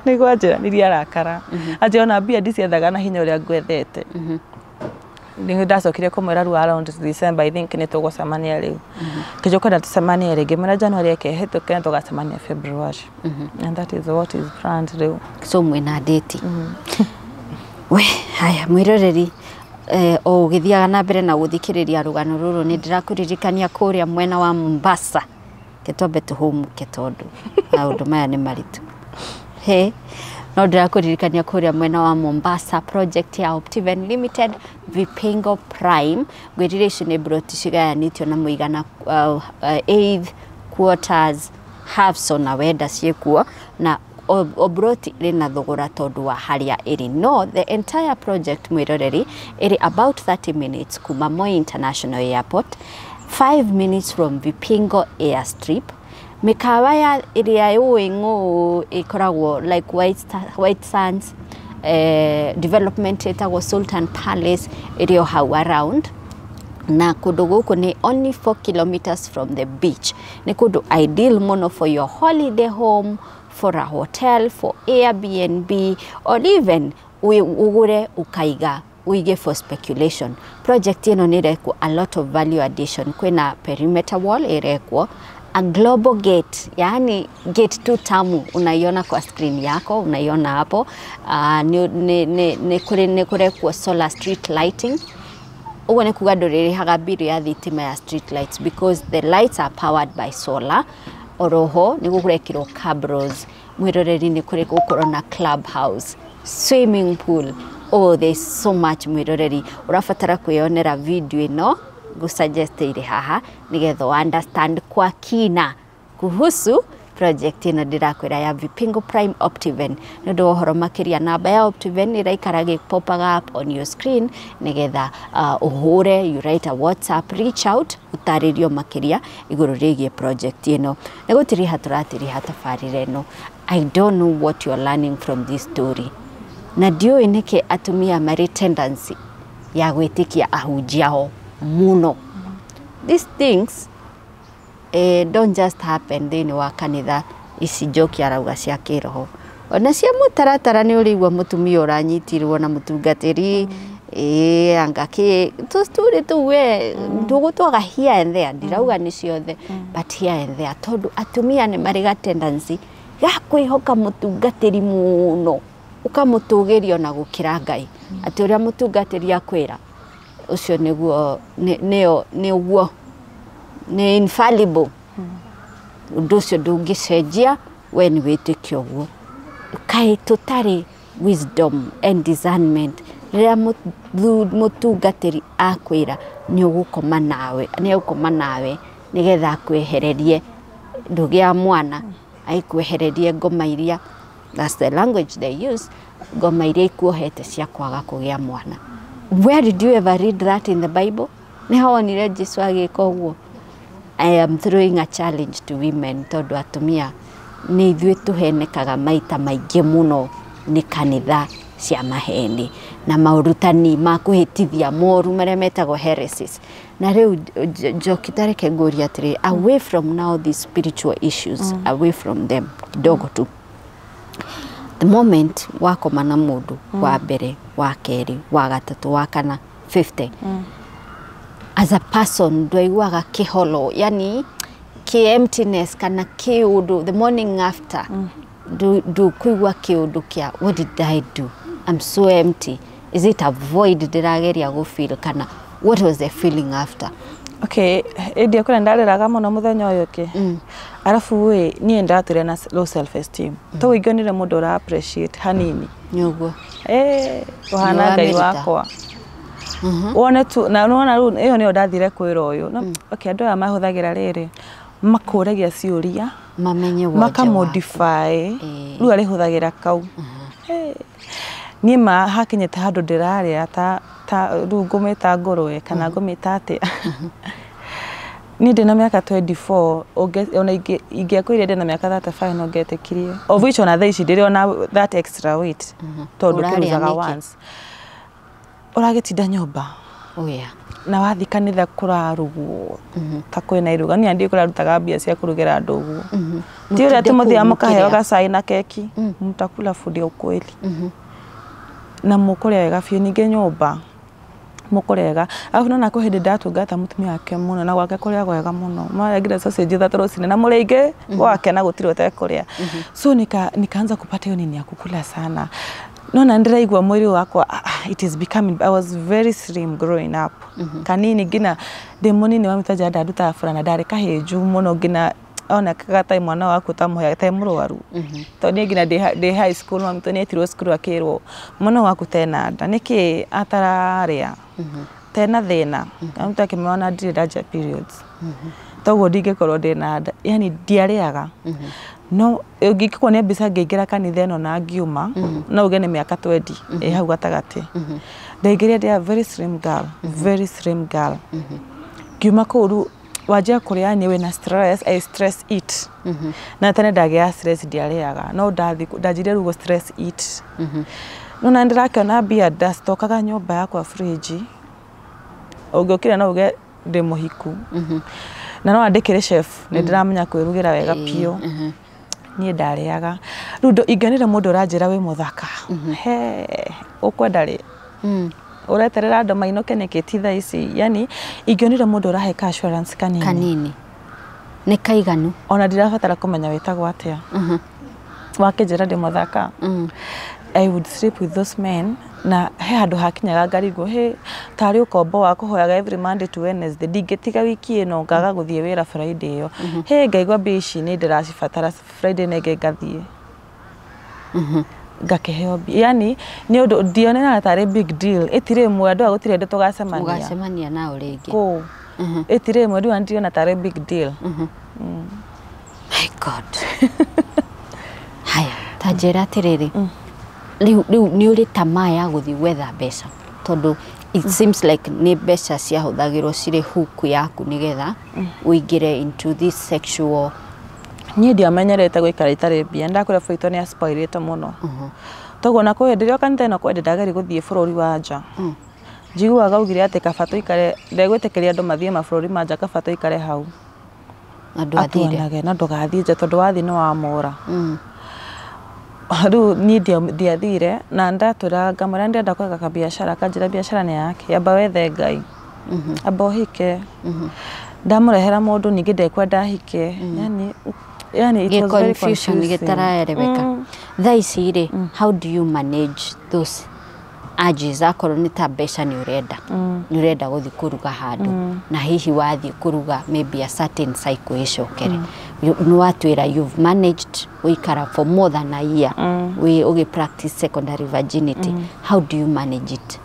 nĩguo anjĩra nirie arakara anjia ona mbia ndiciethaga na hinya ũrĩa ngwethete. Nĩ ndacokire kũmwĩra rĩu around December I think nĩ tũgũcemania rĩu kĩnjũ kwenda tũcemanie rĩngĩ mwĩra January eke hĩtũke na tũgacemania February and that is what is planned rĩu. So mwĩna date. We haya mwĩroreri o ũgĩthiaga na mbere na gũthikĩrĩria rũgano rũrũ nĩ ndĩrakũririkania kũrĩa mwena wa Mombasa ke twambe tũhũmũke tondũ maũndũ maya nĩ maritũ. He no ndĩrakũririkania kũrĩa mwena wa Mombasa project ya Optiven Limited Vipingo Prime ngwĩrire ici nĩ broti cigayanĩtio na mũigana eighth quarters halves ona wenda ciĩkuo na o broti ĩrĩ na thogora tondũ wa harĩa ĩrĩ no the entire project mwĩroreri ĩrĩ about 30 minutes kuma Moi International Airport 5 minutes from Vipingo Airstrip mĩkawa ya ĩrĩa yũĩ ng'ũ ĩkoragwo like White Sands development ĩtagwo Sultan Palace ĩrĩ o hau around na kũndũ gũkũ nĩ only 4 kilometers from the beach nĩ kũndũ ideal mũno for your holiday home for a hotel for Airbnb or even ũgũre ũkaiga ũige for speculation. Project ĩno nĩ ĩrekwo a lot of value addition kwĩna perimeter wall ĩrekwo a global gate yani gate tu tamu unaiona kwa screen yako unaiona hapo. Nĩ kũrekwo solar street lighting ũguo nĩ kuga ndũrĩrĩhaga bill ya thitima ya street lights because the lights are powered by solar. Oroho nĩ gũrekĩrwo cabros mwĩroreri nĩ kũrĩ gũkorwo na club house swimming pool. Oh, there's so much mwĩroreri ũrabatara kwĩyonera video ĩno ngũsuggest ĩrĩ haha nĩgetha understand kwa kina kuhusu project ĩno ndĩrakwĩra ya Vipingo Prime Optiven. Nĩ ũndũ wa ũhoro makĩria namba ya Optiven ĩraikara gĩ-popaga up on your screen nĩgetha ũhũre you write a WhatsApp reach out ũtarĩrio makĩria igũrũ rĩgiĩ project ĩno. Nĩ gũtiriha tũratiriha tabarĩra ĩno. I don't know what you're learning from this story na ndiũĩ nĩkĩ atumia marĩ tendency ya gwĩtĩkia ahunjia ao mũno. These things don't just happen thĩinĩ wa kanitha ici Njoki arauga cia kĩroho ona cia mũtaratara nĩ ũrĩigua mũtumia ũranyitirwo na mũtungatĩri anga kĩ tũsturi tũu we ndũgũtwaga here and there ndirauga nĩ ciothe but here and there tondũ atumia nĩ marĩ ga tendency ga kwĩhoka mũtungatĩri mũno ũkamũtũgĩria ona gũkĩra Ngai atĩ ũrĩa mũtungatĩri akwĩra ũcio nĩguo nĩo nĩguo nĩ infallible ũndũ ũcio ndũngĩcenjia we nĩ wĩtĩkia ũguo. Kaĩ tũtarĩ wisdom and discernment rĩrĩa mũtungatĩri akwĩra nĩ ũgũkoma nawe nĩ egũkoma nawe nĩgetha akwehererie ndũgĩa mwana aikwehererie ngoma iria that's the language they use ngoma iria ikuohete cia kwaga kũgĩa mwana. Where did you ever read that in the Bible? Nĩ hawonire Jesu agĩka ũguo? I am throwing a challenge to women, tondũ atumia nĩ ithuĩ tũhenekaga maita maingĩ mũno nĩ kanitha cia maheni na maũrutani ma kũhĩtithia moru marĩa metagwo heresies. Na rĩu Njoki, tareke ngũrie atĩrĩ, away from now these spiritual issues, away from them kidogo tu, the moment wakoma na mũndũ wa mbere, wa kerĩ, wa gatatũ, wa kana, 50, as a person ndwaiguaga kĩholo, yani kĩ emptiness kana kĩũndũ the morning after, ndũkũigua kĩũndũ kĩa "What did I do? I'm so empty"? Is it a void ndĩrageria gũfeel, kana what was the feeling after? Okay, ĩndĩ kũrĩa ndarĩraga mũno mũthenya ũyũ ũngĩ. Arabu ĩ niĩ ndatũire na low self esteem, toguo ingĩonire mũndũ ũra appreciate hanini, Nĩũguo. Eh, ũhana Ngai Nĩwamĩruta. wakwa wone tu. Na nĩwona rĩu ĩyo nĩyo ndathire kwĩra ũyũ. No, okay, andũ aya mahũthagĩra rĩrĩ makũragia ciũria mamenye wonje waku. Makamodify. Rĩu arĩhũthagĩra kau. Eh, niĩ ma hakinyĩte handũ ndĩrarĩa ta rĩu ngũmĩta ngũrwe kana ngũmĩta atĩa. Niĩ ndĩna mĩaka 24, ona ingĩakwĩrire ndĩna mĩaka 35 no ngetĩkirie, of which ona thaa ici ndĩrĩ ona that extra weight, tondũ Ũrarĩa kĩruzaga nĩkĩ? Once ũragĩtinda nyũmba Oh, yeah. na wathi kanitha kũrarugwo ta kwĩna iruga, niĩ ndiĩ kũrarutaga mbia cia kũrugĩra andũ ũguo, ti ũrĩa Mũtinde atĩ mũthiaga kũu mũkaheo mũkĩrĩa. gacai na keki. Mtakula food ya ukweli na mũkũrĩa wega biũ, ningĩ nyũmba mũkũrĩa wega. Arabu nona kwĩ hĩndĩ ndatungata mũtumia wake mũno, na gwake kũrĩa wega mũno, marengire sausage ithatũ rũcinĩ na mũrĩ aingĩ gwake na gũtirĩ ũtekũrĩa. So nikaanza kupata hiyo nini ya kukula sana. Nona ndĩraigua mwĩrĩ wakwa, ah, ah, it is becoming. I was very slim growing up, kanini, nginya ndĩ mũnini wa mĩtanja ndarutaga burana, ndarĩ kahĩnju mũno, nginya onekaga ta mwana waku ta mũhĩa ta mũrwaru, tondũ niĩ nginya ndĩ high school mami tũ nĩetirwo cukuru akĩrwo mwana waku tena nda nĩkĩ atararĩa tena thĩna. Mtu akĩmwona ndirĩ ndanja periods, toguo ndingĩkorwo ndĩna nda, yani ndiarĩaga. No ũngĩkuonia mbica ngĩingĩra kanitha ĩno na ngiuma, no uge nĩ mĩaka 20 ĩ hau gatagatĩ. Ndaingĩrire ndĩ a very slim girl, very slim girl. Ngiuma kũu rĩu wanjia kũrĩa ni wĩna stress, I stress eat. Na tene ndagĩa stress ndiarĩaga, no ndanjirie rĩu gũ stress eat. No na ndĩrakĩona mbia ndastokaga nyũmba yakwa fridge, ũngĩũkĩra no uge ndĩ mũhiku na no andĩkĩre chef, nĩ ndĩramenya kwĩrugĩra wega biũ. Niĩ ndarĩaga rĩu ingĩonire mũndũ ũranjĩra wĩ mũthaka, he ũkwenda rĩ ũreterera andũ mainũke nĩkĩ ti thaa ici? Yani ingĩonire mũndũ ũrahe ka assurance kanini, Kanini nĩ kaiganu. Ona ndirabatara kũmenya wĩtagwo atĩa, wakĩnjĩra ndĩ mũthaka, I would sleep with those men. Na he handũ hakinyaga ngarigwo he tarĩ ũkombo wa kũhoyaga every Monday to Wednesday, ndingĩtiga wiki ĩno ngaga gũthiĩ wĩra Friday ĩyo, he ngaigua mbia ici nĩ ndĩracibatara Friday nenge ngathiĩ ngakĩheo mbia. Yani nĩ ũndũ ndionaga tarĩ big deal, ĩtirĩ ĩmwe andũ aya gũtirĩ hĩndĩ tũgacemania. Mũgacemania nao rĩngĩ. Kũu ĩtirĩ ĩmwe rĩu ndiriona tarĩ big deal. My God, haya, ta njĩra atĩrĩrĩ, rĩu nĩ ũrĩ tamaa ya gũthiĩ gwetha mbeca, tondũ it seems like nĩ mbeca ciahũthagĩrwo cirĩ huku yaku nĩgetha ũingĩre into this sexual? Niĩ ndiamenyerete gũikara itarĩ mbia, ndakwĩra bũitũ nĩ aspoilĩte mũno, toguo na kwĩ hĩndĩ ĩrĩa kanitha ĩno kwĩ hĩndĩ ndageria gũthiĩ bũrũri wa nja, njiguaga augire atĩ kaba tũikare, ndegwĩtĩkĩria andũ mathiĩ mabũrũri ma nja, kaba tũikare hau. Na ndwathire? Atuonage no ndũgathiĩ nja tondũ wathiĩ nĩ wamũra. Rĩu niĩ ndiathire na ndatwĩra ngamwĩra ndĩrenda gwĩka kabiacara, kanjĩra biacara nĩ yake, amba wethe Ngai, amba ũhike. Ndamũrehera mũndũ ningĩ ndekwenda ahike, yani it Gĩ was very confusion confusing. Gĩtaraereweka. Thaa ici rĩ, how do you manage those urges? Akorwo nĩ ta mbeca nĩ ũrenda gũthiĩ kũruga handũ, na hihi wathiĩ kũruga maybe a certain cycle ĩcokere. Nĩ watwĩra you've managed gũikara for more than a year wĩ ũgĩ practice secondary virginity. How do you manage it?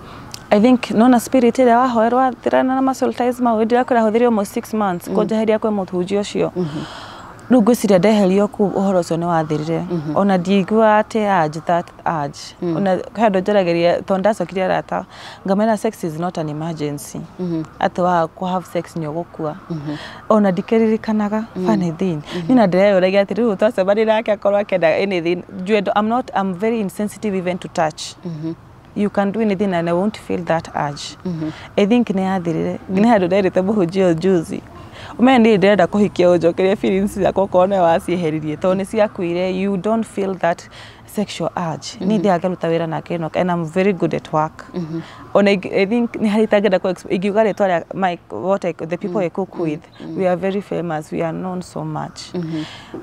I think nona spirit ĩrĩa wahoerwo thirana na muscle ties mau, ndĩrakwĩra hũthĩre almost 6 months kũnjeheria kwĩ mũhunjia ũcio. Rĩu ngwĩciria ndeherio kũu ũhoro ũcio nĩ wathirire. Ona ndiiguaga atĩ urge, that urge. Ona he andũ njaragĩria, tondũ ndacokirie arata ngamera sex is not an emergency, atĩ waga kũ have sex nĩ ũgũkua. Ona ndikĩririkanaga. Funny thing, niĩ na ndĩreyũragia atĩ rĩu twacemania nake akorwo akĩenda anything, njue I'm not, I'm very insensitive even to touch. You can do anything and I won't feel that urge. I think nĩ yathirire. Nĩ handũ nderĩte mũhunjia ũyũ juzi, ũmenye niĩ ndĩrenda kũhikia ũnjokerie feelings ciakwa okorwo nĩwe wacieheririe, tondũ nĩ ciakuire. You don't feel that sexual urge. Niĩ thiaga ngaruta wĩra na ngenoka, and I'm very good at work. Ona I think nĩ harĩ itangĩenda ingiuga rĩtwa rĩa my, what I, the people I cook with, we are very famous, we are known so much.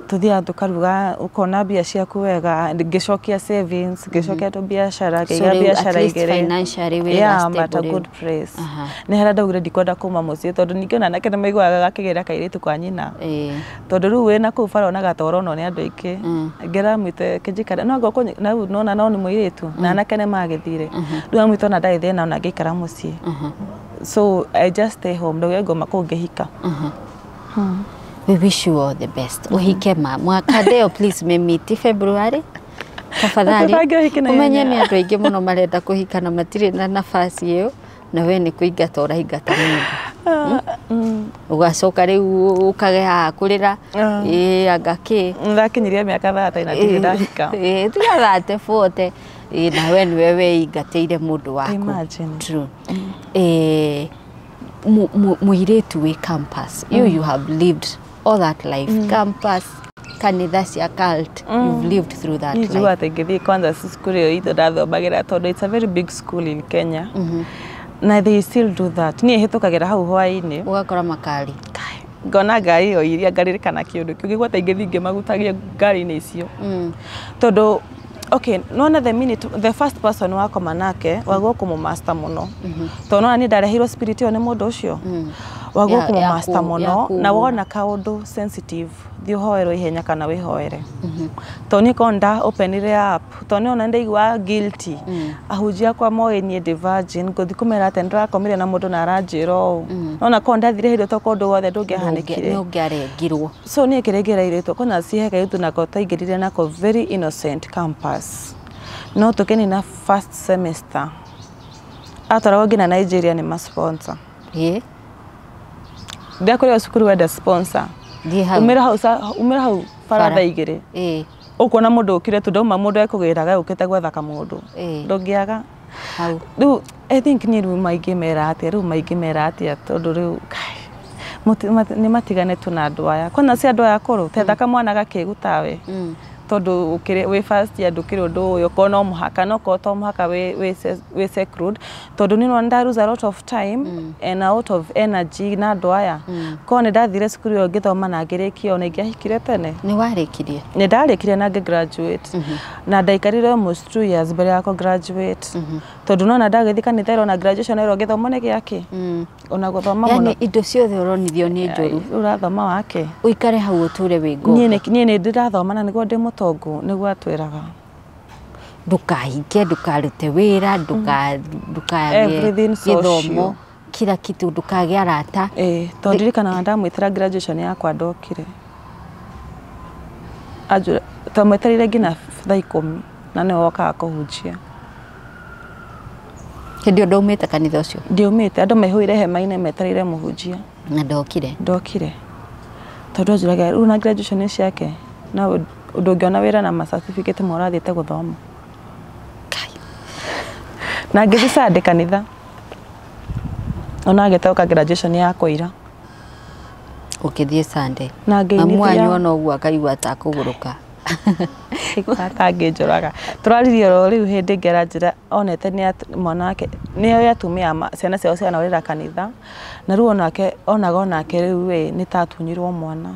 Tuthiaga tukaruga, ũkona mbia ciaku wega, ngĩcokia savings, ngĩcokia tũbiacara, So ngĩiga rĩu at biacara least igĩrĩ. financially wĩ Yeah, I'm at a stable rĩu. good place. Aha. Nĩ harĩa ndaugire ndikwenda kuma mũciĩ, tondũ ningĩ ona anake nĩ maiguaga gakĩgĩra kairĩtu kwa nyina, tondũ rĩu wĩna kũu bara onaga ta ũronwo nĩ andũ aingĩ. Ngĩramwĩte kĩnjikara no ngoko na rĩu nona no nĩ mũirĩtu na anake nĩ magĩthire. Rĩu amwĩte ona ndarĩ thĩna ona ngĩikara mũciĩ, so I just stay home. Ndaugire ngoma kũu ngĩhika. We wish you all the best. Uhike ma mwaka ndeo, please memiti February tafadhali. Tũbange ũhiki na Ũmenye ihenya. nĩ andũ aingĩ mũno marenda kũhika na matirĩ na nafasi ĩyo, na we nĩ kũingata ũraingata mũndũ, ũgacoka rĩu ũkage haha kũrĩra. Ĩ anga kĩ? Ndakinyirie mĩaka 30 na ndirĩ ndahika. Ĩ tiga 30, 40. Ĩ na we nĩwe weingatĩire mũndũ waku. Imagine. True. Mũirĩtu wĩ campus, you have lived all that life, campus, kanitha cia cult, you've lived through that Niĩ life. njiguaga atĩ ingĩthiĩ kwanza cukuru ĩyo itũ ndathomagĩra, tondũ it's a very big school in Kenya na they still do that. Niĩ hĩtũkagĩra hau hwaĩ-inĩ, ũgakora makari. Ngona ngari ĩyo iria ngaririkana kĩũndũ kĩu, ngĩigua ta ingĩthiĩ ngĩmagutagia ngari-inĩ icio, tondũ okay, nona the minute the first person wakoma nake wagwo kũmũmaster mũno, tondũ nona niĩ ndareheirwo spirit ĩyo nĩ mũndũ ũcio, wagwo kũmũmaster mũno. Na wona kaũndũ sensitive, thiĩ ũhoerwo ihenya kana wĩhoere, tondũ niĩ korwo nda openire up, tondũ niĩ ona ndaigua guilty. Ahunjia akwa moĩ niĩ ndĩ virgin, ngũthiĩ kũmera atĩ ndĩrakomire na mũndũ na aranjĩra ũũ? Nona korwo ndathire hĩndĩ ĩyo, tokorwo ũndũ wothe ndũngĩahanĩkire. Nĩ ũngĩarengirwo. So niĩ kĩrĩa ingĩra airĩtu kona cihe kairĩtu nako taingĩrire nako very innocent campus, no tũkĩnina first semester atwaragwo nginya Nigeria nĩ ma-sponsor. Ndakũrĩa cukuru wenda sponsor. Thiĩ hau. Umĩra hau umĩra hau bara Bara. thaa 2, ũkuona mũndũ ũkire tu, ndauma mũndũ ekũgĩraga ũkĩte gwetha kamũndũ. Ndũngĩaga. Hau. Rĩu I think niĩ rĩu maingĩ mera atĩa, rĩu maingĩ mera atĩa, tondũ rĩu kai, nĩ matigane tu na andũ aya kwanza si andũ aya akũrũ tetha kamwana gakĩgu tawe, tondũ ũkĩrĩ wĩ first year ndũkĩrĩ ũndũ ũyũ, okorwo no mũhaka, no korwo to mũhaka wĩ seclude, tondũ niĩ nona nda lose a lot of time and a lot of energy na andũ aya. Korwo nĩ ndathire cukuru ĩyo ngĩthoma na ngĩrĩkia, ona ingĩahikire tene. Nĩ warĩkirie? Nĩ ndarĩkirie na ngĩ-graduate, na ndaikarire almost 2 years mbere ya kũ-graduate, tondũ nona ndagĩthiĩ kanitha ĩrona graduation ĩro gĩthomo nĩ gĩakĩ, ona gũthoma Yani mũno. Indo ciothe ũronithio nĩ njũru. Ũrathoma wake. Ũikare hau ũtũre wĩ Niĩ ngombo. Niĩ nĩ ndĩrathoma na nĩguo ndĩ mũtongu, nĩguo atwĩraga. Ndũkahike, ndũkarute wĩra, ndũkagĩe Everything gĩthomo, social. kila kitu, ndũkagĩe arata. Ĩĩ, tondũ ndirikanaga ndamwĩtĩra graduation yakwa ndokire. Anjũra twamwetereire nginya thaa 10 na nĩwe wokaga kũhunjia. Hĩndĩ ĩyo ndaumĩte kanitha ũcio? Ndiumĩte, andũ maihũire hema-inĩ metereire mũhunjia. Na ndokire? Ndokire, tondũ anjũraga rĩu na graduation ciake na ndũngĩona wĩra na ma certificate ma ũrathiĩte gũthoma. Na ngĩthiĩ Sunday kanitha ona agĩte graduation yakwa ira. Ũkĩthiĩ Sunday? Na Mamu ngĩinithia. Wanyu ona ũguo akaigua ta kũgũrũka. Atangĩnjũraga, tũraririe oro rĩu hĩndĩ ĩngĩ aranjĩra onete nĩ mwana wake nĩoĩ atumia ciana ciao cianorĩra kanitha, na rĩu onake onaga onake rĩu ĩ nĩ ta atunyirwo mwana.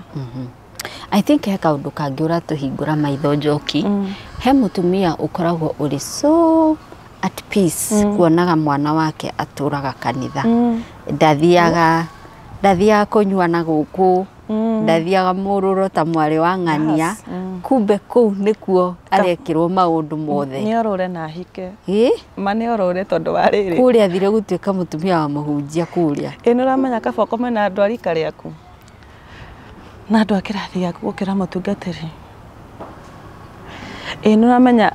I think he kaũndũ kangĩ ũratũhingũra maitho, Njoki. He mũtumia ũkoragwo ũrĩ so at peace kuonaga mwana wake atũraga kanitha, ndathiaga kũnyua na gũkũ, ndathiaga mũrũro ta mwarĩ wa ng'ania. Yes, Kumbe kũu nĩkuo arekĩrwo maũndũ mothe. Nĩ orũre na ahike. Ĩ. Ma nĩ orũre, tondũ wa rĩrĩ, Kũrĩa athire gũtuĩka mũtumia wa mũhunjia kũrĩa. Ĩ nĩ ũramenya kaba ũkome na andũ a rika rĩaku. Na andũ a kĩrathi gĩaku gũkĩra mũtungatĩri. Ĩĩ nĩ ũramenya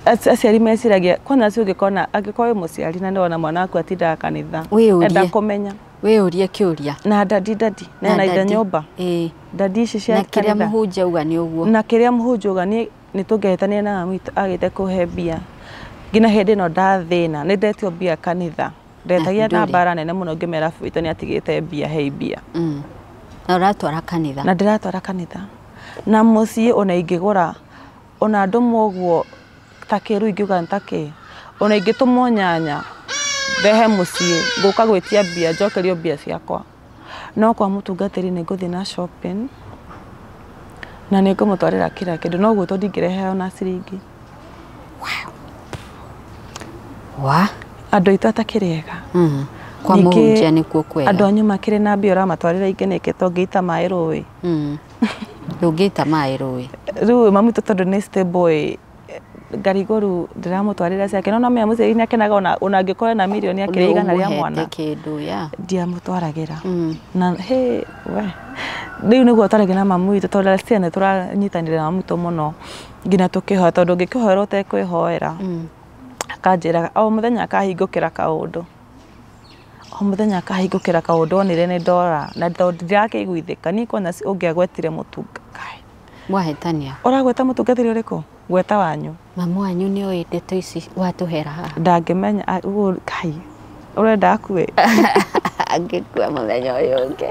aciari meciragia kwanza cio ũngĩkona angĩkorwo wĩ mũciari na nĩwona mwana waku atindaga kanitha, Wĩyũrie. enda kũmenya. Wĩyũrie kĩũria. Na daddy daddy na na ithe nyũmba. Ĩĩ. Daddy ici cia Na kĩrĩa kanitha. mũhunjia auga nĩ ũguo. Na kĩrĩa mũhunjia auga niĩ nĩ tũngĩahĩtania na mami witũ agĩte kũhe mbia. Nginya hĩndĩ ĩno ndathĩna nĩ ndetio mbia kanitha. Ndetagia na ndũrĩ. mbara nene mũno ngĩmera baba witũ nĩ atigĩte mbia hei mbia. Na ũratwara kanitha. Na ndĩratwara kanitha. Na mũciĩ ona ingĩgũra ona ndũmwo ũguo ta kĩ rĩu ingiuga nĩ ta kĩ ona ingĩtũmwo nyanya ndehe mũciĩ ngũka gwĩtia mbia njokerio mbia ciakwa. No kwa mũtungatĩri nĩ ngũthiĩ na shopping na nĩ ngũmũtwarĩra kila kĩndũ no gwĩtwo ndingĩrehe ona ciringi. Wa. Andũ aitũ atakĩrĩ ega. Kwa Ningĩ, mũhunjia nĩkuo kwega. Andũ anyu makĩrĩ na mbia ũramatwarĩra ingĩ nĩkĩ to ngĩita maĩ rũĩ. Ndũngĩita maĩ rũĩ. Rĩu mami witũ tondũ nĩ stable ĩ ngarigwo rĩu ndĩramũtwarĩra ciake no namenya mũciari nĩ akenaga ona angĩkorwo na mirioni akĩrĩa igana rĩa mwana. Nĩ kĩndũ ya. Ndiamũtwaragĩra. Na he we rĩu nĩguo twaragia na mami witũ tondũ last year nĩ tũranyitanĩra na mami witũ mũno nginya tũkĩhoya tondũ ũngĩkĩhoera ũtekwĩhoera akanjĩraga o mũthenya akahingũkĩra kaũndũ o mũthenya akahingũkĩra kaũndũ onire nĩ ndora na tondũ ndirakĩiguithĩka niĩ kwanja ũngĩagwetire mũtunga Kai. Mwahĩtania. Ũragweta mũtungatĩri ũrĩkũ? Gweta wanyu. Mamu wanyu nĩ oĩ ndeto ici watũhera haha. Ndangĩmenya Kai ũrenda akue. Angĩkua mũthenya ũyũ ũngĩ.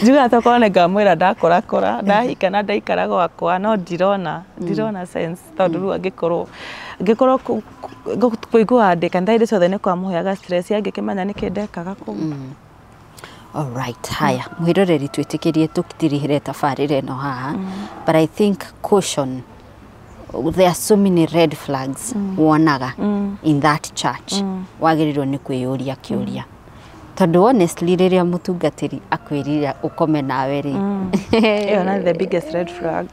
Njugaga tokorwo nĩ ngamwĩra ndakũrakũra ndahika na ndaikara gwakwa no ndirona sense tondũ rĩu angĩkorwo kũiguaga ndĩ kanitha hĩndĩ ciothe nĩ kwamũheaga stress angĩkĩmenya nĩkĩ ndekaga kũu. Alright, haya mwĩroreri twĩtĩkĩrie tũtirihĩre tabarĩra ĩno haha, but I think caution, there are so many red flags wonaga in that church. Wagĩrĩirwo nĩ kwĩyũria kĩũria tondũ honestly rĩrĩa mũtungatĩri akwĩrire ũkome nawe rĩ, ĩyo na the biggest red flag.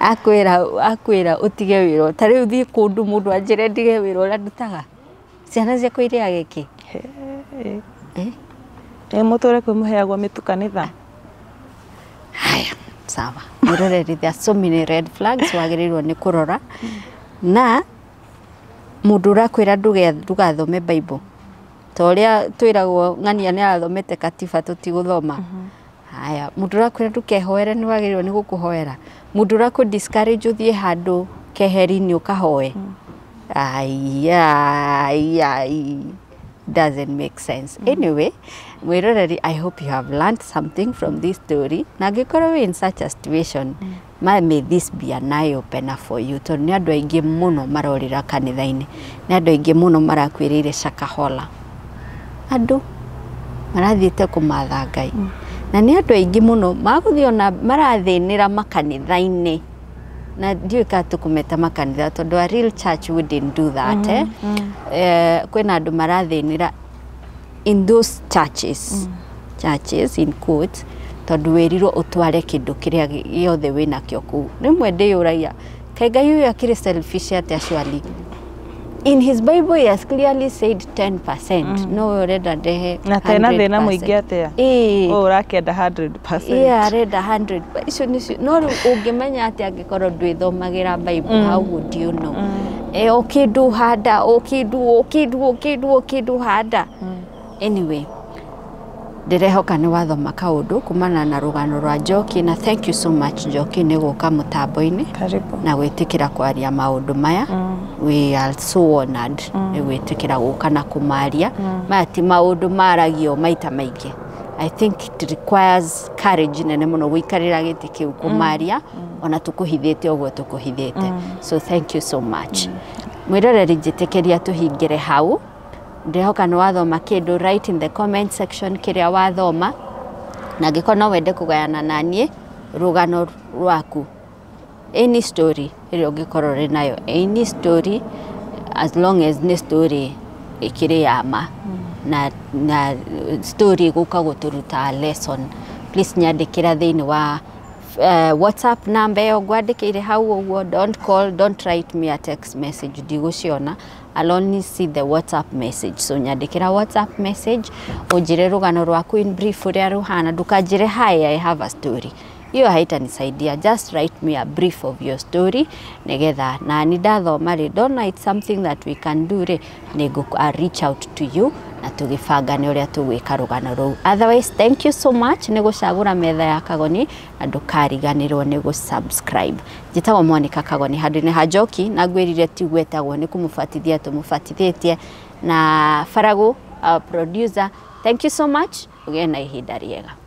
Akwĩra ũtige wĩra ta rĩu thiĩ kũndũ mũndũ anjĩre ndige wĩra ũrĩa ndutaga ciana ciakwa irĩage kĩ? Eh? Ĩ mũtũre kwĩ mũheagwo mĩtu kanitha. Haya, sawa mwĩroreri, there are so many red flags wagĩrĩirwo nĩ kũrora na mũndũ ũrakwĩra ndũgathome Bible ta ũrĩa twĩragwo ng'ania nĩ arathomete katiba tũtigũthoma. Haya, mũndũ ũrakwĩra ndũkehoere nĩ wagĩrĩirwo nĩ gũkũhoera. Mũndũ ũrakũ discourage ũthiĩ handũ keheri-inĩ ũkahoe, ai ai ai, doesn't make sense. Anyway, mwĩroreri, I hope you have learned something from this story na angĩkorwo wĩ in such a situation, may this be an eye opener for you tondũ nĩ andũ aingĩ mũno marorĩra kanitha-inĩ, nĩ andũ aingĩ mũno marakuĩrĩire Shakahola, andũ marathiĩte kũmatha Ngai na nĩ andũ aingĩ mũno magũthiĩ ona marathĩnĩra makanitha-inĩ na ndiũĩ kana tũkũmeta makanitha tondũ a real church wouldn't do that, eh? Eh, kwĩna andũ marathĩnĩra in those churches, churches in quotes, tondũ wĩrirwo ũtware kĩndũ kĩrĩa gĩothe wĩnakĩo kũu. Rĩmwe ndĩyũragia kaĩ Ngai ũyũ akĩrĩ selfish atĩa? Surely in his Bible he has clearly said 10%, no we ũrenda ndehe Na tena thĩna 100%. mũingĩ atĩa? Ĩĩ. Ũũ ũrakĩenda 100%. Yeah, arenda 100 icio nĩcio no rĩu ũngĩmenya atĩ angĩkorwo ndwĩthomagĩra Bible, how would you know? O kĩndũ handa o kĩndũ o kĩndũ o kĩndũ o kĩndũ handa. Anyway, ndĩrehoka nĩ wathoma kaũndũ kumana na rũgano rwa Njoki na thank you so much, Njoki, nĩ gũka mũtambo-inĩ Karibu. Na gwĩtĩkĩra kwaria maũndũ maya. We are so honored nĩ gwĩtĩkĩra gũka na kũmaria. Maya ti maũndũ maragio maita maingĩ. I think it requires courage nene mũno gũikarĩra gĩtĩ kĩu kũmaria ona tũkũhithĩte ũguo tũkũhithĩte, so thank you so much. Mwĩroreri, njĩtĩkĩria tũhingĩre hau. Ndĩrehoka nĩ wathoma kĩndũ. Write in the comment section kĩrĩa wathoma na angĩkorwo no wende kũgayana na niĩ rũgano rwaku, any story ĩrĩa ũngĩkorwo ũrĩ nayo, any story, as long as nĩ story ĩkĩrĩ ya ma na story ĩgũka gũtũruta a lesson, please nyandĩkĩra thĩinĩ wa WhatsApp namba ĩyo ngwandĩkĩire hau ũguo. Don't call, don't write me a text message, ndigũciona. I'll only see the WhatsApp message. So nyandĩkĩra WhatsApp message ũnjĩre rũgano rwaku in brief ũrĩa rũhana. Ndũkanjĩre, "Hi, I have a story." Hiyo haitanisaidia. Just write me a brief of your story nigetha na ni ndathoma rĩ, ndona it's something that we can do rĩ, nĩ reach out to you na tũgĩbangane ũrĩa tũgwĩka rũgano rũu. Otherwise, thank you so much nĩ gũcagũra metha ya Kagoni, na ndũkariganĩrwo nĩ gũ-subscribe. Njĩtagwo Monica Kagoni, handũ-inĩ ha Njoki na ngwĩrire tiguo etagwo, nĩ kũmũbatithia tũmũbatithĩtie, na Faragũ our producer. Thank you so much, ũgĩe na ihinda rĩega.